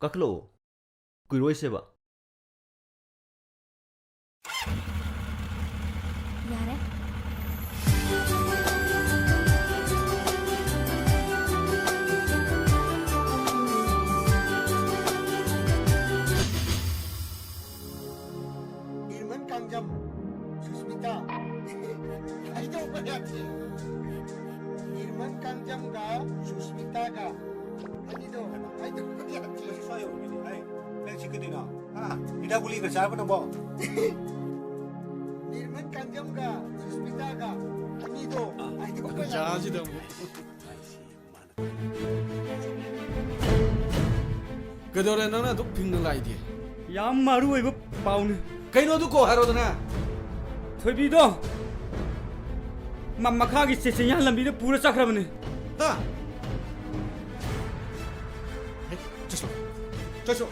ꯀꯥꯈꯠꯂꯛꯑꯣ꯫ ꯀꯨꯏꯔꯣꯏꯁꯦꯕ꯫ ꯌꯥꯔꯦ꯫ ꯅꯤꯔꯃꯜ ꯀꯥꯡꯖꯝ, ꯁꯨꯁꯃꯤꯇꯥ꯫ ꯍꯥꯏꯗꯣꯛꯄ ꯌꯥꯗꯦ꯫ ꯅꯤꯔꯃꯜ ꯀꯥꯡꯖꯝꯒ ꯁꯨꯁꯃꯤꯇꯥꯒ ꯑꯅꯤꯗꯣ ꯍꯥꯏꯗꯣꯛꯄ ꯌꯥꯗꯦ꯫ ꯃꯁꯤ ꯁ꯭ꯋꯥꯏ ꯌꯧꯔꯝꯃꯤꯅꯦ꯫ ꯑꯩ, ꯅꯪ ꯁꯤ ꯀꯩꯗꯧꯅꯣ? ꯍꯥ? ꯍꯤꯗꯥꯛ ꯒꯨꯂꯤꯒ ꯆꯥꯔꯕ ꯅꯪꯕꯣ? ꯅꯤꯔꯃꯜ ꯀꯥꯡꯖꯝꯒ ꯁꯨꯁꯃꯤꯇꯥꯒ ꯑꯅꯤꯗꯣ ꯍꯥꯏꯗꯣꯛꯄ ꯌꯥꯗꯦ꯫ ꯇꯥꯟꯖꯥꯁꯤꯗ ꯑꯃꯨꯛ꯫ ꯀꯩꯗꯧꯔꯦ ꯅꯪꯅ ꯑꯗꯨꯛ ꯐꯤꯡꯅ ꯂꯥꯛꯏꯗꯤ? ꯌꯥꯝ ꯃꯔꯨ ꯑꯣꯏꯕ ꯄꯥꯎꯅꯤ꯫ ꯀꯩꯅꯣ ꯑꯗꯨ ꯀꯣ ꯍꯥꯏꯔꯣꯗꯅ꯫ ꯊꯣꯏꯕꯤꯗꯣ ꯃ-, ꯃꯈꯥꯒꯤ ꯆꯦ-, ꯆꯤꯡꯌꯥ ꯂꯝꯕꯤꯗ ꯄꯨꯔ ꯆꯠꯈ꯭ꯔꯕꯅꯦ꯫ ꯍꯥ? ꯍꯦ, ꯆꯠꯁꯣ꯫ ꯆꯠꯁꯣ꯫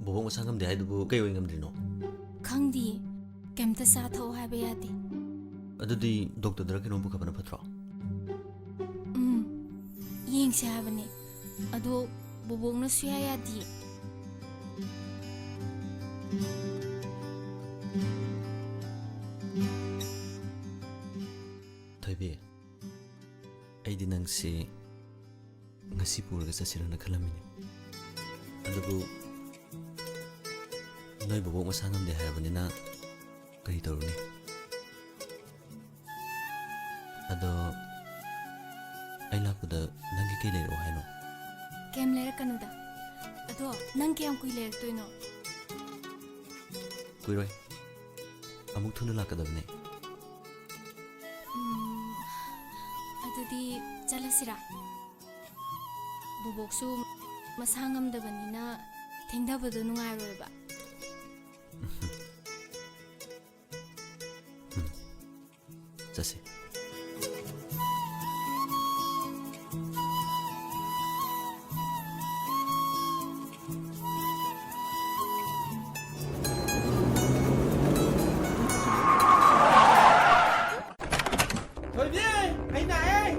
ꯕꯣꯕꯣꯛ ꯃꯁꯥ ꯉꯝꯗꯦ ꯍꯥꯏꯗꯨꯕꯨ ꯀꯩ ꯑꯣꯏ ꯉꯝꯗ꯭ꯔꯤꯅꯣ? ꯈꯪꯗꯤꯌꯦ꯫ ꯀꯩꯝꯇ ꯆꯥ ꯊꯛꯑꯣ ꯍꯥꯏꯕ ꯌꯥꯗꯦ꯫ ꯑꯗꯨꯗꯤ ꯗꯣꯛꯇꯔꯗꯔ ꯀꯩꯅꯣꯝ ꯄꯨꯈꯠꯄꯅ ꯐꯠꯇ꯭ꯔꯣ? ꯎꯝ, ꯌꯦꯡꯁꯦ ꯍꯥꯏꯕꯅꯦ꯫ ꯑꯗꯣ ꯕꯣꯕꯣꯛꯅ ꯁꯨꯌꯥ ꯌꯥꯗꯤꯌꯦ꯫ ꯊꯣꯏꯕꯤ, ꯑꯩ ꯅꯪꯁꯤ ꯉꯁꯤ ꯄꯨꯔꯒ ꯆꯠꯁꯤꯔꯅ ꯈꯜꯂꯝꯃꯤꯅꯦ꯫ ꯑꯗꯨꯕꯨ ꯅꯣꯏ ꯕꯣꯕꯣꯛ ꯃꯁꯥ ꯉꯝꯗꯦ ꯍꯥꯏꯔꯕꯅꯤꯅ ꯀꯔꯤ ꯇꯧꯔꯨꯅꯤ? ꯑꯗꯣ ꯑꯩ ꯂꯥꯛꯄꯗ ꯅꯪꯒꯤ ꯀꯩ ꯂꯩꯔꯛꯑꯣ ꯍꯥꯏꯅꯣ? ꯀꯩꯝ ꯂꯩꯔꯛꯀꯅꯨꯗ꯫ ꯑꯗꯣ ꯅꯪ ꯀꯌꯥꯝ ꯀꯨꯏ ꯂꯩꯔꯛꯇꯣꯏꯅꯣ? ꯀꯨꯏꯔꯣꯏ꯫ ꯑꯃꯨꯛ ꯊꯨꯅ ꯂꯥꯛꯀꯗꯕꯅꯦ꯫ ꯎꯝ, ꯑꯗꯨꯗꯤ ꯆꯠꯂꯁꯤꯔꯥ? ꯕꯣꯕꯣꯛꯁꯨ ꯃꯁꯥ ꯉꯝꯗꯕꯅꯤꯅ ꯊꯦꯡꯊꯕꯗꯣ ꯅꯨꯡꯉꯥꯏꯔꯣꯏꯕ꯫ ꯎꯝ, ꯆꯠꯁꯤ꯫ ꯊꯣꯏꯕꯤ, ꯑꯩ ꯂꯥꯛꯑꯦ꯫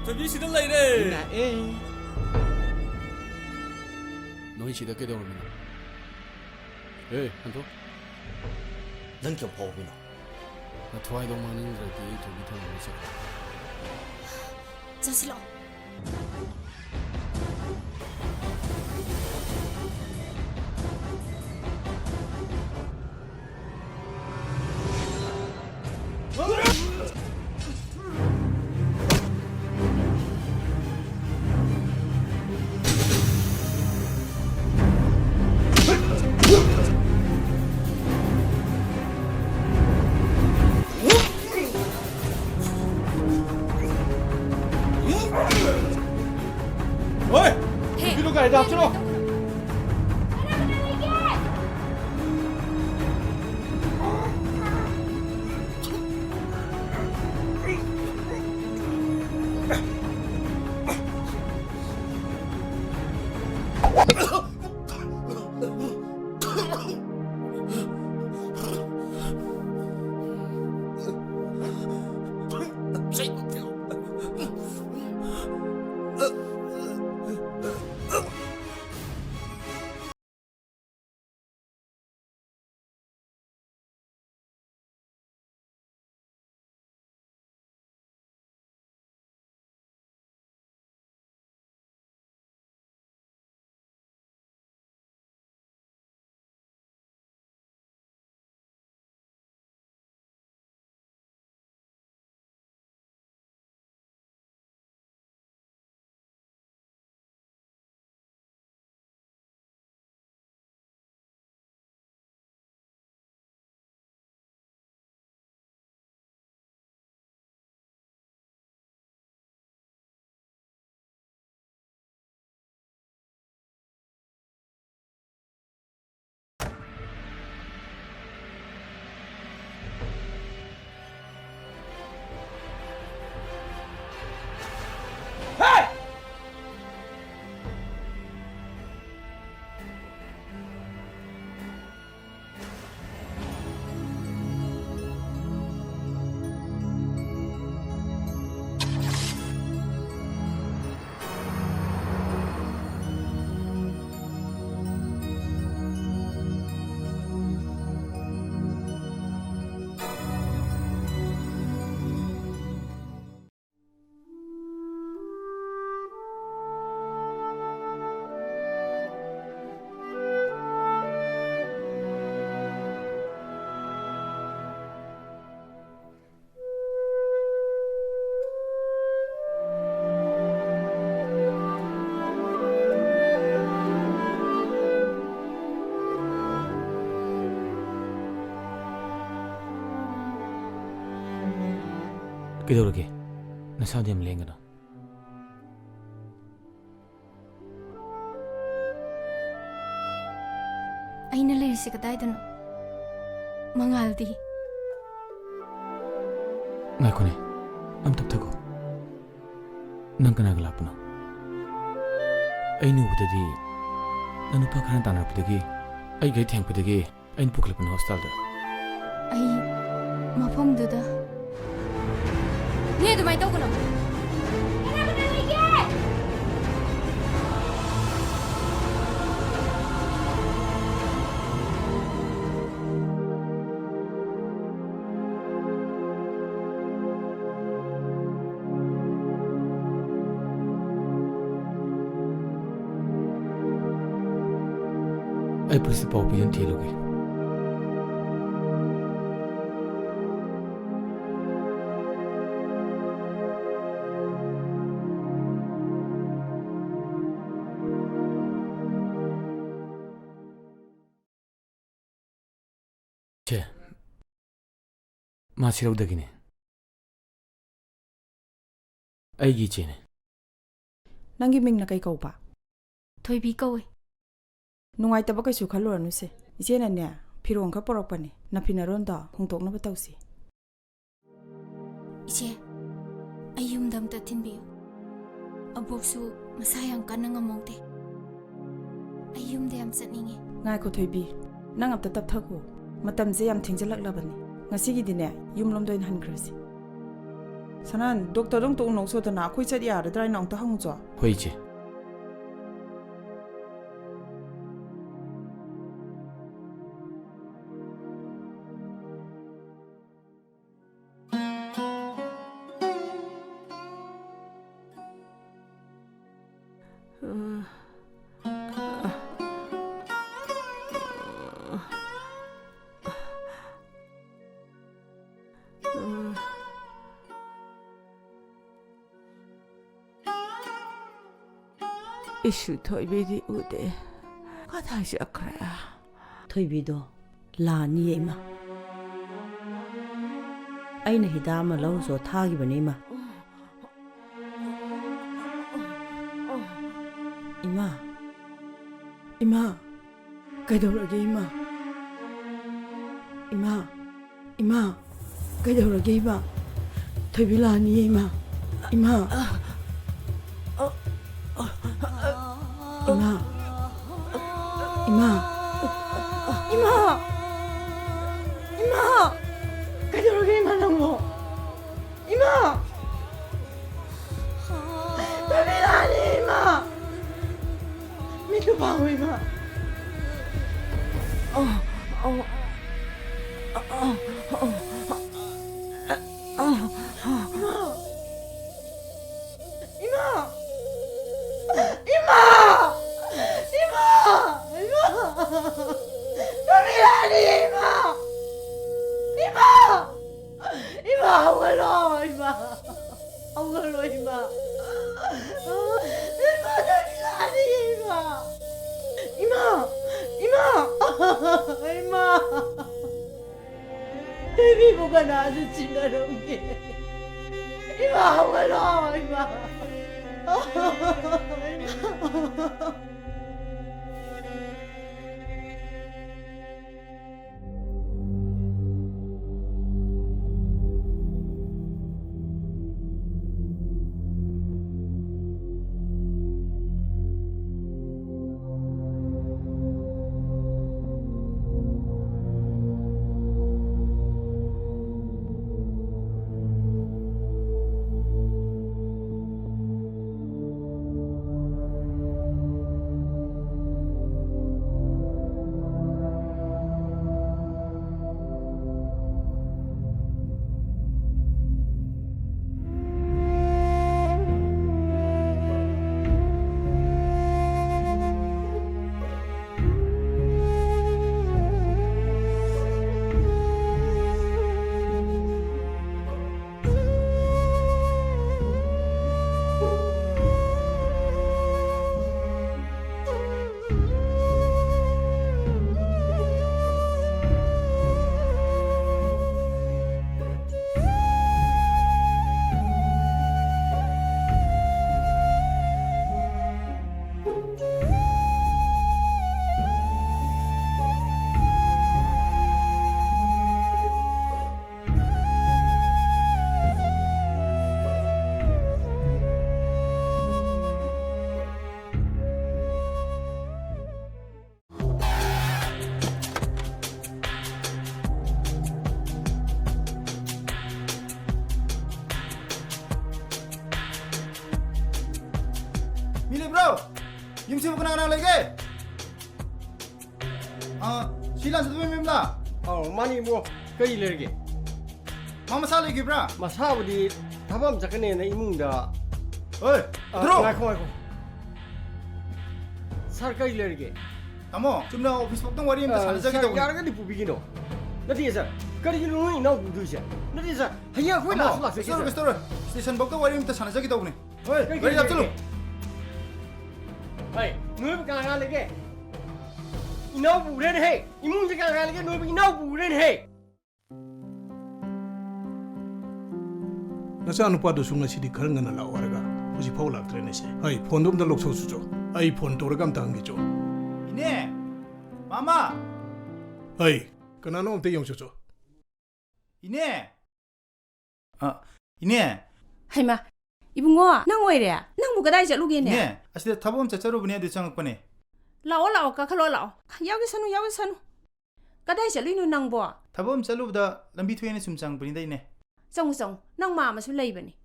ꯊꯣꯏꯕꯤ ꯁꯤꯗ ꯂꯩꯔꯦ꯫ ꯑꯩ ꯂꯥꯛꯑꯦ꯫ ꯅꯣꯏ ꯁꯤꯗ ꯀꯩꯗꯧꯔꯝꯃꯤꯅꯣ? ꯑꯦ, ꯍꯟꯗꯣꯛ꯫ ꯅꯪ ꯀꯌꯥꯝ ꯐꯥꯎꯕꯤꯅꯣ? ꯅꯊ꯭ꯋꯥꯏꯗꯣ ꯃꯥꯡꯅꯤꯡꯗ꯭ꯔꯗꯤ ꯑꯩ ꯊꯣꯏꯕꯤ ꯊꯝꯃꯒ ꯆꯠꯈ꯭ꯔꯣ꯫ ꯆꯠꯁꯤꯜꯂꯛꯑꯣ꯫ ꯍꯣꯏ! ꯍꯦ! ꯅꯨꯄꯤꯗꯣ ꯒꯥꯔꯤꯗ ꯍꯥꯞꯆꯤꯜꯂꯣ! ꯀꯩꯗꯧꯔꯒꯦ? ꯅꯁꯥꯗꯣ ꯌꯥꯝ ꯂꯦꯡꯒꯅꯨ꯫ ꯑꯩꯅ ꯂꯩꯔꯤꯁꯦ ꯀꯗꯥꯏꯗꯅꯣ? ꯃꯉꯥꯜꯗꯤ? ꯉꯥꯏꯈꯣꯅꯦ, ꯑꯝ ꯇꯞꯊꯈꯣ꯫ ꯅꯪ ꯀꯅꯥꯒ ꯂꯥꯛꯄꯅꯣ? ꯑꯩꯅ ꯎꯕꯗꯗꯤ ꯅꯪ ꯅꯨꯄꯥ ꯈꯔ ꯇꯥꯟꯅꯔꯛꯄꯗꯒꯤ, ꯑꯩ ꯒꯥꯔꯤ ꯊꯦꯡꯉꯛꯄꯗꯒꯤ ꯑꯩꯅ ꯄꯨꯈꯠꯂꯛꯄꯅꯦ ꯍꯣꯁꯄꯤꯇꯥꯜꯗ꯫ ꯑꯩ ꯃꯐꯝꯗꯨꯗ꯫ ꯅꯣꯏ ꯑꯗꯨꯃꯥꯏꯅ ꯇꯧꯒꯅꯣ꯫ ꯀꯅꯥ ꯀꯅꯥ ꯂꯩꯒꯦ? ꯑꯩ ꯄꯨꯂꯤꯁꯇ ꯄꯥꯎ ꯄꯤꯗꯨꯅ ꯊꯤꯍꯜꯂꯨꯒꯦ꯫ ꯁꯦ, ꯃꯥ ꯁꯤꯔꯧꯗꯒꯤꯅꯦ꯫ ꯑꯩꯒꯤ ꯏꯆꯦꯅꯦ꯫ ꯅꯪꯒꯤ ꯃꯤꯡꯅ ꯀꯩ ꯀꯧꯕ? ꯊꯣꯏꯕꯤ ꯀꯧꯋꯦ꯫ ꯅꯨꯡꯉꯥꯏꯇꯕ ꯀꯩꯁꯨ ꯈꯜꯂꯨꯔꯅꯨꯁꯦ꯫ ꯏꯆꯦꯅꯅꯦ, ꯐꯤꯔꯣꯟ ꯈꯔ ꯄꯣꯔꯛꯄꯅꯦ꯫ ꯅꯐꯤ ꯅꯔꯣꯟꯗꯣ ꯍꯣꯡꯗꯣꯛꯅꯕ ꯇꯧꯁꯤ꯫ ꯏꯆꯦ, ꯑꯩ ꯌꯨꯝꯗ ꯑꯝꯇ ꯊꯤꯟꯕꯤꯌꯨ꯫ ꯑꯕꯣꯛꯁꯨ ꯃꯁꯥ ꯌꯥꯝ ꯀꯟꯅ ꯉꯝꯍꯧꯗꯦ꯫ ꯑꯩ ꯌꯨꯝꯗ ꯌꯥꯝ ꯆꯠꯅꯤꯡꯉꯦ꯫ ꯉꯥꯏꯈꯣ ꯊꯣꯏꯕꯤ, ꯅꯪ ꯑꯝꯇ ꯇꯞꯊꯈꯣ꯫ ꯃꯇꯝꯁꯦ ꯌꯥꯝ ꯊꯦꯡꯖꯤꯜꯂꯛꯂꯕꯅꯤ꯫ ꯉꯁꯤꯒꯤꯗꯤꯅꯦ, ꯌꯨꯝꯂꯣꯝꯗ ꯑꯣꯏꯅ ꯍꯟꯈ꯭ꯔꯁꯤ꯫ ꯁꯅꯥꯟ, ꯗꯣꯛꯇꯔꯗ ꯑꯃꯨꯛꯇ ꯎꯅꯧ ꯁꯣꯗꯅ, ꯑꯩꯈꯣꯏ ꯆꯠ ꯌꯥꯔꯗ꯭ꯔꯥ ꯍꯥꯏꯅ ꯑꯃꯨꯛꯇ ꯍꯪꯉꯨꯆꯣ꯫ ꯍꯣꯏ, ꯏꯆꯦ꯫ ꯏꯁꯨ ꯊꯣꯏꯕꯤꯗꯤ ꯎꯗꯦ꯫ ꯀꯗꯥꯏ ꯆꯠꯈ꯭ꯔꯦ? ꯊꯣꯏꯕꯤꯗꯣ ꯂꯥꯛꯑꯅꯤꯌꯦ, ꯏꯃꯥ꯫ ꯑꯩꯅ ꯍꯤꯗꯥꯛ ꯑꯃ ꯂꯧꯔꯨꯆꯣ ꯊꯥꯈꯤꯕꯅꯤ, ꯏꯃꯥ꯫ ꯏꯃꯥ, ꯏꯃꯥ, ꯀꯩꯗꯧꯔꯒꯦ, ꯏꯃꯥ? ꯏꯃꯥ, ꯏꯃꯥ, ꯀꯩꯗꯧꯔꯒꯦ, ꯏꯃꯥ? ꯊꯣꯏꯕꯤ ꯂꯥꯛꯑꯅꯤꯌꯦ, ꯏꯃꯥ꯫ ꯏꯃꯥ꯫ ꯏꯃꯥ꯫ ꯏꯃꯥ꯫ ꯏꯃꯥ꯫ ꯏꯃꯥ꯫ ꯀꯩꯗꯧꯔꯒꯦ, ꯏꯃꯥ, ꯅꯪꯕꯣ? ꯏꯃꯥ! ꯊꯣꯏꯕꯤ ꯂꯥꯛꯑꯅꯤ, ꯏꯃꯥ! ꯃꯤꯠꯇꯨ ꯄꯥꯡꯉꯨ, ꯏꯃꯥ! ꯏꯃꯥ! ꯏꯃꯥ! ꯏꯃꯥ! ꯏꯃꯥ! ꯏꯃꯥ! ꯊꯣꯏꯕꯤ ꯂꯥꯛꯑꯅꯤ, ꯏꯃꯥ! ꯏꯃꯥ! ꯏꯃꯥ, ꯍꯧꯒꯠꯂꯣ, ꯏꯃꯥ! ꯍꯧꯒꯠꯂꯣ, ꯏꯃꯥ! ꯏꯃꯥ, ꯅꯪ ꯂꯥꯛꯑꯅꯤ, ꯏꯃꯥ! ꯏꯃꯥ! ꯏꯃꯥ! ꯏꯃꯥ! ꯊꯣꯏꯕꯤꯕꯨ ꯀꯅꯥꯅ ꯆꯤꯡꯅꯔꯝꯒꯦ? ꯏꯃꯥ, ꯍꯧꯒꯠꯂꯣ, ꯏꯃꯥ! ꯏꯃꯥ! ꯃꯤ ꯂꯩꯕ꯭ꯔꯣ? ꯌꯨꯝꯁꯤꯕꯨ ꯀꯅꯥ ꯀꯅꯥ ꯂꯩꯒꯦ? ꯑꯥ, ꯁꯤ ꯂꯥꯟꯆꯠꯄꯒꯤ ꯃꯌꯨꯝꯂꯥ? ꯑꯧ, ꯃꯥꯅꯤ ꯏꯕꯨꯡꯉꯣ꯫ ꯀꯔꯤ ꯂꯩꯔꯒꯦ? ꯃꯥ ꯃꯁꯥ ꯂꯩꯈꯤꯕ꯭ꯔꯥ? ꯃꯁꯥꯕꯨꯗꯤ ꯊꯕꯛ ꯑꯃ ꯆꯠꯀꯅꯦꯅ ꯏꯃꯨꯡꯗ꯫ ꯍꯣꯏ, ꯑ, ꯊꯣꯔꯛꯑꯣ꯫ ꯉꯥꯏꯈꯣ, ꯉꯥꯏꯈꯣ꯫ ꯁꯥꯔ, ꯀꯔꯤ ꯂꯩꯔꯒꯦ? ꯇꯥꯃꯣ, ꯆꯨꯝꯅ ꯑꯣꯐꯤꯁ ꯐꯥꯎꯇꯪ ꯋꯥꯔꯤ ꯑꯝꯇ ꯑ, ꯁꯥꯟꯅꯖꯒꯦ ꯁꯥꯔ, ꯇꯧꯕꯅꯦ꯫ ꯌꯥꯔꯒꯗꯤ ꯄꯨꯕꯤꯒꯤꯅꯣ꯫ ꯅꯠꯇꯦ ꯁꯥꯔ, ꯀꯔꯤꯒꯤꯅꯣ ꯅꯣꯏ ꯏꯅꯥꯎ ꯄꯨꯗꯣꯏꯁꯦ? ꯅꯠꯇꯦ ꯁꯥꯔ, ꯍꯌꯦꯡ ꯑꯩꯈꯣꯏ ꯇꯥꯃꯣ, ꯂꯥꯛꯁꯨ ꯂꯥꯛꯆꯒꯦ ꯀꯩꯁꯨ ꯇꯧꯔꯣꯏ, ꯁꯥꯔ꯫ ꯀꯩꯁꯨ ꯇꯧꯔꯣꯏ꯫ ꯁ꯭ꯇꯦꯁꯟ ꯐꯥꯎꯇ ꯋꯥꯔꯤ ꯑꯝꯇ ꯁꯥꯟꯅꯖꯒꯦ ꯇꯧꯕꯅꯦ꯫ ꯍꯣꯏ, ꯀꯩ, ꯒꯥꯔꯤ ꯀꯩ, ꯍꯥꯞꯆꯤꯜꯂꯨ꯫ ꯀꯩ? ꯍꯣꯏ, ꯅꯣꯏꯕꯨ ꯀꯅꯥ ꯀꯅꯥ ꯂꯩꯒꯦ? ꯏꯅꯥꯎ ꯄꯨꯔꯦꯅꯦꯍꯦ꯫ ꯏꯃꯨꯡꯁꯦ ꯀꯅꯥ ꯀꯅꯥ ꯂꯩꯒꯦ? ꯅꯣꯏꯕꯨ ꯏꯅꯥꯎ ꯄꯨꯔꯦꯅꯦꯍꯦ꯫ ꯅꯆꯥꯅꯨꯄꯥꯗꯨꯁꯨ ꯉꯁꯤꯗꯤ ꯈꯔ ꯉꯟꯅ ꯂꯥꯛꯑꯣ ꯍꯥꯏꯔꯒ ꯍꯧꯖꯤꯛꯐꯥꯎ ꯂꯥꯛꯇ꯭ꯔꯦꯅꯦ ꯁꯦ꯫ ꯍꯩ, ꯐꯣꯟꯗꯣ ꯑꯝꯇ ꯂꯧꯊꯣꯛꯆꯣ꯫ ꯑꯩ ꯐꯣꯟ ꯇꯧꯔꯒ ꯑꯝꯇ ꯍꯪꯒꯦꯆꯣ꯫ ꯏꯅꯦ! ꯃꯥꯃ! ꯍꯩ, ꯀꯅꯥꯅꯣ ꯑꯝꯇ ꯌꯦꯡꯉꯨꯆꯣ꯫ ꯏꯅꯦ! ꯑ, ꯏꯅꯦ! ꯍꯩꯃꯥ, ꯏꯕꯨꯡꯉꯣ, ꯅꯪ ꯑꯣꯏꯔꯦ? ꯅꯪꯕꯨ ꯀꯗꯥꯏ ꯆꯠꯂꯨꯒꯦꯅꯦ? ꯏꯅꯦ, ꯑꯁꯤꯗ ꯊꯕꯛ ꯑꯃ ꯆꯠꯆꯔꯨꯕꯅꯦ, ꯑꯗꯨ ꯆꯪꯉꯛꯄꯅꯦ꯫ ꯂꯥꯛꯑꯣ, ꯂꯥꯛꯑꯣ, ꯀꯥꯈꯠꯂꯣ, ꯂꯥꯛꯑꯣ꯫ ꯌꯥꯎꯁꯅꯨ, ꯌꯥꯎꯁꯅꯨ꯫ ꯀꯗꯥꯏ ꯆꯠꯂꯨꯏꯅꯣ ꯅꯪꯕꯣ? ꯊꯕꯛ ꯑꯃ ꯆꯠꯂꯨꯕꯗ ꯂꯝꯕꯤ ꯊꯣꯛꯑꯦꯅ ꯁꯨꯝ ꯆꯪꯉꯛꯄꯅꯤꯗ, ꯏꯅꯦ꯫ ꯆꯪꯉꯨ, ꯆꯪꯉꯨ꯫ ꯅꯪ ꯃꯥ ꯑꯃꯁꯨ ꯂꯩꯕꯅꯤ꯫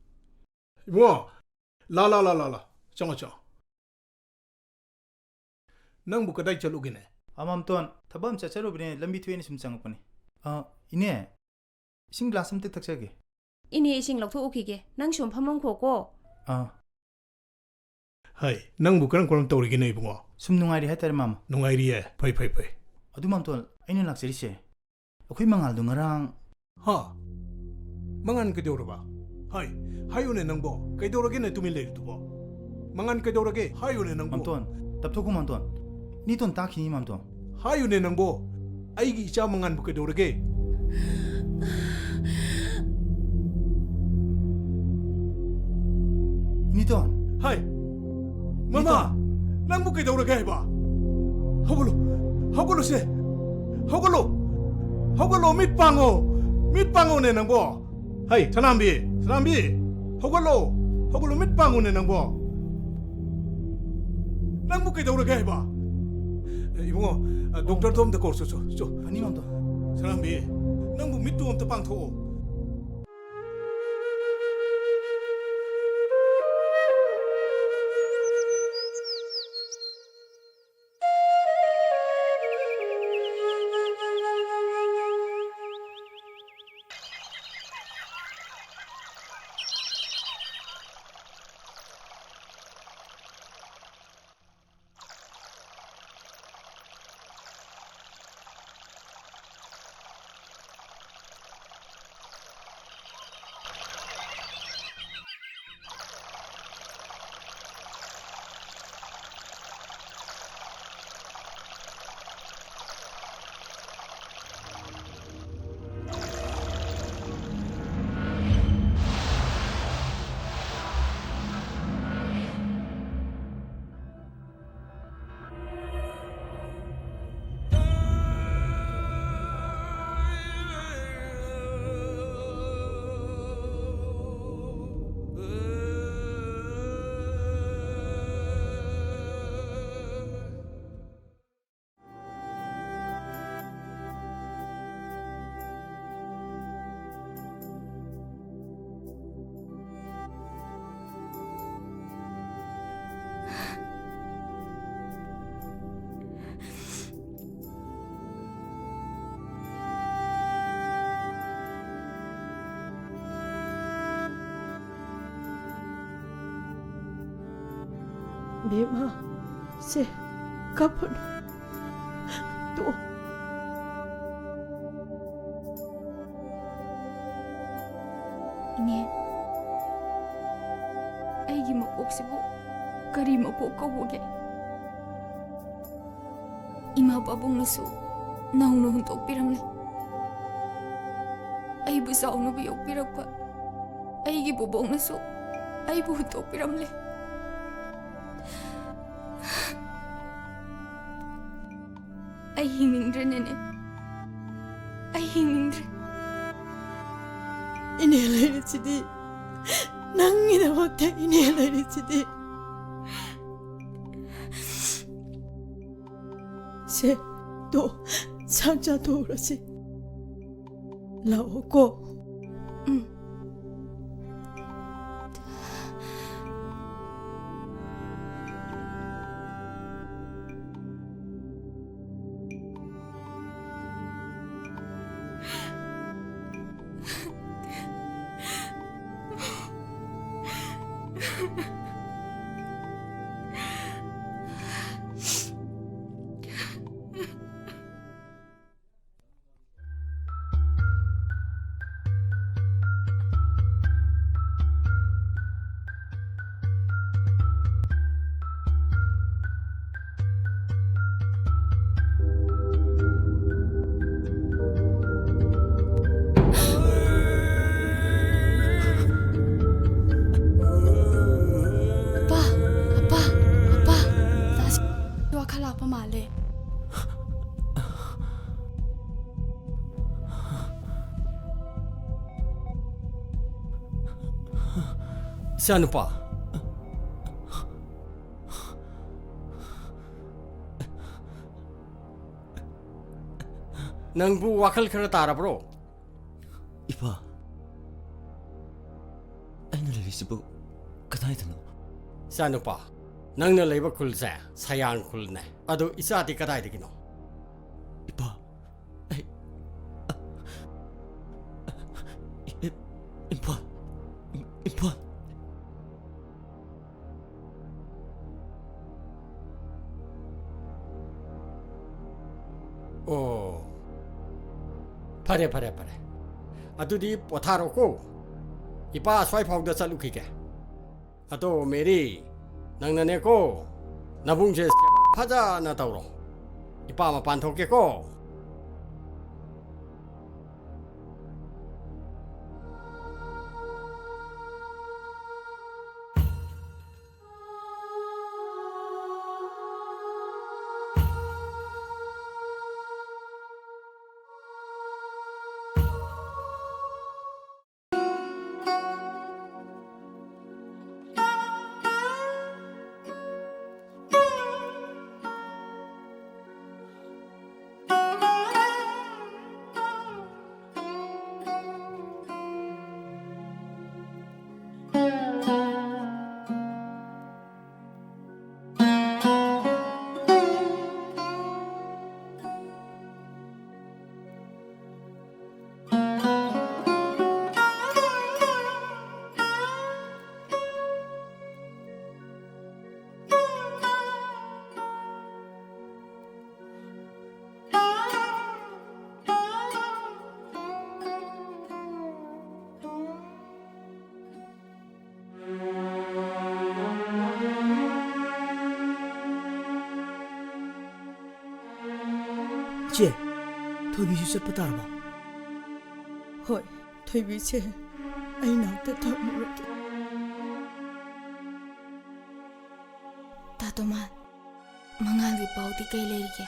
ꯏꯕꯨꯡꯉꯣ, ꯂꯥ, ꯂꯥ, ꯂꯥ, ꯂꯥ, ꯂꯥ꯫ ꯆꯪꯉꯣ, ꯆꯪꯉꯣ꯫ ꯅꯪꯕꯨ ꯀꯗꯥꯏ ꯆꯠꯂꯨꯒꯦꯅꯦ? ꯑ, ꯃꯥꯝꯇꯣꯟ, ꯊꯕꯛ ꯑꯃ ꯆꯠꯆꯔꯨꯕꯅꯦ, ꯂꯝꯕꯤ ꯊꯣꯛꯑꯦꯅ ꯁꯨꯝ ꯆꯪꯉꯛꯄꯅꯦ꯫ ꯑ, ꯏꯅꯦ, ꯏꯁꯤꯡ ꯒ꯭ꯂꯥꯁ ꯑꯝꯇ ꯊꯛꯆꯒꯦ꯫ ꯏꯅꯦ, ꯏꯁꯤꯡ ꯂꯧꯊꯣꯛꯎꯈꯤꯒꯦ꯫ ꯅꯪ ꯁꯨꯝ ꯐꯝꯂꯝꯈꯣꯀꯣ꯫ ꯑꯥ꯫ ꯍꯩ, ꯅꯪꯕꯨ ꯀꯔꯝ ꯀꯔꯝ ꯇꯧꯔꯤꯒꯦꯅꯦ, ꯏꯕꯨꯡꯉꯣ? ꯁꯨꯝ ꯅꯨꯡꯉꯥꯏꯔꯤ ꯍꯥꯏꯇꯥꯔꯦ, ꯃꯥꯃ꯫ ꯅꯨꯡꯉꯥꯏꯔꯤꯌꯦ? ꯐꯩ, ꯐꯩ, ꯐꯩ꯫ ꯑꯗꯨ, ꯃꯥꯝꯇꯣꯟ, ꯑꯩꯅ ꯂꯥꯛꯆꯔꯤꯁꯦ, ꯑꯩꯈꯣꯏ ꯃꯉꯥꯜꯗꯣ ꯉꯔꯥꯡ꯫ ꯍꯥ? ꯃꯉꯥꯜ ꯀꯩꯗꯧꯔꯕ? ꯍꯥꯏ, ꯍꯥꯏꯌꯨꯅꯦ ꯅꯪꯕꯣ, ꯀꯩꯗꯧꯔꯒꯦꯅꯦ ꯇꯨꯃꯤꯟ ꯂꯩꯔꯤꯗꯨꯕꯣ? ꯃꯉꯥꯜ ꯀꯩꯗꯧꯔꯒꯦ? ꯍꯥꯏꯌꯨꯅꯦ ꯅꯪꯕꯣ꯫ ꯃꯥꯝꯇꯣꯟ, ꯇꯞꯊꯣꯛꯈꯣ, ꯃꯥꯝꯇꯣꯟ꯫ ꯏꯅꯦꯇꯣꯟ ꯇꯥꯈꯤꯅꯤ, ꯃꯥꯝꯇꯣꯟ꯫ ꯍꯥꯏꯌꯨꯅꯦ ꯅꯪꯕꯣ, ꯑꯩꯒꯤ ꯏꯆꯥ ꯃꯉꯥꯟꯕꯨ ꯀꯩꯗꯧꯔꯒꯦ? ꯏꯅꯦꯇꯣꯟ꯫ ꯍꯥꯏ! ꯃꯃꯥ! ꯏꯅꯦꯇꯣꯟ꯫ ꯅꯪꯕꯨ ꯀꯩꯗꯧꯔꯒꯦ ꯍꯥꯏꯕ? ꯍꯧꯒꯠꯂꯣ! ꯍꯧꯒꯠꯂꯣꯁꯦ! ꯍꯧꯒꯠꯂꯣ! ꯍꯧꯒꯠꯂꯣ! ꯃꯤꯠ ꯄꯥꯡꯉꯣ! ꯃꯤꯠ ꯄꯥꯡꯉꯣꯅꯦ ꯅꯪꯕꯣ! ꯍꯩ, ꯁꯅꯥꯝꯕꯤ! ꯁꯅꯥꯝꯕꯤ! ꯍꯧꯒꯠꯂꯣ! ꯍꯧꯒꯠꯂꯣ! ꯃꯤꯠ ꯄꯥꯡꯉꯨꯅꯦ ꯅꯪꯕꯣ! ꯅꯪꯕꯨ ꯀꯩꯗꯧꯔꯒꯦ ꯍꯥꯏꯕ? ꯑꯦ, ꯏꯕꯨꯡꯉꯣ, ꯑ, ꯗꯣꯛꯇꯔꯗꯣ ꯑꯝꯇ ꯀꯧꯔꯨꯆꯣ, ꯆꯣ, ꯆꯣ꯫ ꯐꯅꯤ, ꯃꯥꯝꯇꯣꯟ꯫ ꯁꯅꯥꯝꯕꯤ, ꯅꯪꯕꯨ ꯃꯤꯠꯇꯨ ꯑꯝꯇ ꯄꯥꯡꯊꯣꯛꯑꯣ꯫ ꯕꯦꯝꯃ, ꯁꯦ, ꯀꯞꯄꯨꯅꯨ꯫ ꯇꯣꯛꯑꯣ꯫ ꯏꯅꯦ, ꯑꯩꯒꯤ ꯃꯄꯣꯛꯁꯤꯕꯨ ꯀꯔꯤ ꯃꯄꯣꯛ ꯀꯧꯕꯒꯦ? ꯏꯃꯥ ꯄꯥꯕꯨꯡꯅꯁꯨ ꯅꯧꯅ ꯍꯨꯟꯗꯣꯛꯄꯤꯔꯝꯂꯦ꯫ ꯑꯩꯕꯨ ꯆꯥꯎꯅꯕ ꯌꯣꯛꯄꯤꯔꯛꯄ ꯑꯩꯒꯤ ꯕꯣꯕꯣꯛꯅꯁꯨ ꯑꯩꯕꯨ ꯍꯨꯟꯗꯣꯛꯄꯤꯔꯝꯂꯦ꯫ ꯑꯩ ꯍꯤꯡꯅꯤꯡꯗ꯭ꯔꯦ, ꯅꯦꯅꯦ꯫ ꯑꯩ ꯍꯤꯡꯅꯤꯡꯗ꯭ꯔꯦ꯫ ꯏꯅꯦ ꯂꯩꯔꯤꯁꯤꯗꯤ, ꯅꯪꯒꯤꯗꯃꯛꯇ ꯏꯅꯦ ꯂꯩꯔꯤꯁꯤꯗꯤ꯫ ꯁꯦ, ꯇꯣ, ꯆꯥꯛ ꯆꯥꯊꯣꯛꯎꯔꯁꯤ꯫ ꯂꯥꯛꯑꯣꯀꯣ꯫ ꯎꯝ꯫ ꯑꯄꯥ, ꯑꯄꯥ, ꯑꯄꯥ, ꯇꯥꯁꯤ꯫ ꯋꯥꯈꯜ ꯂꯥꯛꯄ ꯃꯥꯜꯂꯦ꯫ ꯏꯆꯥꯅꯨꯄꯥ, ꯅꯪꯕꯨ ꯋꯥꯈꯜ ꯈꯔ ꯇꯥꯔꯕ꯭ꯔꯣ? ꯏꯄꯥ, ꯑꯩꯅ ꯂꯩꯔꯤꯁꯤꯕꯨ ꯀꯗꯥꯏꯗꯅꯣ? ꯏꯆꯥꯅꯨꯄꯥ, ꯅꯪꯅ ꯂꯩꯕ ꯈꯨꯜꯁꯦ ꯁꯌꯥꯡ ꯈꯨꯜꯅꯦ꯫ ꯑꯗꯨ ꯏꯆꯥꯗꯤ ꯀꯗꯥꯏꯗꯒꯤꯅꯣ? ꯏꯄꯥ, ꯑꯩ, ꯏ-, ꯏꯝꯐꯥꯜ, ꯏꯝꯐꯥꯜ꯫ ꯑꯣ, ꯐꯔꯦ, ꯐꯔꯦ, ꯐꯔꯦ꯫ ꯑꯗꯨꯗꯤ ꯄꯣꯊꯥꯔꯣꯀꯣ꯫ ꯏꯄꯥ ꯑꯁ꯭ꯋꯥꯏ ꯐꯥꯎꯗ ꯆꯠꯂꯨꯈꯤꯒꯦ꯫ ꯑꯗꯣ ꯃꯦꯔꯤ, ꯅꯪꯅꯅꯦꯀꯣ, ꯅꯕꯨꯡꯁꯦ ꯐꯖꯅ ꯇꯧꯔꯣ꯫ ꯏꯄꯥ ꯃꯄꯥꯟ ꯊꯣꯛꯀꯦꯀꯣ꯫ ꯏꯆꯦ, ꯊꯣꯏꯕꯤꯁꯨ ꯆꯠꯄ ꯇꯥꯔꯕꯣ? ꯍꯣꯏ, ꯊꯣꯏꯕꯤꯁꯦ ꯑꯩ ꯅꯥꯛꯇ ꯊꯝꯃꯨꯔꯒꯦ꯫ ꯇꯥ ꯇꯣꯃꯥꯟ, ꯃꯉꯥꯜꯒꯤ ꯄꯥꯎꯗꯤ ꯀꯩ ꯂꯩꯔꯤꯒꯦ?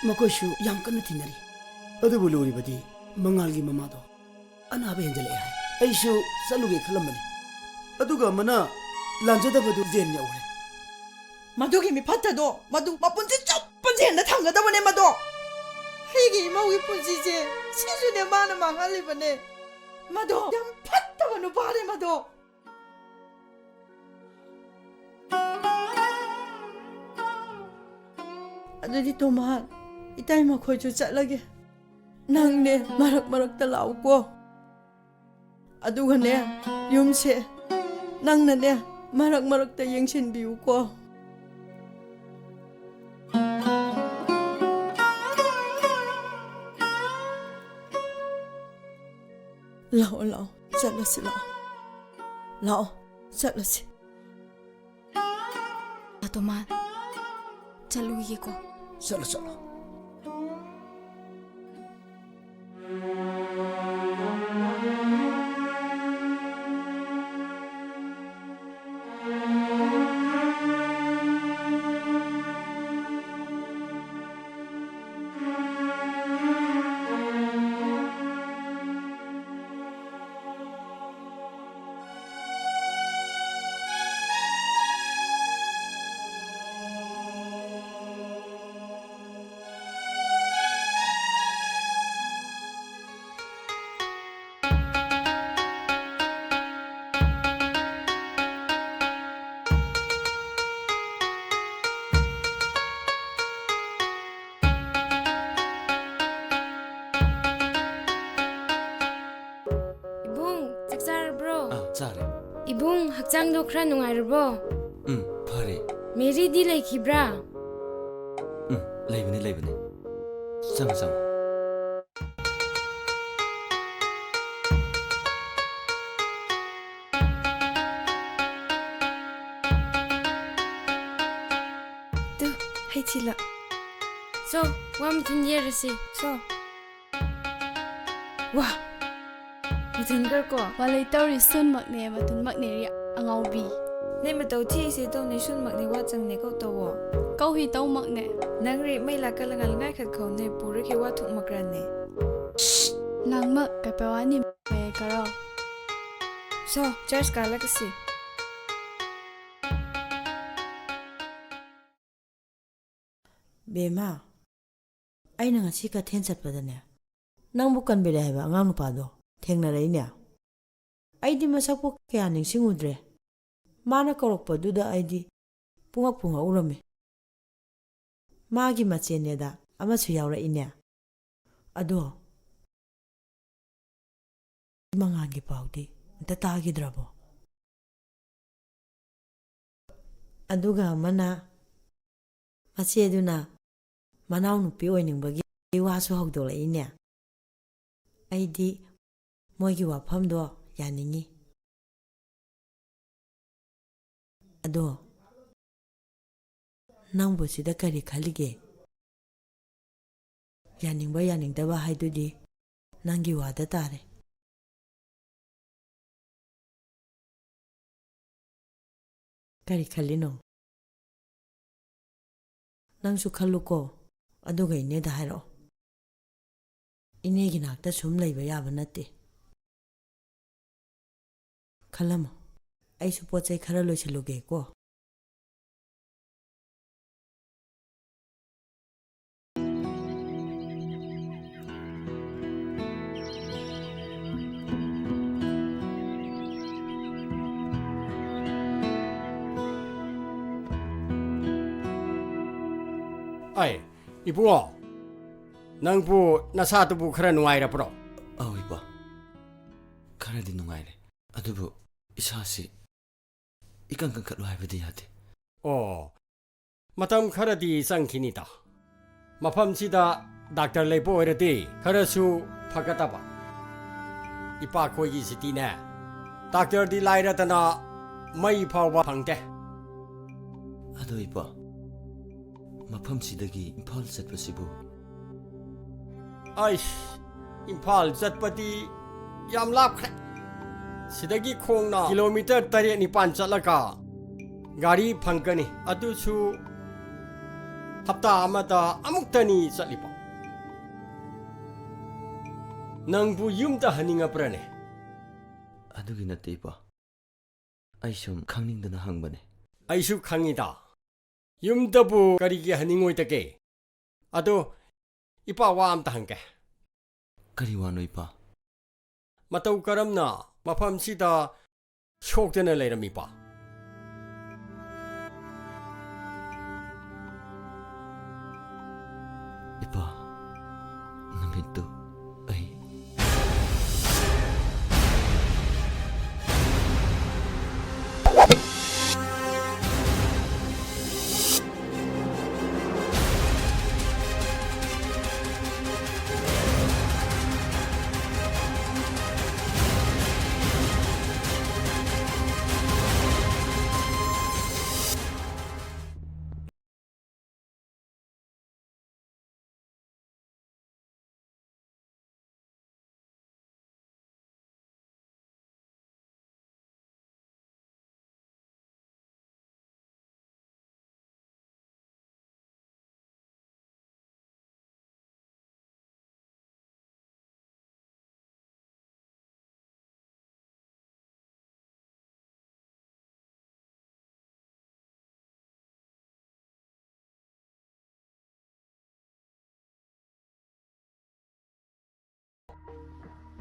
ꯃꯈꯣꯏꯁꯨ ꯌꯥꯝ ꯀꯟꯅ ꯊꯤꯅꯔꯤ꯫ ꯑꯗꯨꯕꯨ ꯂꯨꯔꯤꯕꯗꯤ ꯃꯉꯥꯜꯒꯤ ꯃꯃꯥꯗꯣ ꯑꯅꯥꯕ ꯍꯦꯟꯖꯜꯂꯛꯑꯦ ꯍꯥꯏ꯫ ꯑꯩꯁꯨ ꯆꯠꯂꯨꯒꯦ ꯈꯜꯂꯝꯕꯅꯤ, ꯑꯗꯨꯒ ꯑꯃꯅ ꯂꯥꯟꯖꯗꯕꯗꯨ ꯖꯦꯟ ꯌꯧꯔꯦ꯫ ꯃꯗꯨꯒꯤ ꯃꯤꯐꯠꯇꯗꯣ ꯃꯗꯨ ꯃꯄꯨꯟꯁꯤ ꯆꯨꯞꯄ ꯖꯦꯟꯗ ꯊꯝꯒꯗꯕꯅꯦ ꯃꯗꯣ꯫ ꯑꯩꯒꯤ ꯏꯃꯧꯒꯤ ꯄꯨꯟꯁꯤꯁꯦ ꯁꯤꯁꯨꯅꯦ ꯃꯥꯅ ꯃꯥꯡꯍꯜꯂꯤꯕꯅꯦ꯫ ꯃꯗꯣ ꯌꯥꯝ ꯐꯠꯇꯕ ꯅꯨꯄꯥꯅꯦ ꯃꯗꯣ꯫ ꯑꯗꯨꯗꯤ ꯇꯣꯃꯥꯟ, ꯏꯇꯩ ꯃꯈꯣꯏꯁꯨ ꯆꯠꯂꯒꯦ꯫ ꯅꯪꯅꯦ ꯃꯔꯛ ꯃꯔꯛꯇ ꯂꯥꯛꯎꯀꯣ꯫ ꯑꯗꯨꯒꯅꯦ, ꯌꯨꯝꯁꯦ ꯅꯪꯅꯅꯦ ꯃꯔꯛ ꯃꯔꯛꯇ ꯌꯦꯡꯁꯤꯟꯕꯤꯌꯨꯀꯣ꯫ ꯂꯥꯛꯑꯣ, ꯂꯥꯛꯑꯣ, ꯆꯠꯂꯁꯤ, ꯂꯥꯛꯑꯣ꯫ ꯂꯥꯛꯑꯣ, ꯆꯠꯂꯁꯤ꯫ ꯑꯇꯣꯃꯥꯟ, ꯆꯠꯂꯨꯈꯤꯒꯦꯀꯣ꯫ ꯆꯠꯂꯣ, ꯆꯠꯂꯣ꯫ ꯏꯕꯨꯡ, ꯆꯥꯛ ꯆꯥꯔꯕ꯭ꯔꯣ? ꯑꯥ, ꯆꯥꯔꯦ꯫ ꯏꯕꯨꯡ, ꯍꯛꯆꯥꯡꯗꯣ ꯈꯔ ꯅꯨꯡꯉꯥꯏꯔꯕꯣ? ꯎꯝ, ꯐꯔꯦ꯫ ꯃꯦꯔꯤꯗꯤ ꯂꯩꯈꯤꯕ꯭ꯔꯥ? ꯎꯝ, ꯂꯩꯕꯅꯦ, ꯂꯩꯕꯅꯦ꯫ ꯆꯪꯉꯣ, ꯆꯪꯉꯣ꯫ ꯇꯨ, ꯍꯩ ꯊꯤꯜꯂ꯫ ꯁꯣ, ꯋꯥ ꯃꯊꯨꯟ ꯌꯦꯔꯁꯤ꯫ ꯁꯣ꯫ ꯋꯥ! ꯃꯊꯨꯟ ꯀꯔꯀꯣ? ꯋꯥ ꯂꯩꯇꯧꯔꯤ ꯁꯨꯟꯃꯛꯅꯦ, ꯃꯊꯨꯟꯃꯛꯅꯦ ꯔꯤ ꯑꯉꯥꯎꯕꯤ꯫ ꯅꯦ ꯃꯇꯧ ꯊꯤꯁꯦ ꯇꯧꯅꯤ ꯁꯨꯟꯃꯛꯅꯦ ꯋꯥ ꯆꯪꯅꯦ ꯀꯧ ꯇꯧꯋꯣ꯫ ꯀꯧ ꯍꯤ ꯇꯧꯃꯛꯅꯦ꯫ ꯅꯪ ꯔꯤ ꯃꯩ ꯂꯥꯛꯀ ꯂꯪꯉ ꯂꯉꯥꯏ ꯈꯠ ꯈꯧ ꯅꯦ ꯄꯨꯔ ꯈꯤ ꯋꯥ ꯊꯨꯛꯃꯛ ꯔꯅꯦ꯫ ꯂꯥꯡꯃꯛ ꯀꯩꯄ ꯋꯥꯅꯤ ꯃꯌꯥꯏ ꯀꯔꯣ꯫ ꯁꯣ, ꯆꯔꯆ ꯀꯥꯂꯛꯀꯁꯤ꯫ ꯕꯦꯝꯃ, ꯑꯩꯅ ꯉꯁꯤ ꯀꯩꯊꯦꯜ ꯆꯠꯄꯗꯅꯦ, ꯅꯪꯕꯨ ꯀꯟꯕꯤꯔꯦ ꯍꯥꯏꯕ ꯑꯉꯥꯡ ꯅꯨꯄꯥꯗꯣ ꯊꯦꯡꯅꯔꯛꯏꯅꯦ꯫ ꯑꯩꯗꯤ ꯃꯁꯛꯄꯨ ꯀꯌꯥ ꯅꯤꯡꯁꯤꯡꯉꯨꯗ꯭ꯔꯦ꯫ ꯃꯥꯅ ꯀꯧꯔꯛꯄꯗꯨꯗ ꯑꯩꯗꯤ ꯄꯨꯡꯉꯛ ꯄꯨꯡꯉꯛꯎꯔꯝꯃꯤ꯫ ꯃꯥꯒꯤ ꯃꯆꯦꯅꯦꯗ ꯑꯃꯁꯨ ꯌꯥꯎꯔꯛꯏꯅꯦ꯫ ꯑꯗꯣ ꯃꯉꯥꯜꯒꯤ ꯄꯥꯎꯗꯤ ꯑꯝꯇ ꯇꯥꯈꯤꯗ꯭ꯔꯕꯣ? ꯑꯗꯨꯒ ꯑꯃꯅ, ꯃꯆꯦꯗꯨꯅ ꯃꯅꯥꯎꯅꯨꯄꯤ ꯑꯣꯏꯅꯤꯡꯕꯒꯤ ꯋꯥꯁꯨ ꯍꯧꯗꯣꯛꯂꯛꯏꯅꯦ꯫ ꯑꯩꯗꯤ ꯃꯣꯏꯒꯤ ꯋꯥꯐꯝꯗꯣ ꯌꯥꯅꯤꯡꯉꯤ꯫ ꯑꯗꯣ ꯅꯪꯕꯨ ꯁꯤꯗ ꯀꯔꯤ ꯈꯜꯂꯤꯒꯦ? ꯌꯥꯅꯤꯡꯕ ꯌꯥꯅꯤꯡꯗꯕ ꯍꯥꯏꯗꯨꯗꯤ ꯅꯪꯒꯤ ꯋꯥꯗ ꯇꯥꯔꯦ꯫ ꯀꯔꯤ ꯈꯜꯂꯤꯅꯣ? ꯅꯪꯁꯨ ꯈꯜꯂꯨꯀꯣ, ꯑꯗꯨꯒ ꯏꯅꯦꯗ ꯍꯥꯏꯔꯛꯑꯣ꯫ ꯏꯅꯦꯒꯤ ꯅꯥꯛꯇ ꯁꯨꯝ ꯂꯩꯕ ꯌꯥꯕ ꯅꯠꯇꯦ꯫ ꯈꯜꯂꯝꯃꯣ, ꯑꯩꯁꯨ ꯄꯣꯠ ꯆꯩ ꯈꯔ ꯂꯣꯏꯁꯤꯜꯂꯨꯒꯦꯀꯣ꯫ ꯑꯩ, ꯏꯕꯨꯡꯉꯣ, ꯅꯪꯕꯨ ꯅꯁꯥꯗꯨꯕꯨ ꯈꯔ ꯅꯨꯡꯉꯥꯏꯔꯕ꯭ꯔꯣ? ꯑꯧ, ꯏꯄꯥ꯫ ꯈꯔꯗꯤ ꯅꯨꯡꯉꯥꯏꯔꯦ꯫ ꯑꯗꯨꯕꯨ ꯏꯁꯥꯁꯤ ꯏꯀꯪ ꯀꯪꯈꯠꯂꯨ ꯍꯥꯏꯕꯗꯤ ꯌꯥꯗꯦ꯫ ꯑꯣ, ꯃꯇꯝ ꯈꯔꯗꯤ ꯆꯪꯈꯤꯅꯤꯗ꯫ ꯃꯐꯝꯁꯤꯗ ꯗꯥꯛꯇꯔ ꯂꯩꯕ ꯑꯣꯏꯔꯗꯤ ꯈꯔꯁꯨ ꯐꯒꯗꯕ꯫ ꯏꯄꯥꯈꯣꯏꯒꯤꯁꯤꯗꯤꯅꯦ, ꯗꯥꯛꯇꯔꯗꯤ ꯂꯥꯏꯔꯗꯅ ꯃꯩ ꯐꯥꯎꯕ ꯐꯪꯗꯦ꯫ ꯑꯗꯣ ꯏꯄꯥ, ꯃꯐꯝꯁꯤꯗꯒꯤ ꯏꯝꯐꯥꯜ ꯆꯠꯄꯁꯤꯕꯨ? ꯑꯩꯁ, ꯏꯝꯐꯥꯜ ꯆꯠꯄꯗꯤ ꯌꯥꯝ ꯂꯥꯞꯈ꯭ꯔꯦ꯫ ꯁꯤꯗꯒꯤ ꯈꯣꯡꯅ ꯀꯤꯂꯣꯃꯤꯇꯔ ꯇꯔꯦꯠ ꯅꯤꯄꯥꯟ ꯆꯠꯂꯒ ꯒꯥꯔꯤ ꯐꯪꯒꯅꯤ꯫ ꯑꯗꯨꯁꯨ ꯍꯞꯇꯥ ꯑꯃꯗ ꯑꯃꯨꯛꯇꯅꯤ ꯆꯠꯂꯤꯕ꯫ ꯅꯪꯕꯨ ꯌꯨꯝꯗ ꯍꯟꯅꯤꯡꯉꯕ꯭ꯔꯅꯦ? ꯑꯗꯨꯒꯤ ꯅꯠꯇꯦ, ꯏꯄꯥ꯫ ꯑꯩ ꯁꯨꯝ ꯈꯪꯅꯤꯡꯗꯅ ꯍꯪꯕꯅꯦ꯫ ꯑꯩꯁꯨ ꯈꯪꯉꯤꯗ꯫ ꯌꯨꯝꯗꯕꯨ ꯀꯔꯤꯒꯤ ꯍꯟꯅꯤꯡꯉꯣꯏꯗꯒꯦ? ꯑꯗꯣ, ꯏꯄꯥ ꯋꯥ ꯑꯝꯇ ꯍꯪꯒꯦ꯫ ꯀꯔꯤ ꯋꯥꯅꯣ, ꯏꯄꯥ? ꯃꯇꯧ ꯀꯔꯝꯅ ꯃꯐꯝꯁꯤꯗ ꯁꯣꯛꯇꯅ ꯂꯩꯔꯝꯃꯤꯕ? ꯏꯄꯥ, ꯅꯨꯃꯤꯠꯇꯨ ꯑꯩ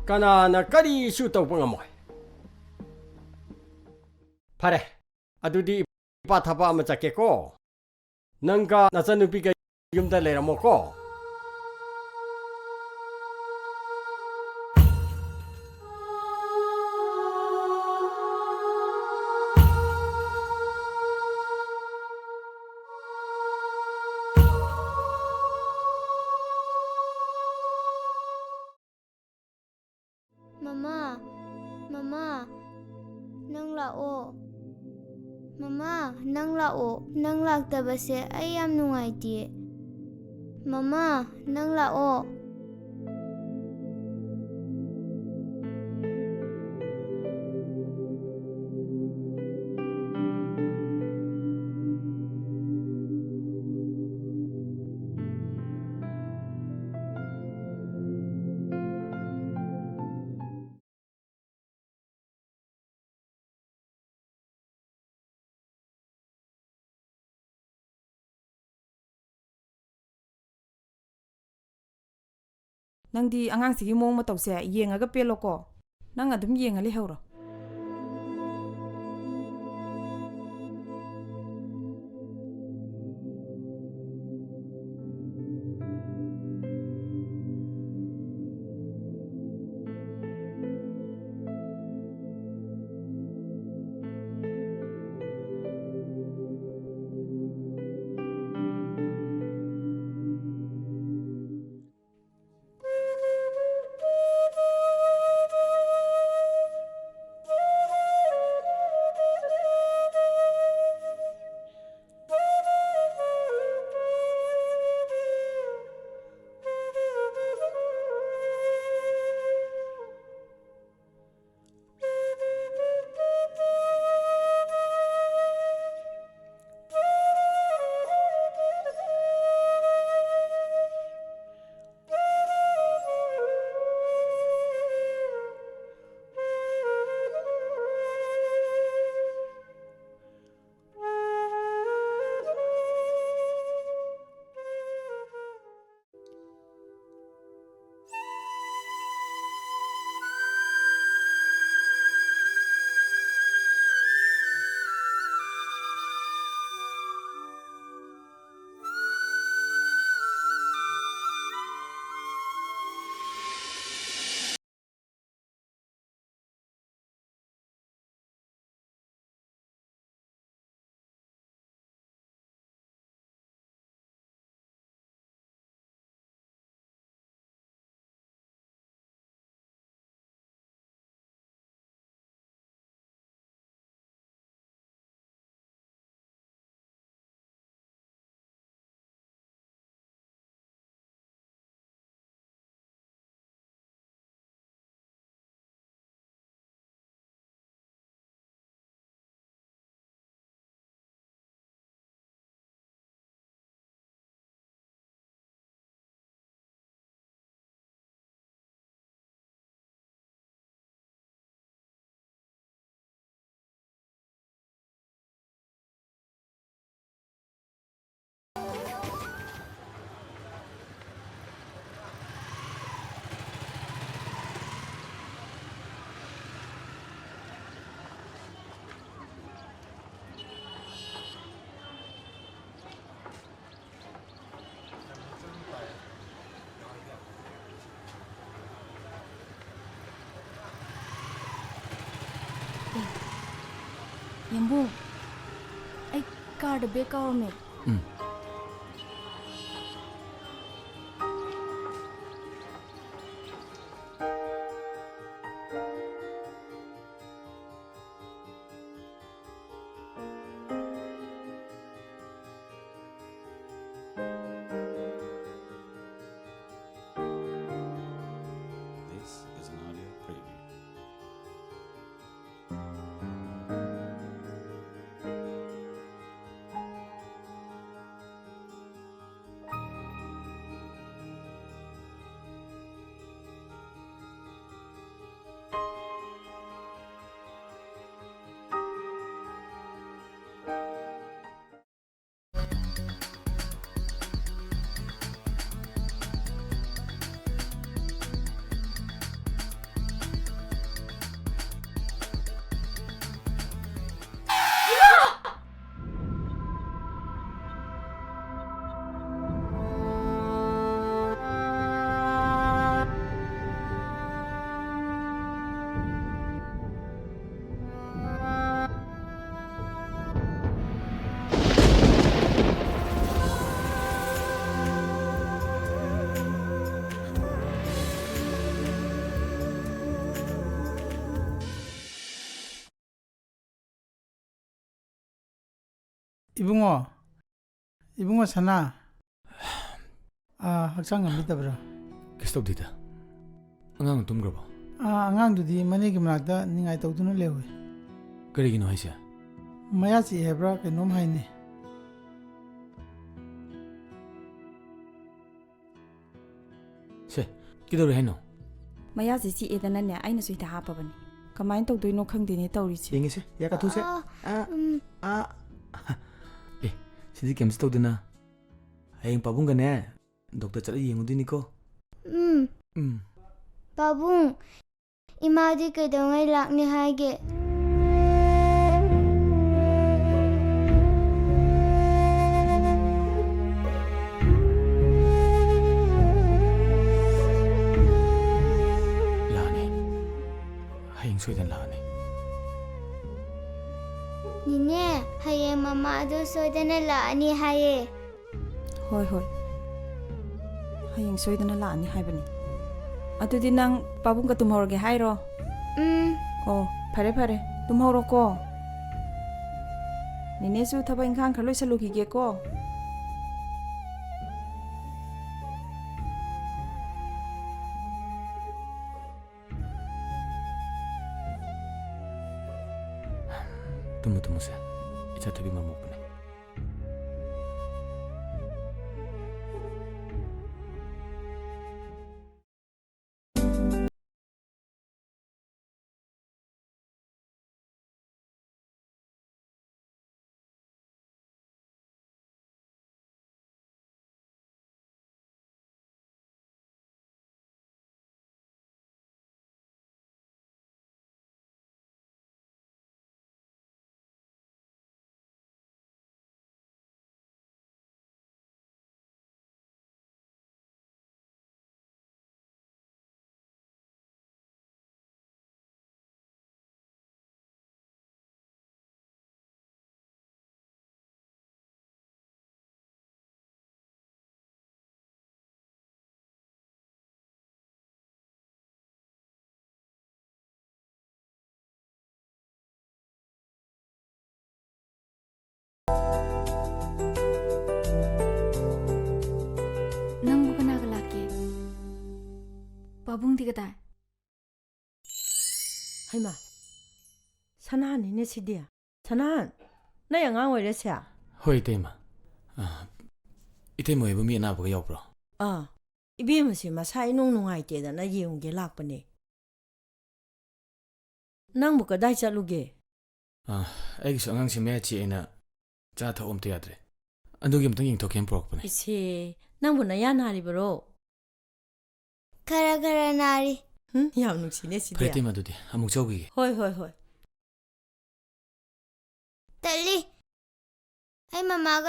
ꯀꯅꯥꯅ ꯀꯔꯤꯁꯨ ꯇꯧꯕ ꯉꯝꯃꯣꯏ꯫ ꯐꯔꯦ, ꯑꯗꯨꯗꯤ ꯏꯄꯥ ꯊꯕꯛ ꯑꯃ ꯆꯠꯀꯦꯀꯣ꯫ ꯅꯪꯒ ꯅꯆꯟꯅꯨꯄꯤꯒ ꯌꯨꯝꯗ ꯂꯩꯔꯝꯃꯣꯀꯣ꯫ ꯃꯃꯥ, ꯃꯃꯥ, ꯅꯪ ꯂꯥꯛꯑꯣ꯫ ꯃꯃꯥ, ꯅꯪ ꯂꯥꯛꯑꯣ꯫ ꯅꯪ ꯂꯥꯛꯇꯕꯁꯦ ꯑꯩ ꯌꯥꯝ ꯅꯨꯡꯉꯥꯏꯇꯦ꯫ ꯃꯃꯥ, ꯅꯪ ꯂꯥꯛꯑꯣ꯫ ꯅꯪꯗꯤ ꯑꯉꯥꯡꯁꯤꯒꯤ ꯃꯑꯣꯡ ꯃꯇꯧꯁꯦ ꯌꯦꯡꯉꯒ ꯄꯦꯜꯂꯣꯀꯣ꯫ ꯅꯪ ꯑꯗꯨꯝ ꯌꯦꯡꯉ ꯂꯩꯍꯧꯔꯣ꯫ ꯕꯨꯡ, ꯑꯩ ꯀꯥꯔꯗ ꯕꯦꯒ ꯀꯥꯎꯔꯝꯃꯦ꯫ ꯎꯝ꯫ This is an audio preview. Ibungo, Ibungo ꯁꯅꯥ꯫ ꯑꯥ, ꯍꯛꯆꯥꯡ ꯉꯝꯕꯤꯗꯕ꯭ꯔꯥ? ꯀꯩꯁꯨ ꯇꯧꯗꯦꯗ꯫ ꯑꯉꯥꯡ ꯇꯨꯝꯈ꯭ꯔꯕꯣ? ꯑꯥ, ꯑꯉꯥꯡꯗꯨꯗꯤ ꯃꯅꯦꯒꯤ ꯃꯅꯥꯛꯇ ꯅꯤꯡꯉꯥꯏ ꯇꯧꯗꯨꯅ ꯂꯩꯍꯧꯏ꯫ ꯀꯔꯤꯒꯤꯅꯣ ꯍꯥꯏꯁꯦ? ꯃꯌꯥ ꯆꯤꯛꯑꯦ ꯍꯥꯏꯕ꯭ꯔꯥ ꯀꯩꯅꯣꯝ ꯍꯥꯏꯅꯦ꯫ ꯁꯦ, ꯀꯩꯗꯧꯔꯦ ꯍꯥꯏꯅꯣ? ꯃꯌꯥꯁꯦ ꯆꯤꯛꯑꯦꯗꯅꯅꯦ, ꯑꯩꯅꯁꯨ ꯍꯤꯗꯥꯛ ꯍꯥꯞꯄꯕꯅꯤ꯫ ꯀꯃꯥꯏꯅ ꯇꯧꯗꯣꯏꯅꯣ ꯈꯪꯗꯦꯅꯦ ꯇꯧꯔꯤꯁꯦ꯫ ꯌꯦꯡꯉꯦꯁꯦ, ꯌꯥ ꯀꯥꯊꯣꯛꯁꯦ꯫ ꯑꯥ, ꯑꯥ, ꯎꯝ꯫ ꯑꯥ꯫ ꯑꯦ, ꯁꯤꯗꯤ ꯀꯩꯝꯇ ꯇꯧꯗꯅ꯫ ꯍꯌꯦꯡ ꯄꯥꯕꯨꯡꯒꯅꯦ, ꯗꯣꯛꯇꯔ ꯆꯠꯂ ꯌꯦꯡꯉꯨꯗꯣꯏꯅꯤꯀꯣ꯫ ꯎꯝ꯫ ꯎꯝ꯫ ꯄꯥꯕꯨꯡ, ꯏꯃꯥꯗꯤ ꯀꯩꯗꯧꯉꯩ ꯂꯥꯛꯅꯤ ꯍꯥꯏꯒꯦ? ꯂꯥꯛꯑꯅꯤ꯫ ꯍꯌꯦꯡ ꯁꯣꯏꯗꯅ ꯂꯥꯛꯑꯅꯤ꯫ ꯃꯃꯥꯗꯣ ꯁꯣꯏꯗꯅ ꯂꯥꯛꯑꯅꯤ ꯍꯥꯏꯌꯦ꯫ ꯍꯣꯏ, ꯍꯣꯏ꯫ ꯍꯌꯦꯡ ꯁꯣꯏꯗꯅ ꯂꯥꯛꯑꯅꯤ ꯍꯥꯏꯕꯅꯤ꯫ ꯑꯗꯨꯗꯤ ꯅꯪ ꯄꯥꯕꯨꯡꯒ ꯇꯨꯝꯍꯧꯔꯒꯦ ꯍꯥꯏꯔꯣ? ꯎꯝ꯫ ꯑꯣ, ꯐꯔꯦ, ꯐꯔꯦ꯫ ꯇꯨꯝꯍꯧꯔꯣꯀꯣ꯫ ꯅꯦꯅꯦꯁꯨ ꯊꯕꯛ ꯏꯪꯈꯥꯡ ꯈꯔ ꯂꯣꯏꯁꯜꯂꯨꯈꯤꯒꯦꯀꯣ꯫ ꯇꯨꯝꯃꯨ, ꯇꯨꯝꯃꯨꯁꯦ꯫ ꯏꯆꯥ ꯊꯣꯏꯕꯤ ꯃꯃꯣꯛꯄꯅꯦ꯫ ꯅꯪꯕꯨ ꯀꯅꯥꯒ ꯂꯥꯛꯀꯦ? ꯄꯥꯕꯨꯡꯗꯤ ꯀꯗꯥꯏ? ꯍꯩꯃꯥ, ꯁꯅꯥꯍꯥꯟꯅꯤꯅꯦ ꯁꯤꯗꯤ꯫ ꯁꯅꯥꯍꯥꯟ, ꯅꯣꯏ ꯑꯉꯥꯡ ꯑꯣꯏꯔꯦ ꯁꯦ? ꯍꯣꯏ, ꯏꯇꯩꯃ꯫ ꯑ, ꯏꯇꯩꯃ ꯍꯣꯏꯕꯨ ꯃꯤ ꯑꯅꯥꯕꯒ ꯌꯥꯎꯕ꯭ꯔꯣ? ꯑꯥ, ꯏꯕꯦꯝꯃꯁꯦ ꯃꯁꯥ ꯏꯅꯨꯡ ꯅꯨꯡꯉꯥꯏꯇꯦꯗꯅ ꯌꯦꯡꯉꯨꯒꯦ ꯂꯥꯛꯄꯅꯦ꯫ ꯅꯪꯕꯨ ꯀꯗꯥꯏ ꯆꯠꯂꯨꯒꯦ? ꯑ, ꯑꯩꯒꯤꯁꯨ ꯑꯉꯥꯡꯁꯦ ꯃꯌꯥ ꯆꯤꯛꯑꯦꯅ ꯆꯥ ꯊꯛꯎ ꯑꯝꯇ ꯌꯥꯗ꯭ꯔꯦ꯫ ꯑꯗꯨꯒꯤ ꯑꯝꯇꯪ ꯌꯦꯡꯊꯣꯛꯀꯦꯅ ꯄꯨꯔꯛꯄꯅꯦ꯫ ꯏꯆꯦ, ꯅꯪꯕꯨ ꯅꯌꯥ ꯅꯥꯔꯤꯕꯔꯣ? ꯈꯔ ꯈꯔ ꯅꯥꯔꯤ꯫ ꯍꯨꯝ, ꯌꯥꯝ ꯅꯨꯡꯁꯤꯅꯦ ꯁꯤꯗꯤ꯫ ꯐꯔꯦ, ꯏꯇꯩꯃ, ꯑꯗꯨꯗꯤ ꯑꯃꯨꯛ ꯆꯧꯈꯤꯒꯦ꯫ ꯍꯣꯏ, ꯍꯣꯏ, ꯍꯣꯏ꯫ ꯇꯜꯂꯤ꯫ ꯑꯩ ꯃꯃꯥꯒ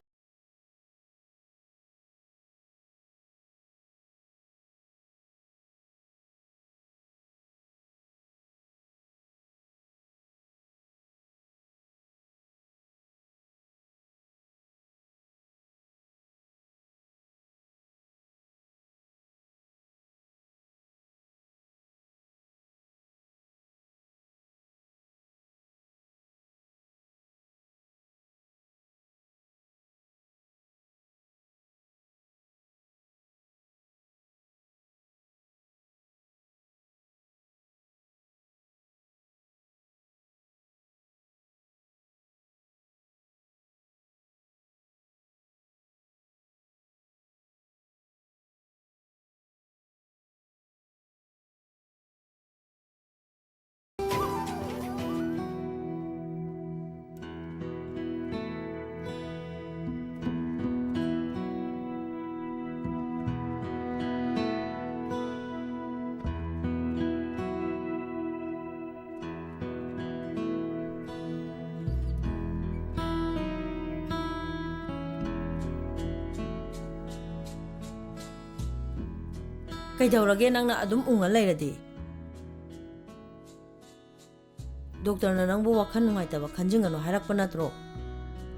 ꯀꯩꯗꯧꯔꯒꯦ ꯅꯪꯅ ꯑꯗꯨꯝ ꯎꯪꯉ ꯂꯩꯔꯗꯤ? ꯗꯣꯛꯇꯔꯅ ꯅꯪꯕꯨ ꯋꯥꯈꯜ ꯅꯨꯡꯉꯥꯏꯇꯕ ꯈꯟꯖꯤꯟꯒꯅꯨ ꯍꯥꯏꯔꯛꯄ ꯅꯠꯇ꯭ꯔꯣ?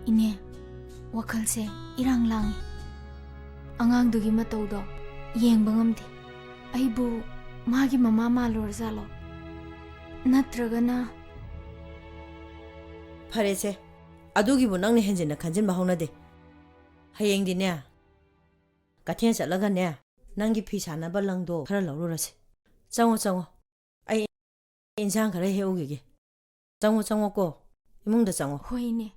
ꯏꯅꯦ, ꯋꯥꯈꯜꯁꯦ ꯏꯔꯥꯡ ꯂꯥꯡꯉꯤ꯫ ꯑꯉꯥꯡꯗꯨꯒꯤ ꯃꯇꯧꯗꯣ ꯌꯦꯡꯕ ꯉꯝꯗꯦ꯫ ꯑꯩꯕꯨ ꯃꯥꯒꯤ ꯃꯃꯥ ꯃꯥꯜꯂꯨꯔꯖꯥꯠꯂꯣ? ꯅꯠꯇ꯭ꯔꯒꯅ? ꯐꯔꯦꯁꯦ, ꯑꯗꯨꯒꯤꯕꯨ ꯅꯪꯅ ꯍꯦꯟꯖꯤꯟꯅ ꯈꯟꯖꯤꯟꯕ ꯍꯧꯅꯗꯦ꯫ ꯍꯌꯦꯡꯗꯤꯅꯦ, ꯀꯩꯊꯦꯜ ꯆꯠꯂꯒꯅꯦ, ꯅꯪꯒꯤ ꯐꯤ ꯁꯥꯅꯕ ꯂꯪꯗꯣ ꯈꯔ ꯂꯧꯔꯨꯔꯁꯤ꯫ ꯆꯪꯉꯣ, ꯆꯪꯉꯣ꯫ ꯑꯩ ꯏꯟꯁꯥꯡ ꯈꯔ ꯍꯦꯛꯎꯈꯤꯒꯦ꯫ ꯆꯪꯉꯣ, ꯆꯪꯉꯣꯀꯣ꯫ ꯏꯃꯨꯡꯗ ꯆꯪꯉꯣ꯫ ꯍꯣꯏ, ꯏꯅꯦ꯫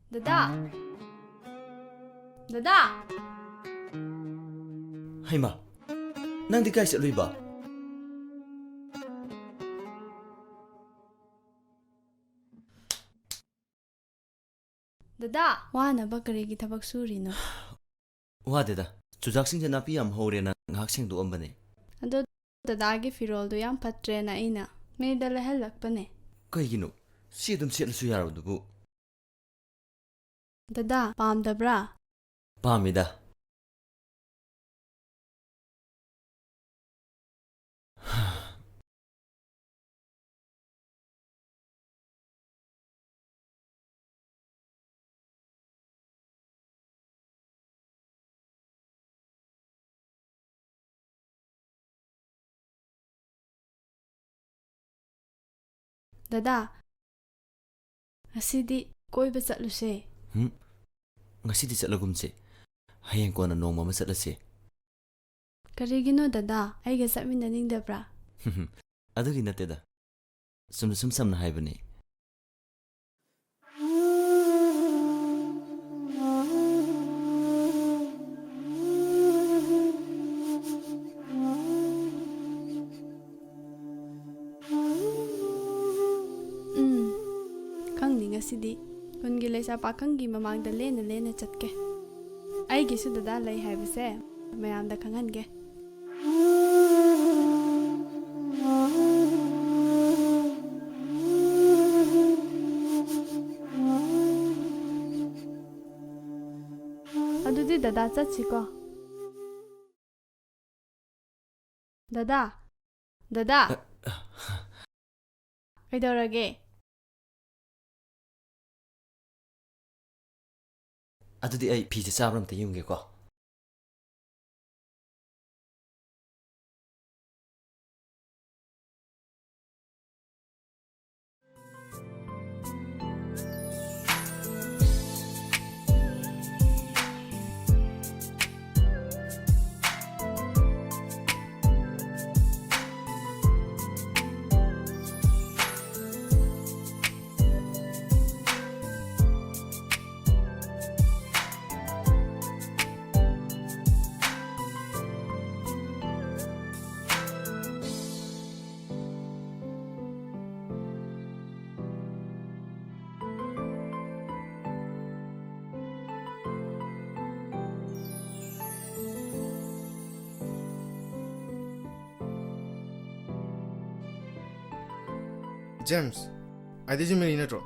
ꯗꯗꯥ! ꯗꯗꯥ! ꯍꯩꯃꯥ, ꯅꯪꯗꯤ ꯀꯥꯏ ꯆꯠꯂꯨꯏꯕ? ꯗꯗꯥ, ꯋꯥꯅꯕ ꯀꯔꯤꯒꯤ ꯊꯕꯛ ꯁꯨꯔꯤꯅꯣ? ꯋꯥꯗꯦꯗ, ꯆꯨꯖꯥꯛꯁꯤꯡꯁꯦ ꯅꯥꯄꯤ ꯌꯥꯝ ꯍꯧꯔꯦꯅ ꯉꯥꯏꯍꯥꯛ ꯁꯦꯡꯗꯣꯛꯑꯝꯕꯅꯦ꯫ ꯑꯗꯣ ꯗꯗꯥꯒꯤ ꯐꯤꯔꯣꯜꯗꯣ ꯌꯥꯝ ꯐꯠꯇ꯭ꯔꯦꯅ ꯑꯩꯅ ꯃꯦꯗ ꯂꯩꯍꯜꯂꯛꯄꯅꯦ꯫ ꯀꯩꯒꯤꯅꯣ? ꯁꯤ ꯑꯗꯨꯝ ꯁꯦꯠꯂꯁꯨ ꯌꯥꯔꯕꯗꯨꯕꯨ꯫ ꯗꯗꯥ, ꯄꯥꯝꯗꯕ꯭ꯔꯥ? ꯄꯥꯝꯃꯤꯗ꯫ ꯗꯗꯥ, ꯉꯁꯤꯗꯤ ꯀꯣꯏꯕ ꯆꯠꯂꯨꯁꯦ꯫ ꯍꯨꯝ? ꯉꯁꯤꯗꯤ ꯆꯠꯂꯒꯨꯝꯁꯦ꯫ ꯍꯌꯦꯡ ꯀꯣꯟꯅ ꯅꯣꯡꯃ ꯑꯃ ꯆꯠꯂꯁꯦ꯫ ꯀꯔꯤꯒꯤꯅꯣ ꯗꯗꯥ, ꯑꯩꯒ ꯆꯠꯃꯤꯟꯅꯅꯤꯡꯗꯕ꯭ꯔꯥ? ꯑꯗꯨꯒꯤ ꯅꯠꯇꯦꯗ꯫ ꯆꯨꯝꯅ ꯁꯨꯝ ꯁꯝꯅ ꯍꯥꯏꯕꯅꯤ꯫ ꯎꯝ, ꯈꯪꯅꯤ ꯉꯁꯤꯗꯤ꯫ ꯈꯨꯟꯒꯤ ꯂꯩꯁꯥ ꯄꯥꯈꯪꯒꯤ ꯃꯃꯥꯡꯗ ꯂꯦꯟꯅ ꯂꯦꯟꯅ ꯆꯠꯀꯦ꯫ ꯑꯩꯒꯤꯁꯨ ꯗꯗꯥ ꯂꯩ ꯍꯥꯏꯕꯁꯦ ꯃꯌꯥꯝꯗ ꯈꯪꯍꯟꯒꯦ꯫ ꯑꯗꯨꯗꯤ ꯗꯗꯥ ꯆꯠꯁꯤꯀꯣ꯫ ꯗꯗꯥ, ꯗꯗꯥ꯫ ꯑ, ꯑ, ꯀꯩꯗꯧꯔꯒꯦ? ꯑꯗꯨꯗꯤ ꯑꯩ ꯐꯤꯁꯦ ꯆꯥꯕ꯭ꯔꯥ ꯑꯝꯇ ꯌꯦꯡꯒꯦꯀꯣ꯫ ꯖꯦꯝꯁ, ꯑꯗꯩꯁꯦ ꯃꯦꯔꯤ ꯅꯠꯇ꯭ꯔꯣ?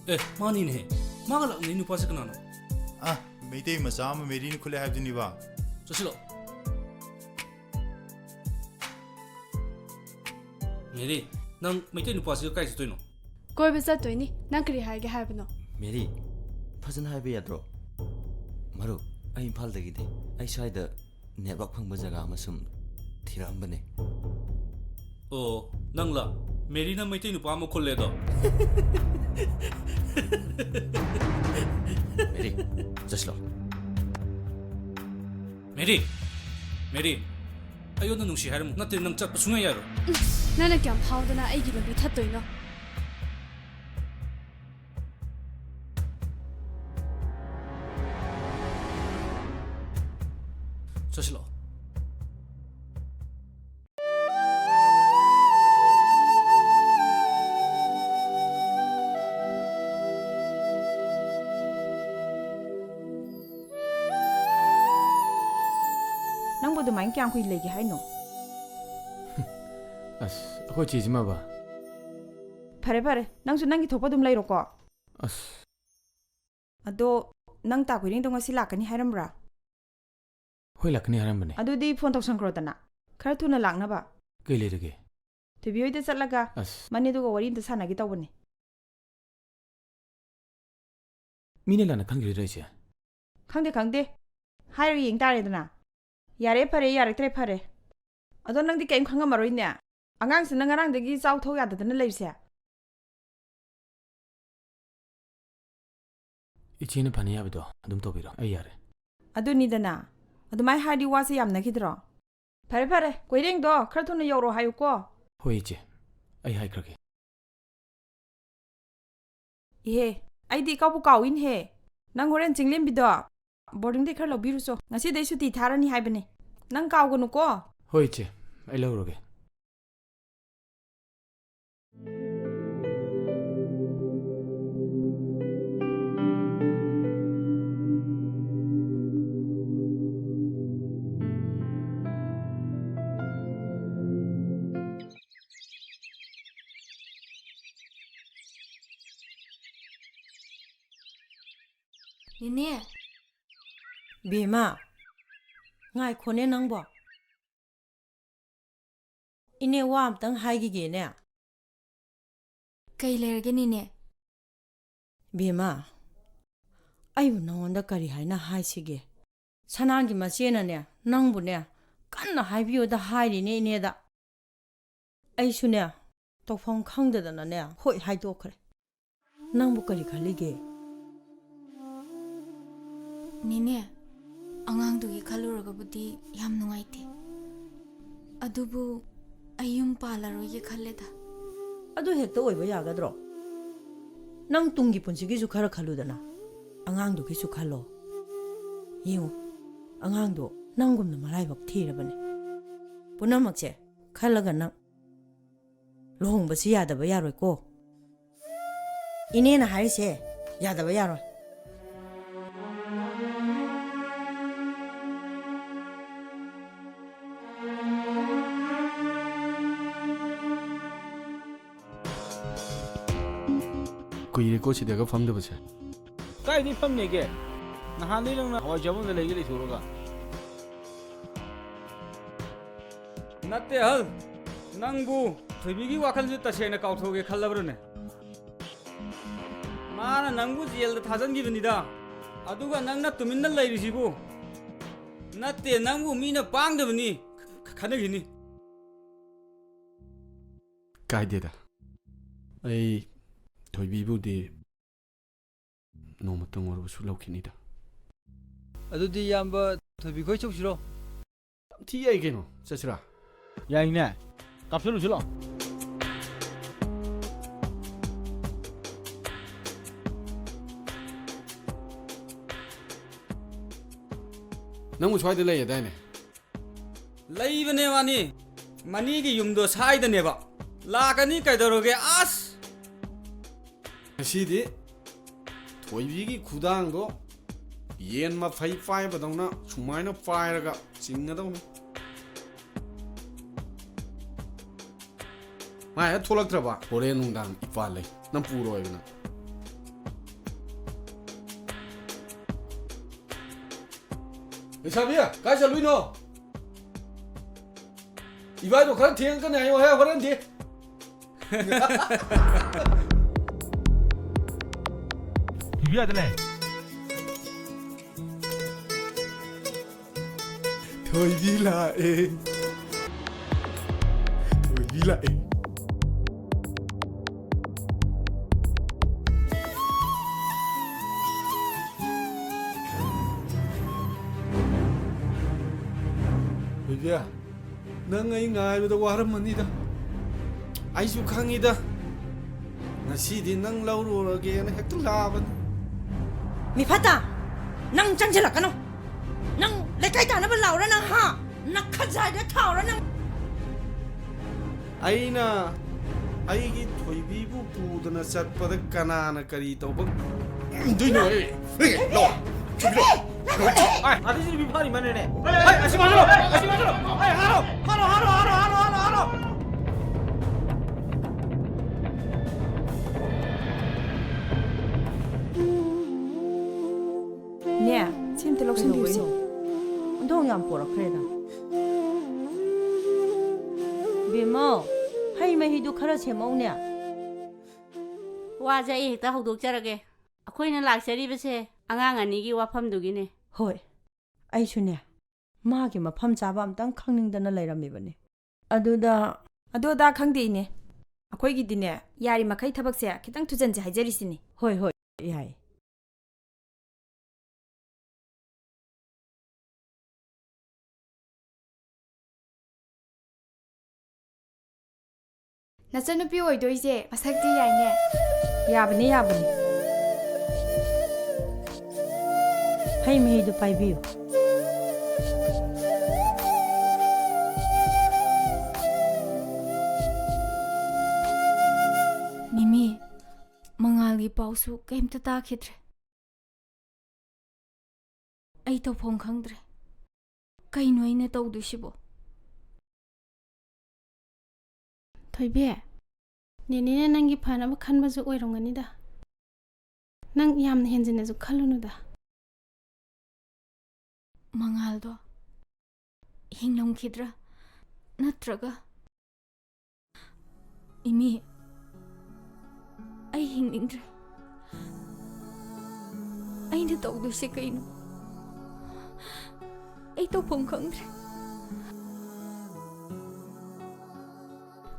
ꯑꯦ, ꯃꯥꯅꯤꯅꯦꯍꯦ꯫ ꯃꯥꯒ ꯂꯥꯛꯅꯩ ꯅꯨꯄꯥꯁꯦ ꯀꯅꯥꯅꯣ? ꯑ, ꯃꯩꯇꯩ ꯃꯆꯥ ꯑꯃ ꯃꯦꯔꯤꯅ ꯈꯨꯠꯂꯦ ꯍꯥꯏꯕꯗꯨꯅꯤꯕ꯫ ꯆꯠꯁꯤꯜꯂꯣ꯫ ꯃꯦꯔꯤ, ꯅꯪ ꯃꯩꯇꯩ ꯅꯨꯄꯥꯁꯤꯒ ꯀꯥꯏ ꯆꯠꯇꯣꯏꯅꯣ? ꯀꯣꯏꯕ ꯆꯠꯇꯣꯏꯅꯤ꯫ ꯅꯪ ꯀꯔꯤ ꯍꯥꯏꯒꯦ ꯍꯥꯏꯕꯅꯣ? ꯃꯦꯔꯤ, ꯐꯖꯅ ꯍꯥꯏꯕ ꯌꯥꯗ꯭ꯔꯣ? ꯃꯔꯨꯞ, ꯑꯩ ꯏꯝꯐꯥꯜꯗꯒꯤꯅꯦ꯫ ꯑꯩ ꯁ꯭ꯋꯥꯏꯗ ꯅꯦꯠꯋꯥꯛ ꯐꯪꯕ ꯖꯒꯥ ꯑꯃ ꯁꯨꯝ ꯊꯤꯔꯛꯑꯝꯕꯅꯦ꯫ ꯑꯣ, ꯅꯪꯂ? ꯃꯦꯔꯤꯅ ꯃꯩꯇꯩ ꯅꯨꯄꯥ ꯑꯃ ꯈꯨꯜꯂꯦꯗꯣ꯫ ꯃꯦꯔꯤ, ꯆꯠꯁꯤꯂꯣ꯫ ꯃꯦꯔꯤ! ꯃꯦꯔꯤ! ꯑꯩꯉꯣꯟꯗ ꯅꯨꯡꯁꯤ ꯍꯥꯏꯔꯝꯃꯨ꯫ ꯅꯠꯇꯦ, ꯅꯪ ꯆꯠꯄ ꯁꯨꯡꯌꯥ ꯌꯥꯔꯣꯏ꯫ ꯎꯝ, ꯅꯪꯅ ꯀꯌꯥꯝ ꯐꯥꯎꯗꯅ ꯑꯩꯒꯤ ꯂꯝꯕꯤ ꯊꯠꯇꯣꯏꯅꯣ? ꯆꯠꯁꯤꯂꯣ꯫ ꯅꯪꯕꯨ ꯑꯗꯨꯃꯥꯏꯅ ꯀꯌꯥꯝ ꯀꯨꯏ ꯂꯩꯒꯦ ꯍꯥꯏꯅꯣ? ꯑꯁ, ꯑꯩꯈꯣꯏ ꯆꯦꯁꯤꯃꯕ꯫ ꯐꯔꯦ, ꯐꯔꯦ꯫ ꯅꯪꯁꯨ ꯅꯪꯒꯤ ꯊꯣꯛꯄ ꯑꯗꯨꯝ ꯂꯩꯔꯣꯀꯣ꯫ ꯑꯁ꯫ ꯑꯗꯣ, ꯅꯪ ꯇꯥ ꯀꯣꯏꯔꯦꯡꯗꯣ ꯉꯁꯤ ꯂꯥꯛꯀꯅꯤ ꯍꯥꯏꯔꯝꯕ꯭ꯔꯥ? ꯍꯣꯏ, ꯂꯥꯛꯀꯅꯤ ꯍꯥꯏꯔꯝꯕꯅꯦ꯫ ꯑꯗꯨꯗꯤ ꯐꯣꯟ ꯇꯧꯁꯟꯈ꯭ꯔꯣꯗꯅ, ꯈꯔ ꯊꯨꯅ ꯂꯥꯛꯅꯕ꯫ ꯀꯩ ꯂꯩꯔꯒꯦ? ꯊꯣꯏꯕꯤ ꯍꯣꯏꯗ ꯆꯠꯂꯒ ꯑꯁ꯫ ꯃꯅꯦꯗꯨꯒ ꯋꯥꯔꯤ ꯑꯝꯇ ꯁꯥꯟꯅꯒꯦ ꯇꯧꯕꯅꯦ꯫ ꯃꯤꯅ ꯂꯥꯟꯅ ꯈꯟꯈꯤꯔꯣꯏꯗ꯭ꯔꯣ ꯑꯩꯁꯦ? ꯈꯪꯗꯦ, ꯈꯪꯗꯦ꯫ ꯍꯥꯏꯔꯒ ꯌꯦꯡ ꯇꯥꯔꯦꯗꯅ꯫ ꯌꯥꯔꯦ, ꯐꯔꯦ, ꯌꯥꯔꯛꯇ꯭ꯔꯦ, ꯐꯔꯦ꯫ ꯑꯗꯣ ꯅꯪꯗꯤ ꯀꯔꯤꯝ ꯈꯪꯉꯝꯃꯔꯣꯏꯅꯦ꯫ ꯑꯉꯥꯡꯁꯤꯅ ꯉꯔꯥꯡꯗꯒꯤ ꯆꯥꯎ ꯊꯧ ꯌꯥꯗꯗꯅ ꯂꯩꯔꯤꯁꯦ꯫ ꯏꯆꯦꯅ ꯐꯅꯤ ꯍꯥꯏꯕꯗꯣ ꯑꯗꯨꯝ ꯇꯧꯕꯤꯔꯣ, ꯑꯩ ꯌꯥꯔꯦ꯫ ꯑꯗꯨꯅꯤꯗꯅ, ꯑꯗꯨꯃꯥꯏꯅ ꯍꯥꯏꯔꯗꯤ ꯋꯥꯁꯦ ꯌꯥꯝꯅꯈꯤꯗ꯭ꯔꯣ? ꯐꯔꯦ, ꯐꯔꯦ, ꯀꯣꯏꯔꯦꯡꯗꯣ ꯈꯔ ꯊꯨꯅ ꯌꯧꯔꯛꯑꯣ ꯍꯥꯏꯌꯨꯀꯣ꯫ ꯍꯣꯏ, ꯏꯆꯦ, ꯑꯩ ꯍꯥꯏꯈ꯭ꯔꯒꯦ꯫ ꯏꯍꯦ, ꯑꯩꯗꯤ ꯏꯀꯥꯎꯕꯨ ꯀꯥꯎꯏꯅꯦꯍꯦ꯫ ꯅꯪ ꯍꯣꯔꯦꯟ ꯆꯤꯡꯂꯦꯝꯕꯤꯗꯣ ꯕꯣꯔꯗꯤꯡꯗꯩ ꯈꯔ ꯂꯧꯕꯤꯔꯨꯆꯣ, ꯉꯁꯤꯗꯩ ꯁꯨꯇꯤ ꯊꯥꯔꯅꯤ ꯍꯥꯏꯕꯅꯦ꯫ ꯅꯪ ꯀꯥꯎꯒꯅꯨꯀꯣ꯫ ꯍꯣꯏ, ꯏꯆꯦ, ꯑꯩ ꯂꯧꯔꯨꯔꯒꯦ꯫ ꯏꯅꯦ꯫ ꯕꯦꯝꯃ, ꯉꯥꯏꯈꯣꯅꯦ ꯅꯪꯕꯣ꯫ ꯏꯅꯦ, ꯋꯥ ꯑꯝꯇꯪ ꯍꯥꯏꯈꯤꯒꯦꯅꯦ꯫ ꯀꯩ ꯂꯩꯔꯒꯦ ꯅꯦꯅꯦ? ꯕꯦꯝꯃ, ꯑꯩꯕꯨ ꯅꯉꯣꯟꯗ ꯀꯔꯤ ꯍꯥꯏꯅ ꯍꯥꯏꯁꯤꯒꯦ? ꯁꯅꯥꯒꯤ ꯃꯆꯦꯅꯅꯦ, ꯅꯪꯕꯨꯅꯦ, ꯀꯟꯅ ꯍꯥꯏꯕꯤꯌꯣꯗ ꯍꯥꯏꯔꯤꯅꯦ ꯏꯅꯦꯗ꯫ ꯑꯩꯁꯨꯅꯦ, ꯇꯧꯐꯝ ꯈꯪꯗꯗꯅꯅꯦ, ꯍꯣꯏ ꯍꯥꯏꯗꯣꯛꯈ꯭ꯔꯦ꯫ ꯅꯪꯕꯨ ꯀꯔꯤ ꯈꯜꯂꯤꯒꯦ? ꯅꯦꯅꯦ, ꯑꯉꯥꯡꯗꯨꯒꯤ ꯈꯜꯂꯨꯔꯒꯕꯨꯗꯤ ꯌꯥꯝ ꯅꯨꯡꯉꯥꯏꯇꯦ꯫ ꯑꯗꯨꯕꯨ ꯑꯩ ꯌꯨꯝ ꯄꯥꯜꯂꯔꯣꯏꯒꯦ ꯈꯜꯂꯦꯗ꯫ ꯑꯗꯨ ꯍꯦꯛꯇ ꯑꯣꯏꯕ ꯌꯥꯒꯗ꯭ꯔꯣ? ꯅꯪ ꯇꯨꯡꯒꯤ ꯄꯨꯟꯁꯤꯒꯤꯁꯨ ꯈꯔ ꯈꯜꯂꯨꯗꯅ, ꯑꯉꯥꯡꯗꯨꯒꯤꯁꯨ ꯈꯜꯂꯣ꯫ ꯌꯦꯡꯉꯨ, ꯑꯉꯥꯡꯗꯣ ꯅꯪꯒꯨꯝꯅ ꯃꯔꯥꯏꯕꯛ ꯊꯤꯔꯕꯅꯦ꯫ ꯄꯨꯝꯅꯃꯛꯁꯦ ꯈꯜꯂꯒ ꯅꯪ ꯂꯨꯍꯣꯡꯕꯁꯤ ꯌꯥꯗꯕ ꯌꯥꯔꯣꯏꯀꯣ꯫ ꯏꯅꯦꯅ ꯍꯥꯏꯔꯤꯁꯦ ꯌꯥꯗꯕ ꯌꯥꯔꯣꯏ꯫ ꯀꯨꯏꯔꯦꯀꯣ ꯁꯤꯗꯒ ꯐꯝꯗꯕꯁꯦ꯫ ꯀꯥꯏꯗꯩ ꯐꯝꯅꯦꯒꯦ? ꯅꯍꯥꯟꯗꯩ ꯅꯪꯅ ꯍꯋꯥꯏ ꯆꯥꯐꯝꯗ ꯂꯩꯒꯦ ꯂꯩꯊꯣꯛꯑꯒ꯫ ꯅꯠꯇꯦ ꯑꯍꯜ, ꯅꯪꯕꯨ ꯊꯣꯏꯕꯤꯒꯤ ꯋꯥꯈꯜꯁꯦ ꯇꯁꯦꯡꯅ ꯀꯥꯎꯊꯣꯛꯑꯒꯦ ꯈꯜꯂꯕ꯭ꯔꯅꯦ? ꯃꯥꯅ ꯅꯪꯕꯨ ꯖꯦꯜꯗ ꯊꯥꯖꯤꯟꯈꯤꯕꯅꯤꯗ꯫ ꯑꯗꯨꯒ ꯅꯪꯅ ꯇꯨꯃꯤꯟꯅ ꯂꯩꯔꯤꯁꯤꯕꯨ? ꯅꯠꯇꯦ, ꯅꯪꯕꯨ ꯃꯤꯅ ꯄꯥꯡꯗꯕꯅꯤ ꯈ-, ꯈ-, ꯈꯟꯅꯈꯤꯅꯤ꯫ ꯀꯥꯏꯗꯦꯗ꯫ ꯑꯩ ꯊꯣꯏꯕꯤꯕꯨꯗꯤ ꯅꯣꯡꯃꯇꯪ ꯑꯣꯏꯔꯕꯁꯨ ꯂꯧꯈꯤꯅꯤꯗ꯫ ꯑꯗꯨꯗꯤ ꯏꯌꯥꯝꯕ, ꯊꯣꯏꯕꯤ ꯈꯣꯏ ꯆꯧꯁꯤꯔꯣ? ꯌꯥꯝ ꯊꯤ ꯌꯥꯏ ꯀꯩꯅꯣ, ꯆꯠꯁꯤꯔꯥ? ꯌꯥꯏꯅꯦ, ꯀꯥꯞꯁꯜꯂꯨꯁꯤ ꯂꯥꯛꯑꯣ꯫ ꯅꯪꯕꯨ ꯁ꯭ꯋꯥꯏꯗ ꯂꯩꯌꯦꯗꯥꯏꯅꯦ? ꯂꯩꯕꯅꯦ ꯃꯥꯅꯤ, ꯃꯅꯤꯒꯤ ꯌꯨꯝꯗꯣ ꯁꯥꯏꯗꯅꯦꯕ꯫ ꯂꯥꯛꯀꯅꯤ ꯀꯩꯗꯧꯔꯒꯦ? ꯑꯁ! ꯉꯁꯤꯗꯤ ꯊꯣꯏꯕꯤꯒꯤ ꯈꯨꯗꯥꯡꯗꯣ ꯌꯦꯟ ꯃꯐꯩ ꯄꯥꯏꯕꯗꯧꯅ ꯁꯨꯃꯥꯏꯅ ꯄꯥꯏꯔꯒ ꯆꯤꯡꯒꯗꯧꯅꯤ꯫ ꯃꯥ ꯍꯦꯛ ꯊꯣꯛꯂꯛꯇ꯭ꯔꯕ, ꯍꯣꯔꯦꯟ ꯅꯨꯡꯗꯥꯡ ꯏꯄꯥ ꯂꯩ, ꯅꯪ ꯄꯨꯔꯣꯏꯕ ꯅꯪ꯫ ꯂꯩꯁꯥꯕꯤ, ꯀꯥꯏ ꯆꯠꯂꯨꯏꯅꯣ? ꯏꯕꯥꯏꯗꯣ ꯈꯔ ꯊꯦꯡꯉꯛꯀꯅꯤ ꯍꯥꯏꯌꯣ ꯍꯦ, ꯍꯣꯔꯦꯟꯗꯤ꯫ ꯊꯣꯏꯕꯤ ꯂꯥꯛꯑꯦ꯫ ꯊꯣꯏꯕꯤ ꯂꯥꯛꯑꯦ꯫ ꯊꯣꯏꯕꯤ, ꯅꯪ ꯑꯩ ꯉꯥꯏꯕꯗ ꯋꯥꯔꯝꯃꯅꯤꯗ꯫ ꯑꯩꯁꯨ ꯈꯪꯉꯤꯗ꯫ ꯉꯁꯤꯗꯤ ꯅꯪ ꯂꯧꯔꯨꯔꯒꯦꯅ ꯍꯦꯛꯇ ꯂꯥꯛꯑꯕꯅꯤ꯫ ꯃꯤꯐꯠꯇ! ꯅꯪ ꯆꯪꯁꯤꯜꯂꯛꯀꯅꯨ! ꯅꯪ ꯂꯩꯀꯥꯏ ꯇꯥꯅꯕ ꯂꯥꯎꯔ ꯅꯪ, ꯍꯥ? ꯅꯈꯖꯥꯏꯗ ꯊꯥꯎꯔ ꯅꯪ! ꯑꯩꯅ ꯑꯩꯒꯤ ꯊꯣꯏꯕꯤꯕꯨ ꯄꯨꯗꯅ ꯆꯠꯄꯗ ꯀꯅꯥꯅ ꯀꯔꯤ ꯇꯧꯕ ꯉꯝꯗꯣꯏꯅꯣ? ꯑꯦ, ꯑꯦ, ꯂꯥꯛꯑꯣ꯫ ꯊꯣꯏꯕꯤ, ꯂꯥꯛꯑꯣ꯫ ꯑꯦ, ꯑꯗꯨꯁꯨ ꯅꯨꯄꯤ ꯐꯥꯔꯤ ꯃꯥꯟꯅꯦꯅꯦ꯫ ꯑꯦ, ꯑꯁꯤ ꯃꯥꯟꯅꯔꯣ, ꯑꯁꯤ ꯃꯥꯟꯅꯔꯣ꯫ ꯑꯦ, ꯍꯥꯠꯂꯣ, ꯍꯥꯠꯂꯣ, ꯍꯥꯠꯂꯣ, ꯍꯥꯠꯂꯣ, ꯍꯥꯠꯂꯣ꯫ ꯅꯦ, ꯁꯤ ꯑꯝꯇ ꯂꯧꯁꯤꯟꯕꯤꯌꯨꯁꯦ꯫ ꯀꯩꯗꯧꯕꯩꯅꯣ? ꯑꯣꯟꯊꯣꯡ ꯌꯥꯝ ꯄꯣꯔꯛꯈ꯭ꯔꯦꯗ꯫ ꯕꯦꯝꯃꯧ, ꯍꯩ ꯃꯍꯤꯗꯨ ꯈꯔ ꯁꯦꯝꯃꯧꯅꯦ꯫ ꯋꯥꯁꯦ ꯑꯩ ꯍꯦꯛꯇ ꯍꯧꯗꯣꯛꯆꯔꯒꯦ꯫ ꯑꯩꯈꯣꯏꯅ ꯂꯥꯛꯆꯔꯤꯕꯁꯦ ꯑꯉꯥꯡ ꯑꯅꯤꯒꯤ ꯋꯥꯐꯝꯗꯨꯒꯤꯅꯦ꯫ ꯍꯣꯏ, ꯑꯩꯁꯨꯅꯦ, ꯃꯥꯒꯤ ꯃꯐꯝ ꯆꯥꯕ ꯑꯝꯇꯪ ꯈꯪꯅꯤꯡꯗꯅ ꯂꯩꯔꯝꯃꯤꯕꯅꯤ꯫ ꯑꯗꯨꯗ ꯑꯗꯨ ꯑꯗꯥ ꯈꯪꯗꯦ, ꯏꯅꯦ꯫ ꯑꯩꯈꯣꯏꯒꯤꯗꯤꯅꯦ, ꯌꯥꯔꯤꯃꯈꯩ ꯊꯕꯛꯁꯦ ꯈꯤꯇꯪ ꯊꯨꯖꯟꯁꯦ ꯍꯥꯏꯖꯔꯤꯁꯤꯅꯤ꯫ ꯍꯣꯏ, ꯍꯣꯏ, ꯌꯥꯏ꯫ ꯅꯆꯟꯅꯨꯄꯤ ꯑꯣꯏꯗꯣꯏꯁꯦ ꯃꯁꯛꯇꯤ ꯌꯥꯏꯅꯦ꯫ ꯌꯥꯕꯅꯦ, ꯌꯥꯕꯅꯦ꯫ ꯍꯩ ꯃꯍꯤꯗꯨ ꯄꯥꯏꯕꯤꯌꯨ꯫ ꯅꯤꯃꯤ, ꯃꯉꯥꯜꯒꯤ ꯄꯥꯎꯁꯨ ꯀꯩꯝꯇ ꯇꯥꯈꯤꯗ꯭ꯔꯦ꯫ ꯑꯩ ꯇꯧꯐꯝ ꯈꯪꯗ꯭ꯔꯦ꯫ ꯀꯩꯅꯣ ꯑꯩꯅ ꯇꯧꯗꯣꯏꯁꯤꯕꯣ? ꯊꯣꯏꯕꯤ, ꯅꯦꯅꯦꯅ ꯅꯪꯒꯤ ꯐꯅꯕ ꯈꯟꯕꯁꯨ ꯑꯣꯏꯔꯝꯒꯅꯤꯗ꯫ ꯅꯪ ꯌꯥꯝꯅ ꯍꯦꯟꯖꯤꯟꯅꯁꯨ ꯈꯜꯂꯨꯅꯨꯗ꯫ ꯃꯉꯥꯜꯗꯣ ꯍꯤꯡꯂꯝꯈꯤꯗ꯭ꯔꯥ? ꯅꯠꯇ꯭ꯔꯒ, ꯏꯃꯤ, ꯑꯩ ꯍꯤꯡꯅꯤꯡꯗ꯭ꯔꯦ꯫ ꯑꯩꯅ ꯇꯧꯗꯣꯏꯁꯦ ꯀꯩꯅꯣ? ꯑꯩ ꯇꯧꯐꯝ ꯈꯪꯗ꯭ꯔꯦ꯫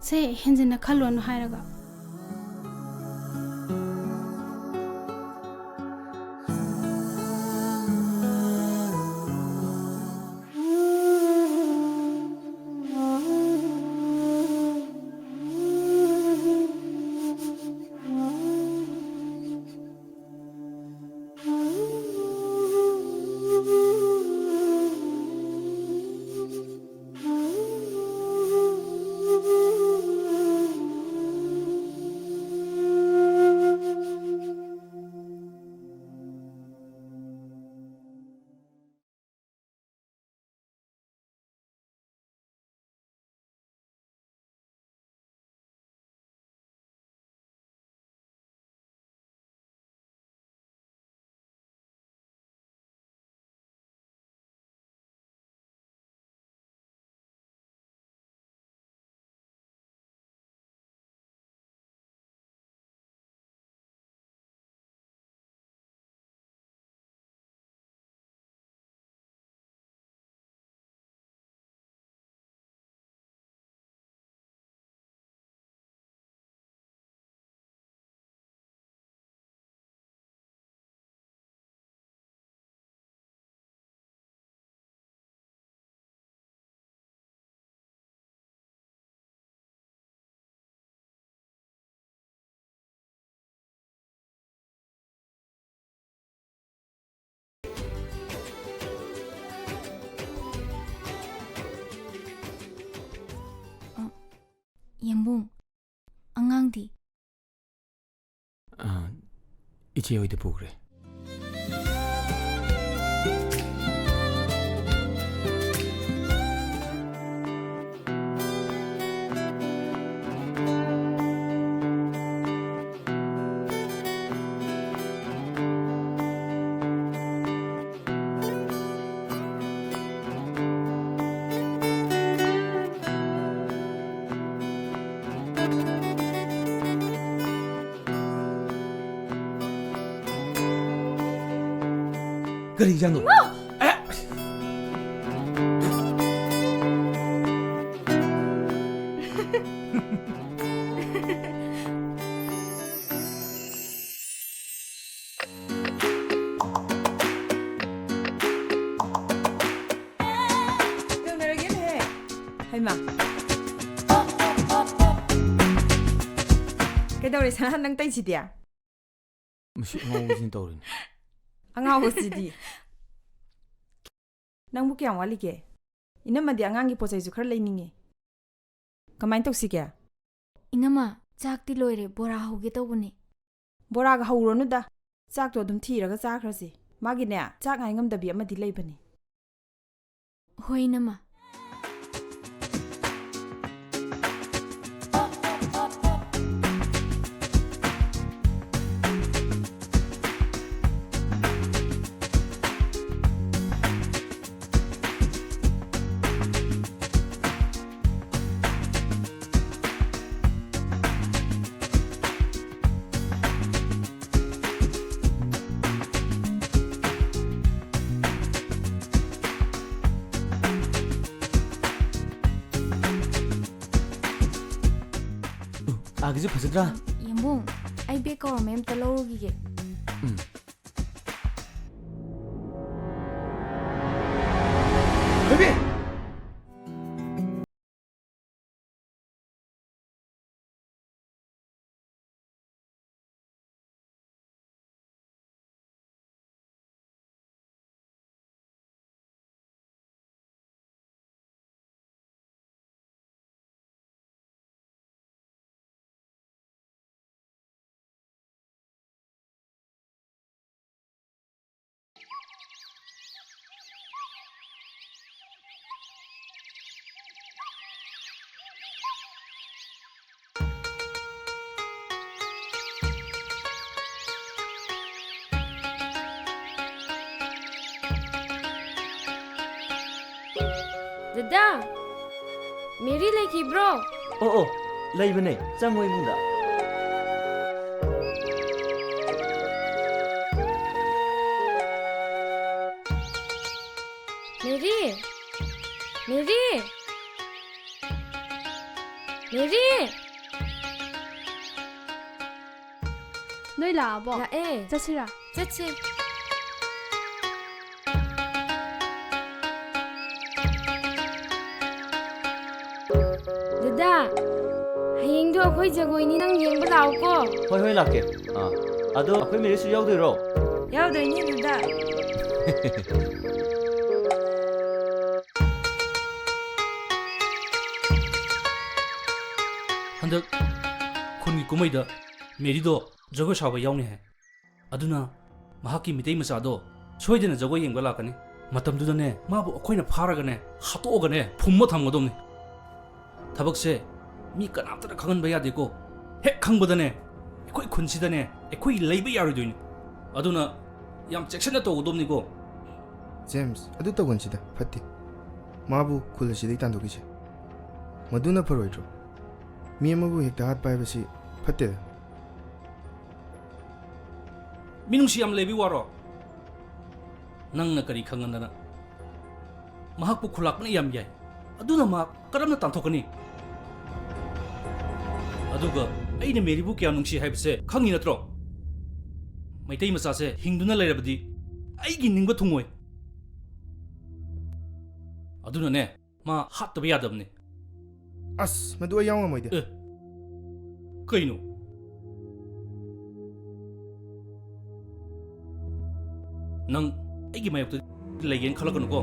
ꯁꯦ, ꯍꯦꯟꯖꯤꯟꯅ ꯈꯜꯂꯣꯅꯨ ꯍꯥꯏꯔꯒ꯫ ꯑ, ꯌꯥꯝꯕꯨꯡ, ꯑꯉꯥꯡꯗꯤ? ꯑ, ꯏꯆꯦ ꯍꯣꯏꯗ ꯄꯨꯈ꯭ꯔꯦ꯫ ꯀꯔꯤ ꯏꯟꯖꯥꯡꯅꯣ? ꯑꯦ! ꯇꯧꯅꯔꯒꯦꯅꯦꯍꯦ꯫ ꯍꯩꯃꯥ꯫ ꯀꯩꯗꯧꯔꯦ, ꯁꯅꯥ, ꯅꯪ ꯇꯩꯁꯤꯗꯤ? ꯃꯁꯤ ꯑꯉꯥꯎꯕꯁꯤꯅ ꯇꯧꯔꯤꯅꯦ꯫ ꯑꯉꯥꯎꯕꯁꯤꯗꯤ꯫ ꯅꯪꯕꯨ ꯀꯌꯥꯝ ꯋꯥꯠꯂꯤꯒꯦ? ꯏꯅꯝꯃꯗꯤ ꯑꯉꯥꯡꯒꯤ ꯄꯣꯠ ꯆꯩꯁꯨ ꯈꯔ ꯂꯩꯅꯤꯡꯉꯦ꯫ ꯀꯃꯥꯏꯅ ꯇꯧꯁꯤꯒꯦ? ꯏꯅꯝꯃ, ꯆꯥꯛꯇꯤ ꯂꯣꯏꯔꯦ, ꯕꯣꯔꯥ ꯍꯧꯒꯦ ꯇꯧꯕꯅꯦ꯫ ꯕꯣꯔꯥꯒ ꯍꯧꯔꯨꯔꯅꯨꯗ, ꯆꯥꯛꯇꯣ ꯑꯗꯨꯝ ꯊꯤꯔꯒ ꯆꯥꯈ꯭ꯔꯁꯤ꯫ ꯃꯥꯒꯤꯅꯦ, ꯆꯥꯛ ꯉꯥꯏ ꯉꯝꯗꯕꯤ ꯑꯃꯗꯤ ꯂꯩꯕꯅꯤ꯫ ꯍꯣꯏ, ꯏꯅꯝꯃ꯫ ꯑꯥꯒꯤꯁꯦ ꯐꯖꯗ꯭ꯔꯥ? ꯌꯥꯝꯕꯨꯡ, ꯑꯩ ꯕꯦꯒ ꯀꯧꯔꯝꯃꯦ, ꯑꯝꯇ ꯂꯧꯔꯨꯈꯤꯒꯦ꯫ ꯎꯝ꯫ ꯊꯣꯏꯕꯤ! ꯗꯗꯥ, ꯃꯦꯔꯤ ꯂꯩꯈꯤꯕ꯭ꯔꯣ? ꯑꯣ, ꯑꯣ, ꯂꯩꯕꯅꯦ꯫ ꯆꯪꯉꯣ ꯏꯃꯨꯡꯗ꯫ ꯃꯦꯔꯤ! ꯃꯦꯔꯤ! ꯅꯣꯏ ꯂꯥꯛꯑꯕꯣ? ꯂꯥꯛꯑꯦ꯫ ꯆꯠꯁꯤꯔꯥ? ꯆꯠꯁꯤ꯫ ꯗꯗꯥ, ꯍꯌꯦꯡꯗꯣ ꯑꯩꯈꯣꯏ ꯖꯒꯣꯏꯅꯤ, ꯅꯪ ꯌꯦꯡꯕ ꯂꯥꯛꯎꯀꯣ꯫ ꯍꯣꯏ, ꯍꯣꯏ, ꯂꯥꯛꯀꯦ꯫ ꯑꯥ, ꯑꯗꯣ ꯑꯩꯈꯣꯏ ꯃꯦꯔꯤꯁꯨ ꯌꯥꯎꯗꯣꯏꯔꯣ? ꯌꯥꯎꯗꯣꯏꯅꯤ, ꯗꯗꯥ꯫ ꯍꯟꯗꯛ ꯈꯨꯟꯒꯤ ꯀꯨꯝꯍꯩꯗ ꯃꯦꯔꯤꯗꯣ ꯖꯒꯣꯏ ꯁꯥꯕ ꯌꯥꯎꯅꯤ ꯍꯥꯏ꯫ ꯑꯗꯨꯅ ꯃꯍꯥꯛꯀꯤ ꯃꯤꯇꯩ ꯃꯆꯥꯗꯣ ꯁꯣꯏꯗꯅ ꯖꯒꯣꯏ ꯌꯦꯡꯕ ꯂꯥꯛꯀꯅꯤ꯫ ꯃꯇꯝꯗꯨꯗꯅꯦ, ꯃꯥꯕꯨ ꯑꯩꯈꯣꯏꯅ ꯐꯥꯔꯒꯅꯦ, ꯍꯥꯠꯇꯣꯛꯑꯒꯅꯦ, ꯐꯨꯝꯃ ꯊꯝꯒꯗꯧꯅꯤ꯫ ꯊꯕꯛꯁꯦ ꯃꯤ ꯀꯅꯥꯝꯇꯅ ꯈꯪꯍꯟꯕ ꯌꯥꯗꯦꯀꯣ꯫ ꯍꯦꯛ ꯈꯪꯕꯗꯅꯦ, ꯑꯩꯈꯣꯏ ꯈꯨꯟꯁꯤꯗꯅꯦ, ꯑꯩꯈꯣꯏ ꯂꯩꯕ ꯌꯥꯔꯣꯏꯗꯣꯏꯅꯤ꯫ ꯑꯗꯨꯅ ꯌꯥꯝ ꯆꯦꯛꯁꯤꯟꯅ ꯇꯧꯒꯗꯧꯅꯤꯀꯣ꯫ ꯖꯦꯝꯁ, ꯑꯗꯨ ꯇꯧꯒꯟꯁꯤꯗ, ꯐꯠꯇꯦ꯫ ꯃꯥꯕꯨ ꯈꯨꯜ ꯑꯁꯤꯗꯒꯤ ꯇꯥꯟꯊꯣꯛꯈꯤꯁꯦ꯫ ꯃꯗꯨꯅ ꯐꯔꯣꯏꯗ꯭ꯔꯣ? ꯃꯤ ꯑꯃꯕꯨ ꯍꯦꯛꯇ ꯍꯥꯠꯄ ꯍꯥꯏꯕꯁꯤ ꯐꯠꯇꯦꯗ꯫ ꯃꯤꯅꯨꯡꯁꯤ ꯌꯥꯝ ꯂꯩꯕꯩ ꯋꯥꯔꯣ? ꯅꯪꯅ ꯀꯔꯤ ꯈꯪꯉꯗꯅ? ꯃꯍꯥꯛꯄꯨ ꯈꯨꯂꯥꯛꯄꯅ ꯌꯥꯝ ꯌꯥꯏ꯫ ꯑꯗꯨꯅ ꯃꯍꯥꯛ ꯀꯔꯝꯅ ꯇꯥꯟꯊꯣꯛꯀꯅꯤ? ꯑꯗꯨꯒ ꯑꯩꯅ ꯃꯦꯔꯤꯕꯨ ꯀꯌꯥ ꯅꯨꯡꯁꯤ ꯍꯥꯏꯕꯁꯦ ꯈꯪꯉꯤ ꯅꯠꯇ꯭ꯔꯣ? ꯃꯩꯇꯩ ꯃꯆꯥꯁꯦ ꯍꯤꯡꯗꯨꯅ ꯂꯩꯔꯕꯗꯤ ꯑꯩꯒꯤ ꯅꯤꯡꯕ ꯊꯨꯡꯉꯣꯏ꯫ ꯑꯗꯨꯅꯅꯦ, ꯃꯥ ꯍꯥꯠꯇꯕ ꯌꯥꯗꯕꯅꯤ꯫ ꯑꯁ, ꯃꯗꯨ ꯑꯩ ꯌꯥꯎ ꯉꯝꯃꯣꯏꯗ꯫ ꯑꯦ, ꯀꯩꯅꯣ? ꯅꯪ ꯑꯩꯒꯤ ꯃꯥꯌꯣꯛꯇ ꯂꯩꯒꯦꯅ ꯈꯜꯂꯛꯀꯅꯨꯀꯣ꯫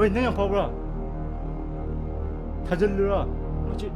ꯍꯣꯏ, ꯅꯪ ꯌꯥꯝ ꯐꯥꯎꯕ꯭ꯔꯥ? ꯊꯥꯖꯤꯜꯂꯨꯔꯥ? ꯃꯆꯤꯠ꯫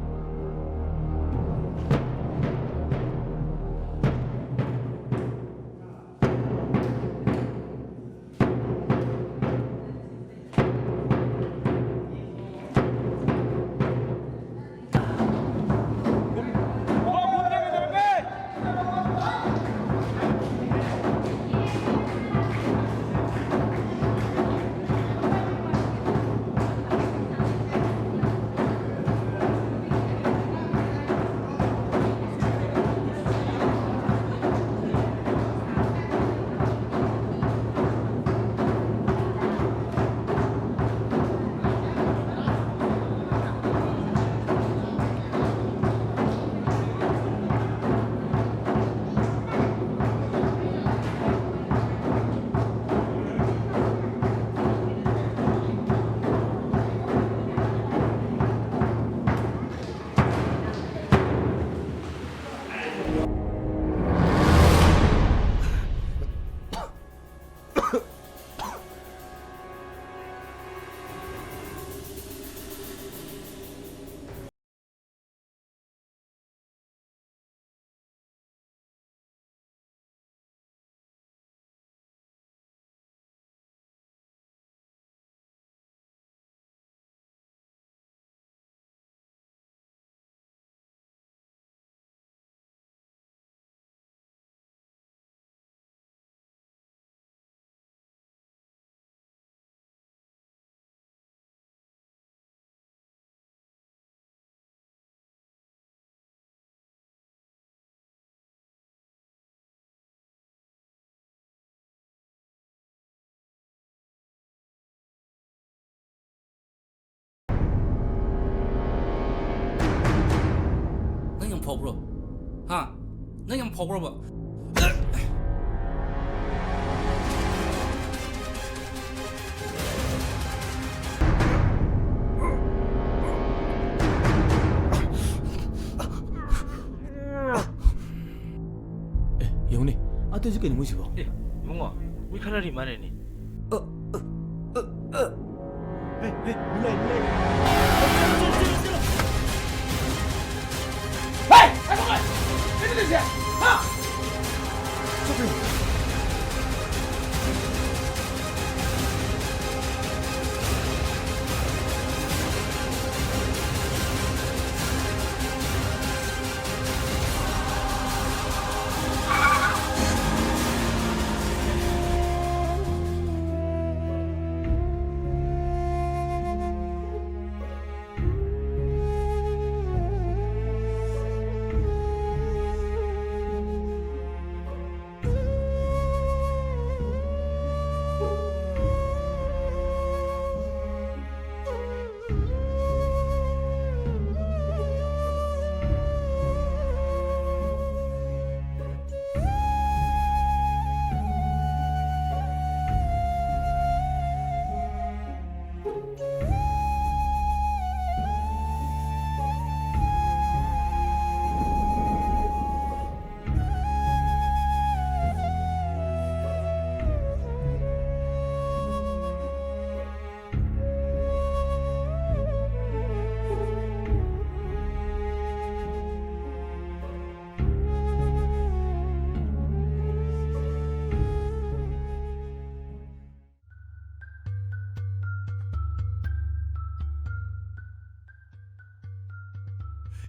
ꯅꯪ ꯌꯥꯝ ꯐꯥꯎꯕ꯭ꯔꯣ? ꯍꯥ? ꯅꯪ ꯌꯥꯝ ꯐꯥꯎꯕ꯭ꯔꯣꯕ? ꯑꯦ, ꯌꯦꯡꯉꯨꯅꯦ, ꯑꯇꯩꯁꯨ ꯀꯩꯅꯣ ꯃꯣꯏꯁꯤꯕꯣ? ꯑꯦ, ꯏꯕꯨꯡꯉꯣ, ꯃꯤ ꯈꯠꯅꯔꯤ ꯃꯥꯜꯂꯦꯅꯦ꯫ ꯑ, ꯑ, ꯑ, ꯑ꯫ ꯂꯩ, ꯂꯩ꯫ ꯍꯦ! ꯉꯥꯏꯈꯣ, ꯉꯥꯏꯈꯣ! ꯀꯩꯅꯣ ꯇꯧꯔꯤꯁꯦ? ꯍꯥ?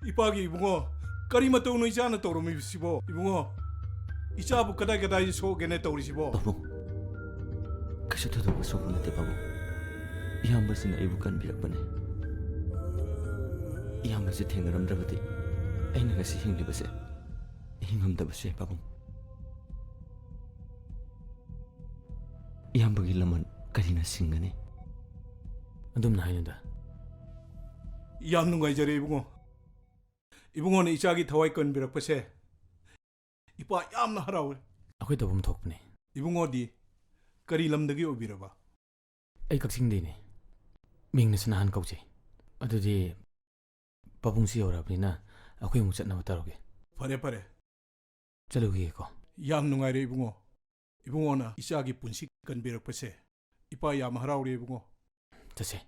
ꯏꯄꯥꯒꯤ ꯏꯕꯨꯡꯉꯣ, ꯀꯔꯤ ꯃꯇꯧꯅꯣ ꯏꯆꯥꯅ ꯇꯧꯔꯝꯃꯤꯕꯁꯤꯕꯣ? ꯏꯕꯨꯡꯉꯣ, ꯏꯆꯥꯕꯨ ꯀꯗꯥꯏ ꯀꯗꯥꯏꯗ ꯁꯣꯛꯒꯦꯅꯦ ꯇꯧꯔꯤꯁꯤꯕꯣ? ꯄꯥꯕꯨꯡ, ꯀꯩꯁꯨ ꯊꯣꯏꯗꯣꯛꯄ ꯁꯣꯛꯄ ꯅꯠꯇꯦ, ꯄꯥꯕꯨꯡ꯫ ꯏꯌꯥꯝꯕꯁꯤꯅ ꯑꯩꯕꯨ ꯀꯟꯕꯤꯔꯛꯄꯅꯦ꯫ ꯏꯌꯥꯝꯕꯁꯤ ꯊꯦꯡꯅꯔꯝꯗ꯭ꯔꯕꯗꯤ ꯑꯩꯅ ꯉꯁꯤ ꯍꯤꯡꯂꯤꯕꯁꯦ ꯍꯤꯡꯉꯝꯗꯕꯁꯨ ꯌꯥꯏ, ꯄꯥꯕꯨꯡ꯫ ꯏꯌꯥꯝꯕꯒꯤ ꯂꯃꯟ ꯀꯔꯤꯅ ꯁꯤꯡꯒꯅꯤ? ꯑꯗꯨꯝꯅ ꯍꯥꯏꯅꯨꯗ꯫ ꯌꯥꯝ ꯅꯨꯡꯉꯥꯏꯖꯔꯦ, ꯏꯕꯨꯡꯉꯣ꯫ ꯏꯕꯨꯡꯉꯣꯅ ꯏꯆꯥꯒꯤ ꯊꯋꯥꯏ ꯀꯟꯕꯤꯔꯛꯄꯁꯦ ꯏꯄꯥ ꯌꯥꯝꯅ ꯍꯔꯥꯎꯋꯦ꯫ ꯑꯩꯈꯣꯏ ꯇꯧꯐꯝ ꯊꯣꯛꯄꯅꯦ꯫ ꯏꯕꯨꯡꯉꯣꯗꯤ ꯀꯔꯤ ꯂꯝꯗꯒꯤ ꯑꯣꯏꯕꯤꯔꯕ? ꯑꯩ ꯀꯛꯆꯤꯡꯗꯩꯅꯦ꯫ ꯃꯤꯡꯅ ꯁꯅꯥꯍꯟ ꯀꯧꯖꯩ꯫ ꯑꯗꯨꯗꯤ ꯄꯥꯕꯨꯡꯁꯨ ꯌꯧꯔꯛꯑꯕꯅꯤꯅ ꯑꯩꯈꯣꯏ ꯑꯃꯨꯛ ꯆꯠꯅꯕ ꯇꯧꯔꯒꯦ꯫ ꯐꯔꯦ, ꯐꯔꯦ꯫ ꯆꯠꯂꯨꯈꯤꯒꯦꯀꯣ꯫ ꯌꯥꯝ ꯅꯨꯡꯉꯥꯏꯔꯦ, ꯏꯕꯨꯡꯉꯣ꯫ ꯏꯕꯨꯡꯉꯣꯅ ꯏꯆꯥꯒꯤ ꯄꯨꯟꯁꯤ ꯀꯟꯕꯤꯔꯛꯄꯁꯦ ꯏꯄꯥ ꯌꯥꯝ ꯍꯔꯥꯎꯔꯦ, ꯏꯕꯨꯡꯉꯣ꯫ ꯆꯠꯁꯦ꯫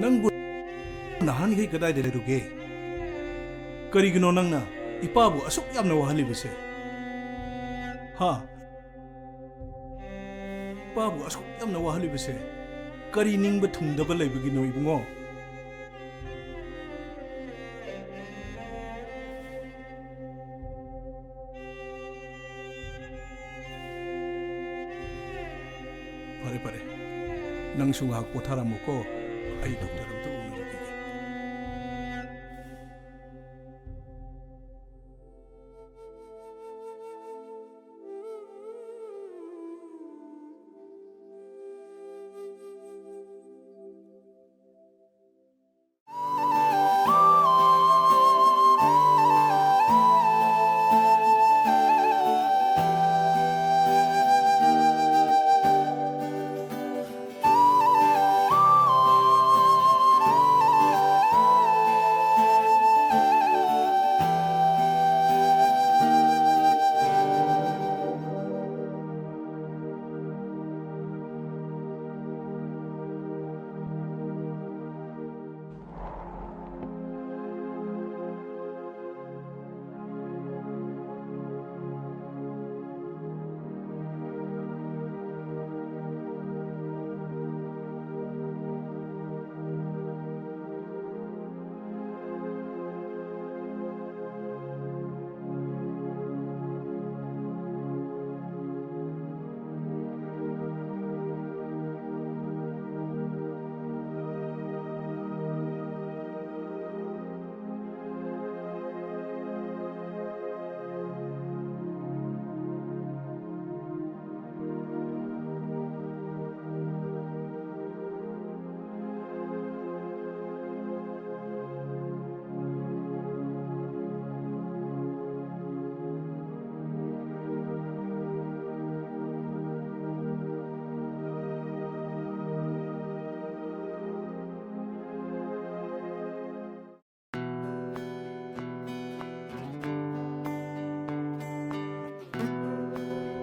ꯅꯪꯕꯨ ꯅꯍꯥꯟꯈꯩ ꯀꯗꯥꯏꯗ ꯂꯩꯔꯨꯒꯦ? ꯀꯔꯤꯒꯤꯅꯣ ꯅꯪꯅ ꯏꯄꯥꯕꯨ ꯑꯁꯨꯛ ꯌꯥꯝꯅ ꯋꯥꯍꯜꯂꯤꯕꯁꯦ? ꯍꯥ? ꯏꯄꯥꯕꯨ ꯑꯁꯨꯛ ꯌꯥꯝꯅ ꯋꯥꯍꯜꯂꯤꯕꯁꯦ ꯀꯔꯤ ꯅꯤꯡꯕ ꯊꯨꯡꯗꯕ ꯂꯩꯕꯒꯤꯅꯣ, ꯏꯕꯨꯡꯉꯣ? ꯐꯔꯦ, ꯐꯔꯦ꯫ ꯅꯪꯁꯨ ꯉꯥꯏꯍꯥꯛ ꯄꯣꯊꯥꯔꯝꯃꯨꯀꯣ꯫ ꯑꯩ ꯗꯣꯛꯇꯔ ꯑꯝꯇ ꯎꯅꯔꯨꯈꯤꯒꯦ꯫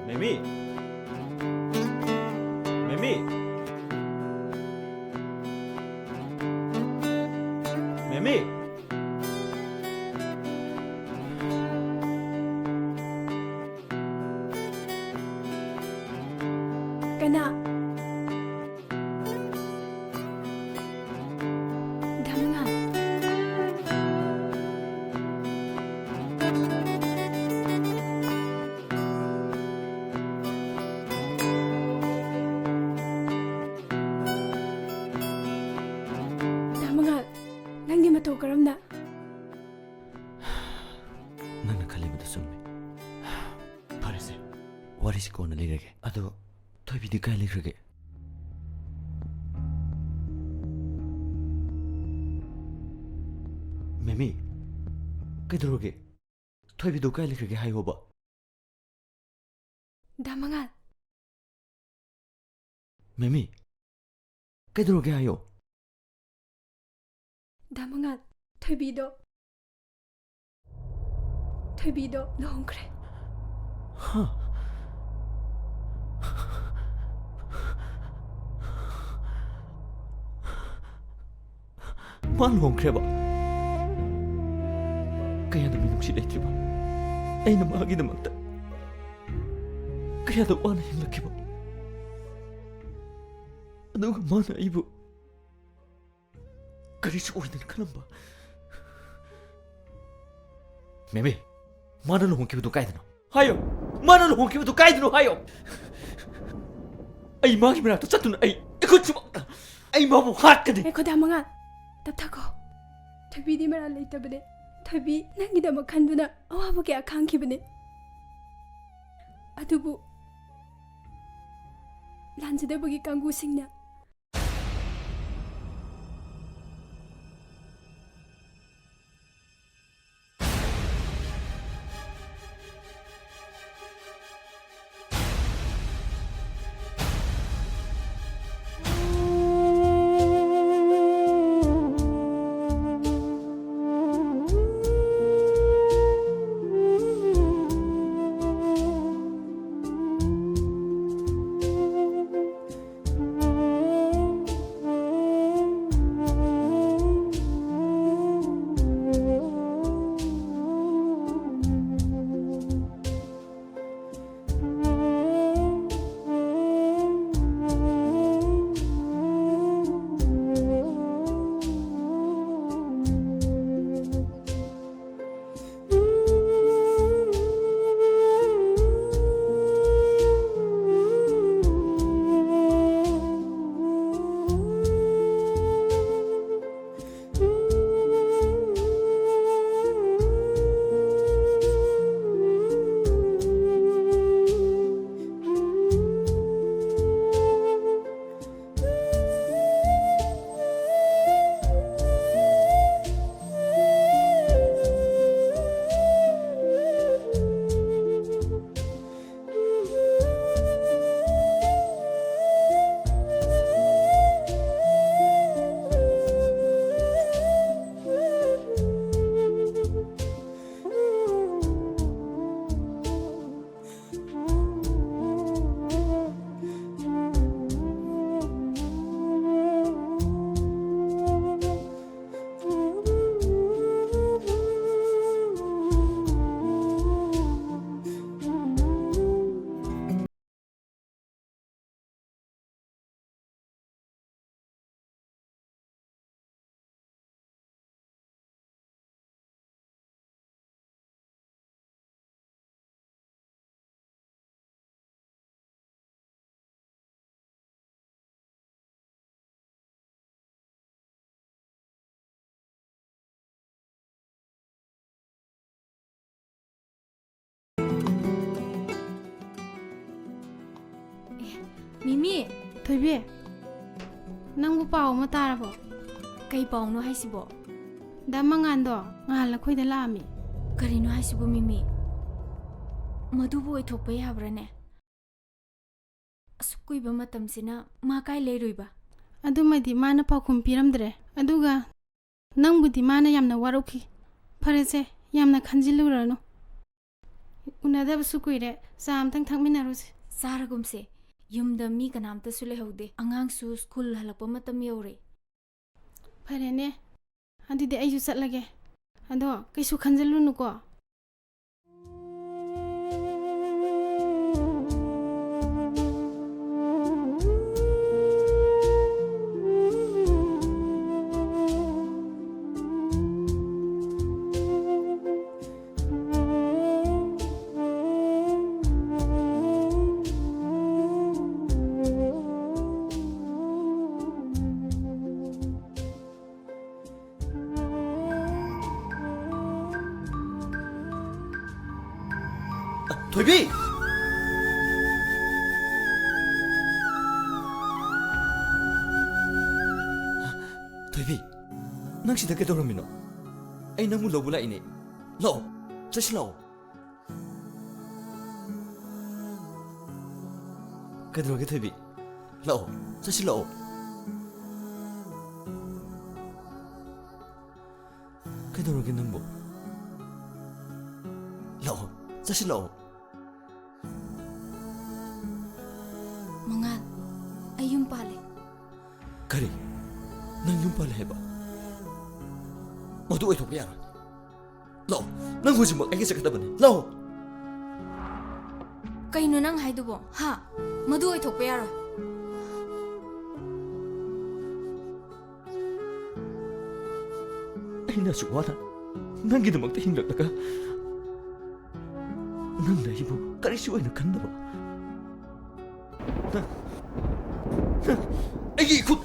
ꯃꯦꯃꯤ! ꯃꯦꯃꯤ! ꯀꯅꯥ? ꯙꯃꯉꯥ꯫ ꯙꯃꯉꯥ, ꯅꯪꯗꯤ ꯃꯇꯧ ꯀꯔꯝꯅ? ꯅꯪꯅ ꯈꯜꯂꯤꯕꯗꯨ ꯆꯨꯝꯃꯤ꯫ ꯐꯔꯦꯁꯦ, ꯋꯥꯔꯤꯁꯤ ꯀꯣꯟꯅ ꯂꯤꯔꯒꯦ꯫ ꯑꯗꯣ ꯊꯣꯏꯕꯤꯗꯤ ꯀꯥꯏ ꯂꯩꯈ꯭ꯔꯒꯦ? ꯃꯦꯃꯤ, ꯀꯩꯗꯧꯔꯒꯦ? ꯊꯣꯏꯕꯤꯗꯣ ꯀꯥꯏ ꯂꯩꯈ꯭ꯔꯒꯦ ꯍꯥꯏꯌꯣꯕ꯫ ꯙꯃꯉꯥ꯫ ꯃꯦꯃꯤ, ꯀꯩꯗꯧꯔꯒꯦ ꯍꯥꯏꯌꯣ꯫ ꯙꯃꯉꯥ, ꯊꯣꯏꯕꯤꯗꯣ, ꯊꯣꯏꯕꯤꯗꯣ ꯂꯨꯍꯣꯡꯈ꯭ꯔꯦ꯫ ꯍꯥ? ꯃꯥ ꯂꯨꯍꯣꯡꯈ꯭ꯔꯦꯕ? ꯀꯌꯥꯗ ꯃꯤꯅꯨꯡꯁꯤ ꯂꯩꯇ꯭ꯔꯤꯕ ꯑꯩꯅ ꯃꯥꯒꯤꯗꯃꯛꯇ ꯀꯌꯥꯗ ꯋꯥꯅ ꯍꯤꯡꯂꯛꯈꯤꯕ꯫ ꯑꯗꯨꯒ ꯃꯥꯅ ꯑꯩꯕꯨ ꯀꯔꯤꯁꯨ ꯑꯣꯏꯗꯅ ꯈꯜꯂꯝꯕ꯫ ꯃꯦꯃꯤ, ꯃꯥꯅ ꯂꯨꯍꯣꯡꯈꯤꯕꯗꯨ ꯀꯥꯏꯗꯅꯣ? ꯍꯥꯏꯌꯣ꯫ ꯃꯥꯅ ꯂꯨꯍꯣꯡꯈꯤꯕꯗꯨ ꯀꯥꯏꯗꯅꯣ ꯍꯥꯏꯌꯣ꯫ ꯑꯩ ꯃꯥꯒꯤ ꯃꯅꯥꯛꯇ ꯆꯠꯇꯨꯅ ꯑꯩ ꯏꯈꯨꯠꯁꯨꯃꯛ ꯑꯩ ꯃꯥꯕꯨ ꯍꯥꯠꯀꯅꯤ꯫ ꯉꯥꯏꯈꯣ, ꯙꯃꯉꯥ꯫ ꯇꯞꯊꯈꯣ꯫ ꯊꯣꯏꯕꯤꯗꯤ ꯃꯔꯥꯜ ꯂꯩꯇꯕꯅꯦ꯫ ꯊꯣꯏꯕꯤ ꯅꯪꯒꯤꯗꯃꯛ ꯈꯟꯗꯨꯅ ꯑꯋꯥꯕ ꯀꯌꯥ ꯈꯥꯡꯈꯤꯕꯅꯦ꯫ ꯑꯗꯨꯕꯨ ꯂꯥꯟꯖꯗꯕꯒꯤ ꯀꯥꯡꯕꯨꯁꯤꯡꯅ ꯃꯤꯃꯤ! ꯊꯣꯏꯕꯤ, ꯅꯪꯕꯨ ꯄꯥꯎ ꯑꯃ ꯇꯥꯔꯕꯣ? ꯀꯩ ꯄꯥꯎꯅꯣ ꯍꯥꯏꯁꯤꯕꯣ? ꯗꯥ ꯃꯉꯥꯟꯗꯣ ꯉꯍꯥꯟ ꯑꯩꯈꯣꯏꯗ ꯂꯥꯛꯑꯝꯃꯤ꯫ ꯀꯔꯤꯅꯣ ꯍꯥꯏꯁꯤꯕꯨ ꯃꯤꯃꯤ? ꯃꯗꯨꯕꯨ ꯑꯣꯏꯊꯣꯛꯄ ꯌꯥꯕ꯭ꯔꯥꯅꯦ? ꯑꯁꯨꯛ ꯀꯨꯏꯕ ꯃꯇꯝꯁꯤꯅ ꯃꯥ ꯀꯥꯏ ꯂꯩꯔꯨꯏꯕ? ꯑꯗꯨꯃꯗꯤ ꯃꯥꯅ ꯄꯥꯎꯈꯨꯝ ꯄꯤꯔꯝꯗ꯭ꯔꯦ꯫ ꯑꯗꯨꯒ ꯅꯪꯕꯨꯗꯤ ꯃꯥꯅ ꯌꯥꯝꯅ ꯋꯥꯔꯧꯈꯤ꯫ ꯐꯔꯦꯁꯦ, ꯌꯥꯝꯅ ꯈꯟꯖꯤꯜꯂꯨꯔꯅꯨ꯫ ꯎꯅꯗꯕꯁꯨ ꯀꯨꯏꯔꯦ, ꯆꯥ ꯑꯝꯇꯪ ꯊꯛꯃꯤꯟꯅꯔꯨꯁꯦ꯫ ꯆꯥꯔꯒꯨꯝꯁꯦ꯫ ꯌꯨꯝꯗ ꯃꯤ ꯀꯅꯥꯝꯇꯁꯨ ꯂꯩꯍꯧꯗꯦ꯫ ꯑꯉꯥꯡꯁꯨ ꯁ꯭ꯀꯨꯜ ꯍꯜꯂꯛꯄ ꯃꯇꯝ ꯌꯧꯔꯦ꯫ ꯐꯔꯦꯅꯦ, ꯑꯗꯨꯗꯤ ꯑꯩꯁꯨ ꯆꯠꯂꯒꯦ꯫ ꯑꯗꯣ ꯀꯩꯁꯨ ꯈꯟꯖꯤꯜꯂꯨꯅꯨꯀꯣ꯫ ꯊꯣꯏꯕꯤ! ꯊꯣꯏꯕꯤ, ꯅꯪ ꯁꯤꯗ ꯀꯩꯗꯧꯔꯝꯃꯤꯅꯣ? ꯑꯩ ꯅꯪꯕꯨ ꯂꯧꯕ ꯂꯥꯛꯏꯅꯦ꯫ ꯂꯥꯛꯑꯣ, ꯆꯠꯁꯤ ꯂꯥꯛꯑꯣ꯫ ꯀꯩꯗꯧꯔꯒꯦ ꯊꯣꯏꯕꯤ? ꯂꯥꯛꯑꯣ, ꯆꯠꯁꯤ ꯂꯥꯛꯑꯣ꯫ ꯀꯩꯗꯧꯔꯒꯦ ꯅꯪꯕꯨ? ꯂꯥꯛꯑꯣ, ꯆꯠꯁꯤ ꯂꯥꯛꯑꯣ꯫ ꯃꯉꯥꯜ, ꯑꯩ ꯌꯨꯝ ꯄꯥꯜꯂꯦ꯫ ꯀꯔꯤ? ꯅꯪ ꯌꯨꯝ ꯄꯥꯜꯂꯦ ꯍꯥꯏꯕ? ꯃꯗꯨ ꯑꯣꯏꯊꯣꯛꯄ ꯌꯥꯔꯣꯏ꯫ ꯂꯥꯛꯑꯣ, ꯅꯪ ꯍꯧꯖꯤꯛꯃꯛ ꯑꯩꯒ ꯆꯠꯀꯗꯕꯅꯤ꯫ ꯂꯥꯛꯑꯣ꯫ ꯀꯩꯅꯣ ꯅꯪ ꯍꯥꯏꯗꯨꯕꯣ? ꯍꯥ? ꯃꯗꯨ ꯑꯣꯏꯊꯣꯛꯄ ꯌꯥꯔꯣꯏ꯫ ꯑꯩꯅ ꯑꯁꯨꯛ ꯋꯥꯅ ꯅꯪꯒꯤꯗꯃꯛꯇ ꯍꯤꯡꯂꯛꯂꯒ, ꯅꯪꯅ ꯑꯩꯕꯨ ꯀꯔꯤꯁꯨ ꯑꯣꯏꯅ ꯈꯟꯗꯕ꯫ ꯅꯪ, ꯅꯪ ꯑꯩꯒꯤ ꯏꯈꯨꯠ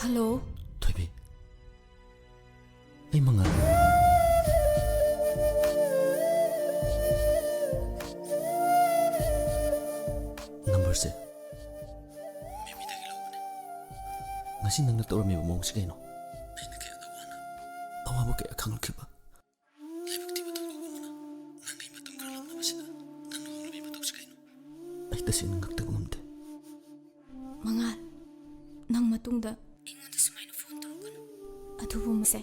ꯍꯜꯂꯣ꯫ ꯊꯣꯏꯕꯤ, ꯑꯩ ꯃꯉꯥꯜ꯫ ꯅꯝꯕꯔꯁꯦ ꯃꯦꯃꯤꯗꯒꯤ ꯂꯧꯕꯅꯦ꯫ ꯉꯁꯤ ꯅꯪꯅ ꯇꯧꯔꯝꯃꯤꯕ ꯃꯑꯣꯡꯁꯤ ꯀꯩꯅꯣ? ꯑꯩꯅ ꯀꯌꯥꯗ ꯋꯥꯅ ꯑꯋꯥꯕ ꯀꯌꯥ ꯈꯥꯡꯂꯛꯈꯤꯕ꯫ ꯂꯥꯏꯕꯛ ꯊꯤꯕ ꯊꯧꯗꯣꯛ ꯑꯃꯅ ꯅꯪꯒꯤ ꯃꯇꯝ ꯈꯔ ꯂꯧꯅꯕꯁꯤꯗ ꯅꯪꯅ ꯍꯣꯡꯂꯨꯕꯒꯤ ꯃꯇꯧꯁꯤ ꯀꯩꯅꯣ? ꯑꯩ ꯇꯁꯦꯡꯅ ꯉꯛꯇꯕ ꯉꯝꯗꯦ꯫ ꯃꯉꯥꯜ, ꯅꯪ ꯃꯇꯨꯡꯗ ꯑꯩꯉꯣꯟꯗ ꯁꯨꯃꯥꯏꯅ ꯐꯣꯟ ꯇꯧꯔꯛꯀꯅꯨ꯫ ꯑꯗꯨꯕꯨ ꯃꯁꯦ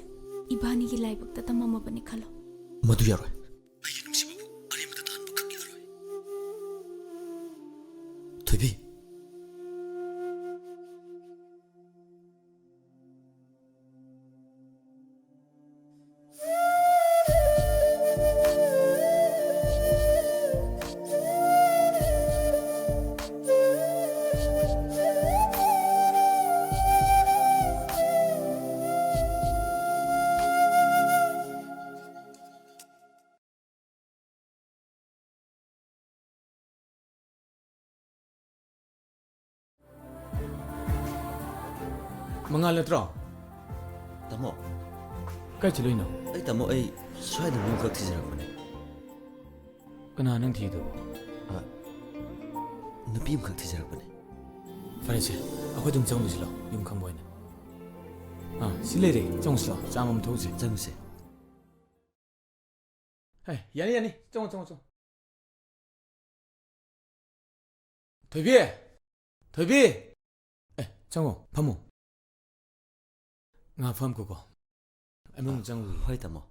ꯏꯕꯥꯅꯤꯒꯤ ꯂꯥꯏꯕꯛꯇ ꯇꯝꯃꯝꯃꯕꯅꯤ ꯈꯜꯂꯣ꯫ ꯃꯗꯨ ꯌꯥꯔꯣꯏ꯫ ꯑꯩꯒꯤ ꯅꯨꯡꯁꯤꯕꯕꯨ ꯑꯔꯦꯝꯕꯗ ꯇꯥꯍꯟꯕ ꯈꯛ ꯌꯥꯔꯣꯏ꯫ ꯊꯣꯏꯕꯤ꯫ ꯃꯉꯥꯜ ꯅꯠꯇ꯭ꯔꯣ? ꯇꯥꯃꯣ꯫ ꯀꯥꯏ ꯆꯠꯂꯨꯏꯅꯣ? ꯑꯩ ꯇꯥꯃꯣ, ꯑꯩ ꯁ꯭ꯋꯥꯏꯗ ꯃꯤ ꯑꯃꯈꯛ ꯊꯤꯖꯔꯛꯄꯅꯦ꯫ ꯀꯅꯥ ꯅꯪ ꯊꯤꯗꯨꯕꯣ? ꯑ, ꯅꯨꯄꯤ ꯑꯃꯈꯛ ꯊꯤꯖꯔꯛꯄꯅꯦ꯫ ꯐꯔꯦꯁꯦ, ꯑꯩꯈꯣꯏ ꯑꯗꯨꯝ ꯆꯪꯉꯨꯁꯤ ꯂꯥꯎ, ꯌꯨꯝ ꯈꯪꯕ ꯑꯣꯏꯅ꯫ ꯑꯥ, ꯁꯤ ꯂꯩꯔꯦ, ꯆꯪꯉꯨꯁꯤ ꯂꯥꯎ, ꯆꯥ ꯑꯃ ꯊꯛꯎꯁꯦ꯫ ꯆꯪꯉꯨꯁꯦ꯫ ꯍꯦ, ꯌꯥꯅꯤ, ꯌꯥꯅꯤ꯫ ꯆꯪꯉꯣ, ꯆꯪꯉꯣ, ꯆꯪꯉꯣ꯫ ꯊꯣꯏꯕꯤ! ꯊꯣꯏꯕꯤ! ꯑꯦ, ꯆꯪꯉꯣ, ꯐꯝꯃꯣ꯫ ꯉꯥ ꯐꯝꯈꯣꯀꯣ꯫ ꯑꯩ ꯃꯅꯨꯡ ꯑ, ꯆꯪꯉꯨꯒꯦ꯫ ꯍꯣꯏ, ꯇꯥꯃꯣ꯫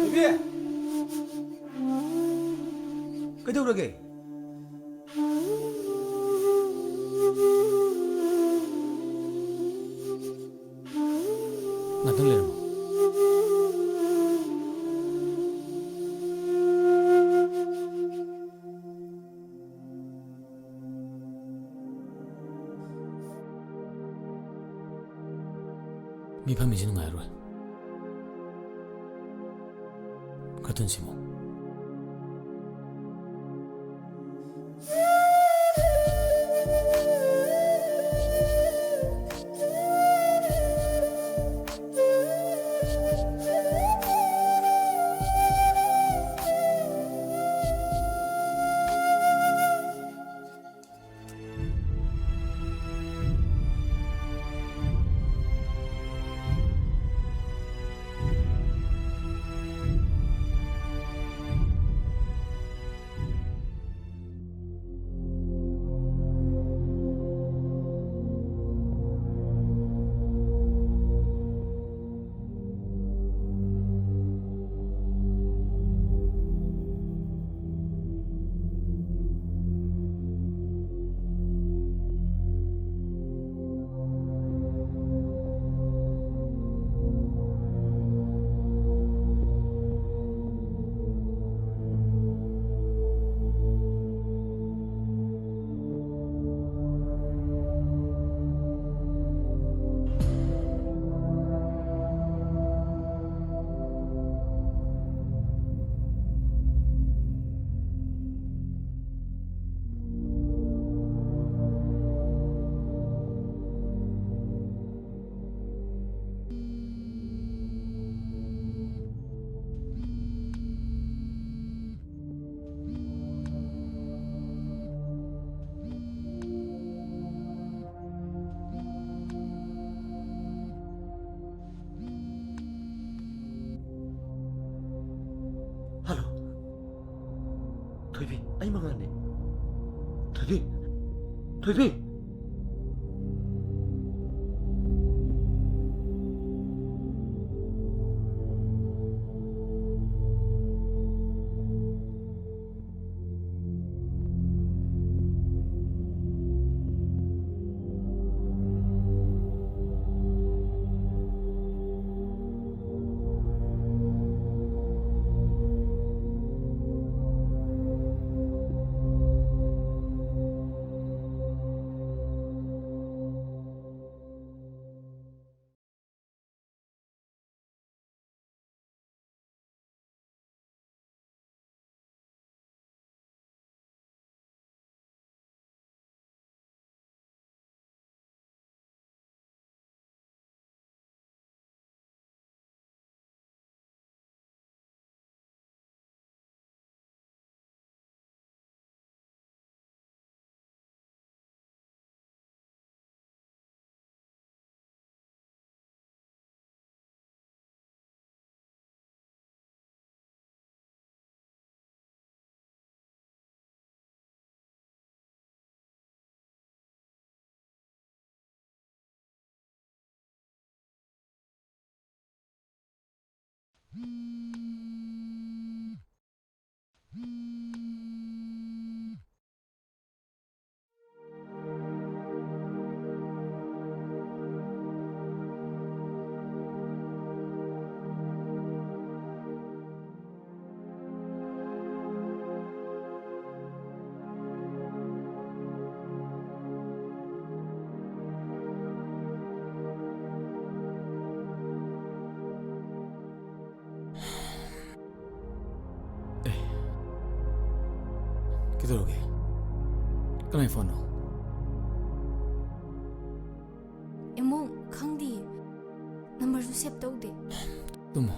ꯊꯣꯏꯕꯤ! ꯀꯩꯗꯧꯔꯒꯦ? ꯉꯥꯛꯇꯪ ꯂꯩꯔꯝꯃꯣ꯫ ꯃꯤ ꯐꯝꯃꯤꯁꯤ ꯅꯨꯡꯉꯥꯏꯔꯣꯏ꯫ ꯀꯇꯟ ꯁꯤꯃꯣ꯫ ꯍꯜꯂꯣ꯫ ꯊꯣꯏꯕꯤ, ꯑꯩ ꯃꯉꯥꯜꯅꯦ꯫ ꯊꯣꯏꯕꯤ꯫ ꯊꯣꯏꯕꯤ꯫ ꯑꯦ, ꯀꯩꯗꯧꯔꯒꯦ? ꯀꯅꯥꯏ ꯐꯣꯟꯅꯣ? ꯏꯃꯨꯡ ꯈꯪꯗꯤꯌꯦ꯫ ꯅꯝꯕꯔꯁꯨ ꯁꯦꯞ ꯇꯧꯗꯦ꯫ ꯇꯨꯝꯃꯣ꯫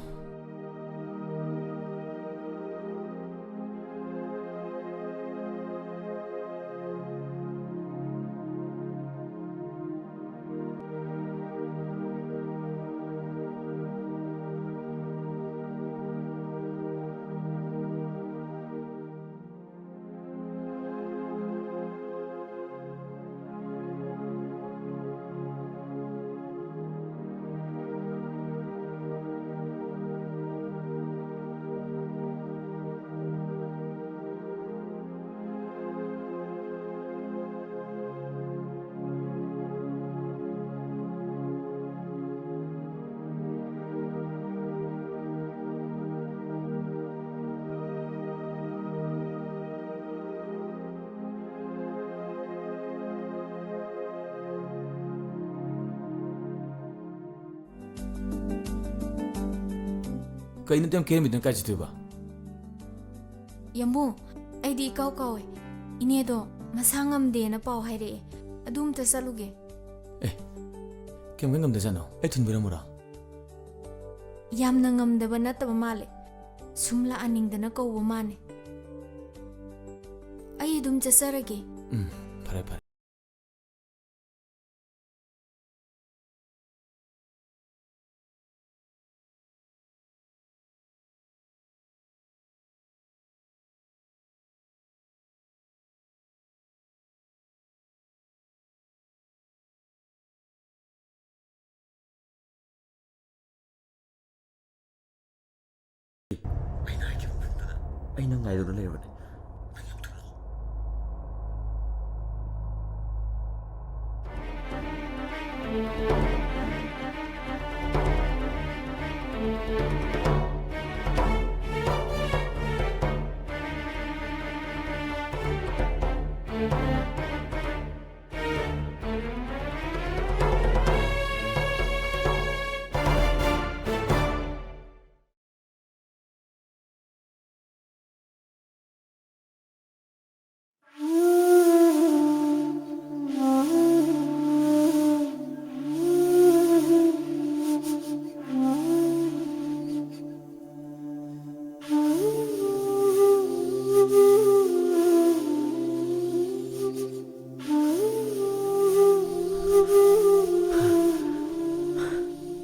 ꯀꯩꯅꯣ ꯇꯦꯝ ꯀꯦꯔꯝꯕꯤꯗꯨꯅ ꯀꯥꯏ ꯆꯠꯇꯣꯏꯕ? ꯌꯥꯝꯕꯨꯡ, ꯑꯩꯗꯤ ꯏꯀꯥꯎ ꯀꯥꯎꯋꯦ꯫ ꯏꯅꯦꯗꯣ ꯃꯁꯥ ꯉꯝꯗꯦꯅ ꯄꯥꯎ ꯍꯥꯏꯔꯛꯑꯦ꯫ ꯑꯗꯨ ꯑꯝꯇ ꯆꯠꯂꯨꯒꯦ꯫ ꯑꯦ, ꯀꯩꯝ ꯉꯝꯗꯖꯥꯠꯅꯣ? ꯑꯩ ꯊꯤꯟꯕꯤꯔꯝꯃꯨꯔꯥ? ꯌꯥꯝꯅ ꯉꯝꯗꯕ ꯅꯠꯇꯕ ꯃꯥꯜꯂꯦ꯫ ꯁꯨꯝ ꯂꯥꯛꯍꯟꯅꯤꯡꯗꯅ ꯀꯧꯕ ꯃꯥꯜꯂꯦ꯫ ꯑꯩ ꯑꯗꯨꯝ ꯆꯠꯆꯔꯒꯦ꯫ ꯎꯝ, ꯐꯔꯦ, ꯐꯔꯦ꯫ ꯑꯩ ꯅꯪ ꯉꯥꯏꯗꯨꯅ ꯂꯩꯔꯕꯅꯦ꯫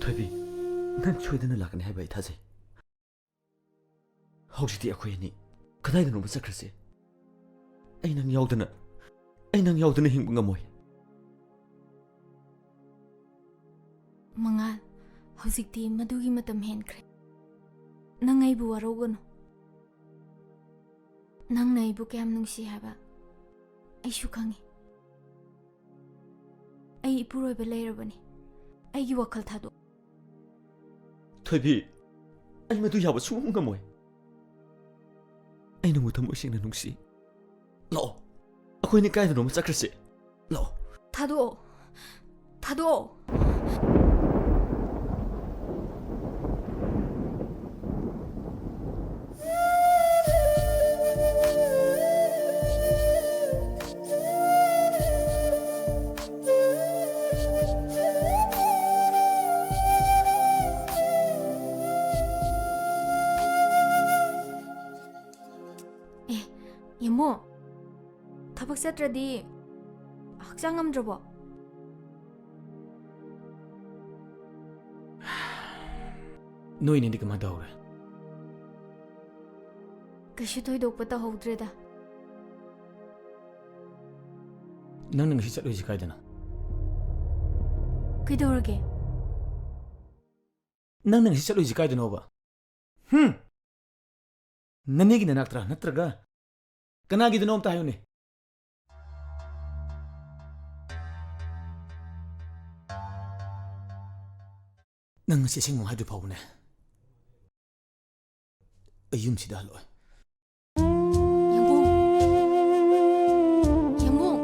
ꯊꯣꯏꯕꯤ, ꯅꯪ ꯁꯣꯏꯗꯅ ꯂꯥꯛꯀꯅꯤ ꯍꯥꯏꯕ ꯑꯩ ꯊꯥꯖꯩ꯫ ꯍꯧꯖꯤꯛꯇꯤ ꯑꯩꯈꯣꯏ ꯑꯅꯤ ꯀꯗꯥꯏꯗꯅꯣꯃ ꯆꯠꯈ꯭ꯔꯁꯦ꯫ ꯑꯩ ꯅꯪ ꯌꯥꯎꯗꯅ, ꯑꯩ ꯅꯪ ꯌꯥꯎꯗꯅ ꯍꯤꯡꯕ ꯉꯝꯃꯣꯏ꯫ ꯃꯉꯥꯜ, ꯍꯧꯖꯤꯛꯇꯤ ꯃꯗꯨꯒꯤ ꯃꯇꯝ ꯍꯦꯟꯈ꯭ꯔꯦ꯫ ꯅꯪ ꯑꯩꯕꯨ ꯋꯥꯔꯧꯒꯅꯨ꯫ ꯅꯪꯅ ꯑꯩꯕꯨ ꯀꯌꯥꯝ ꯅꯨꯡꯁꯤ ꯍꯥꯏꯕ ꯑꯩꯁꯨ ꯈꯪꯉꯤ꯫ ꯑꯩ ꯏꯄꯨꯔꯣꯏꯕ ꯂꯩꯔꯕꯅꯤ꯫ ꯑꯩꯒꯤ ꯋꯥꯈꯜ ꯊꯥꯗꯣꯛ꯫ ꯊꯣꯏꯕꯤ, ꯑꯩ ꯃꯗꯨ ꯌꯥꯕ ꯁꯨꯡꯉꯝ ꯉꯝꯃꯣꯏ꯫ ꯑꯩ ꯅꯪꯕꯨ ꯊꯃꯣꯏ ꯁꯦꯡꯅ ꯅꯨꯡꯁꯤ꯫ ꯂꯥꯛꯑꯣ, ꯑꯩꯈꯣꯏꯅꯤ ꯀꯥꯏꯗꯅꯣꯃ ꯆꯠꯈ꯭ꯔꯁꯤ꯫ ꯂꯥꯛꯑꯣ꯫ ꯊꯥꯗꯣꯛꯑꯣ꯫ ꯊꯥꯗꯣꯛꯑꯣ꯫ ꯑꯦ, ꯌꯦꯡꯉꯣ꯫ ꯊꯕꯛ ꯆꯠꯇ꯭ꯔꯗꯤ ꯍꯛꯆꯥꯡ ꯉꯝꯗ꯭ꯔꯕꯣ? ꯅꯣꯏꯅꯤꯗꯤ ꯀꯃꯥꯏꯅ ꯇꯧꯍꯧꯔꯦ? ꯀꯩꯁꯨ ꯊꯣꯏꯗꯣꯛꯄ ꯇꯧꯍꯧꯗ꯭ꯔꯦꯗ꯫ ꯅꯪꯅ ꯉꯁꯤ ꯆꯠꯂꯨꯏꯁꯤ ꯀꯥꯏꯗꯅꯣ? ꯀꯩꯗꯧꯔꯒꯦ? ꯅꯪꯅ ꯉꯁꯤ ꯆꯠꯂꯨꯏꯁꯤ ꯀꯥꯏꯗꯅꯣꯕ? ꯍꯨꯝ? ꯅꯅꯦꯒꯤ ꯅꯅꯥꯛꯇꯔꯥ, ꯅꯠꯇ꯭ꯔꯒ ꯀꯅꯥꯒꯤꯗꯅꯣ ꯑꯝꯇ ꯍꯥꯏꯌꯨꯅꯦ꯫ ꯅꯪ ꯉꯁꯤ ꯑꯁꯦꯡꯕ ꯍꯥꯏꯗ꯭ꯔꯤ ꯐꯥꯎꯕꯅꯦ, ꯑꯩ ꯌꯨꯝꯁꯤꯗ ꯍꯜꯂꯛꯑꯣꯏ꯫ ꯌꯥꯝꯕꯨꯡ! ꯌꯥꯝꯕꯨꯡ!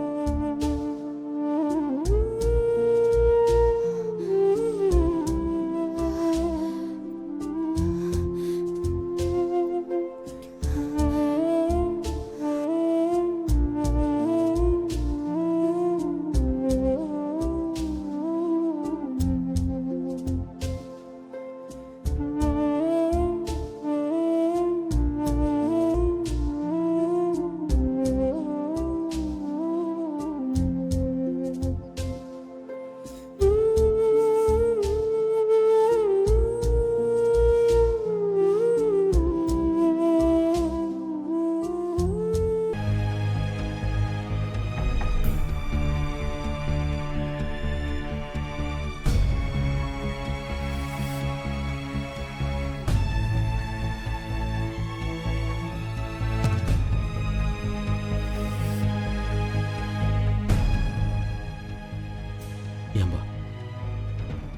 ꯏꯌꯥꯝꯕ,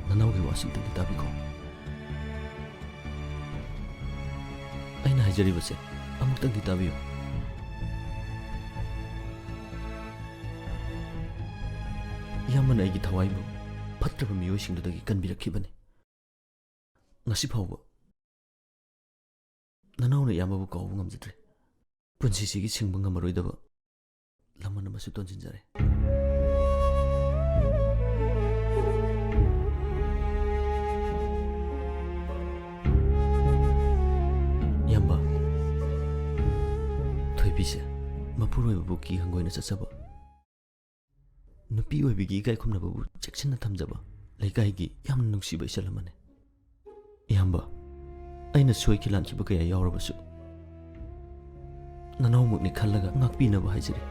ꯅꯅꯥꯎꯒꯤ ꯋꯥꯁꯤ ꯑꯝꯇꯪꯗꯤ ꯇꯥꯕꯤꯈꯣ꯫ ꯑꯩꯅ ꯍꯥꯏꯖꯔꯤꯕꯁꯦ ꯑꯃꯨꯛꯇꯪꯗꯤ ꯇꯥꯕꯤꯌꯨ꯫ ꯏꯌꯥꯝꯕꯅ ꯑꯩꯒꯤ ꯊꯋꯥꯏꯕꯨ ꯐꯠꯇ꯭ꯔꯕ ꯃꯤꯑꯣꯏꯁꯤꯡꯗꯨꯗꯒꯤ ꯀꯟꯕꯤꯔꯛꯈꯤꯕꯅꯤ꯫ ꯉꯁꯤ ꯐꯥꯎꯕ ꯅꯅꯥꯎꯅ ꯏꯌꯥꯝꯕꯕꯨ ꯀꯥꯎꯕ ꯉꯝꯖꯗ꯭ꯔꯤ꯫ ꯄꯨꯟꯁꯤꯁꯤꯒꯤ ꯁꯤꯡꯕ ꯉꯝꯃꯔꯣꯏꯗꯕ ꯂꯃꯟ ꯑꯃꯁꯨ ꯇꯣꯟꯁꯤꯟꯖꯔꯦ꯫ ꯏꯌꯥꯝꯕ, ꯊꯣꯏꯕꯤꯁꯦ ꯃꯄꯨꯔꯣꯏꯕꯕꯨ ꯀꯤ ꯍꯪꯒꯣꯏꯅ ꯆꯠꯆꯕ, ꯅꯨꯄꯤ ꯑꯣꯏꯕꯤꯒꯤ ꯏꯀꯥꯏ ꯈꯨꯝꯅꯕꯕꯨ ꯆꯦꯛꯁꯤꯟꯅ ꯊꯝꯖꯕ ꯂꯩꯀꯥꯏꯒꯤ ꯌꯥꯝꯅ ꯅꯨꯡꯁꯤꯕ ꯏꯆꯜ ꯑꯃꯅꯤ꯫ ꯏꯌꯥꯝꯕ, ꯑꯩꯅ ꯁꯣꯏꯈꯤ ꯂꯥꯟꯈꯤꯕ ꯀꯌꯥ ꯌꯥꯎꯔꯕꯁꯨ, ꯅꯅꯥꯎꯃꯛꯅꯤ ꯈꯜꯂꯒ ꯉꯥꯛꯄꯤꯅꯕ ꯍꯥꯏꯖꯔꯤ꯫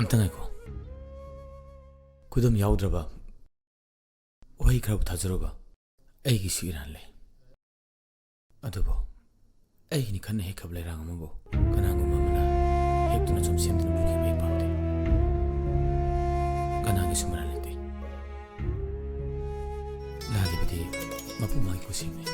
ꯑꯝꯇ ꯉꯥꯏꯈꯣ꯫ ꯈꯨꯗꯝ ꯌꯥꯎꯗ꯭ꯔꯕ ꯋꯥꯍꯩ ꯈꯔꯕꯨ ꯊꯥꯖꯔꯨꯕ꯫ ꯑꯩꯒꯤꯁꯨ ꯏꯔꯥꯟ ꯂꯩ꯫ ꯑꯗꯨꯕꯨ ꯑꯩꯒꯤꯅꯤ ꯈꯟꯅ ꯍꯦꯛꯈ꯭ꯔꯕ ꯂꯩꯔꯥꯡ ꯑꯃꯕꯨ ꯀꯅꯥꯒꯨꯝꯕ ꯑꯃꯅ ꯍꯦꯛꯇꯨꯅ ꯁꯨꯝ ꯁꯦꯝꯗꯨꯅ ꯄꯨꯈꯤꯕ ꯑꯩ ꯄꯥꯝꯗꯦ꯫ ꯀꯅꯥꯒꯤꯁꯨ ꯃꯔꯥꯜ ꯂꯩꯇꯦ꯫ ꯂꯥꯜꯂꯤꯕꯗꯤ ꯃꯄꯨ ꯃꯥꯒꯤ ꯈꯨꯠꯁꯦꯝꯅꯤ꯫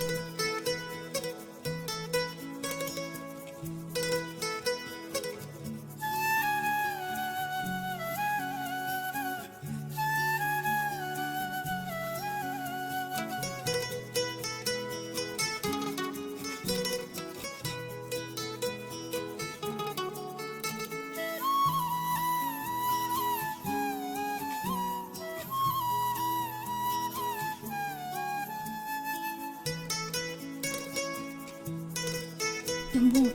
ꯌꯥꯝꯕꯨꯡ,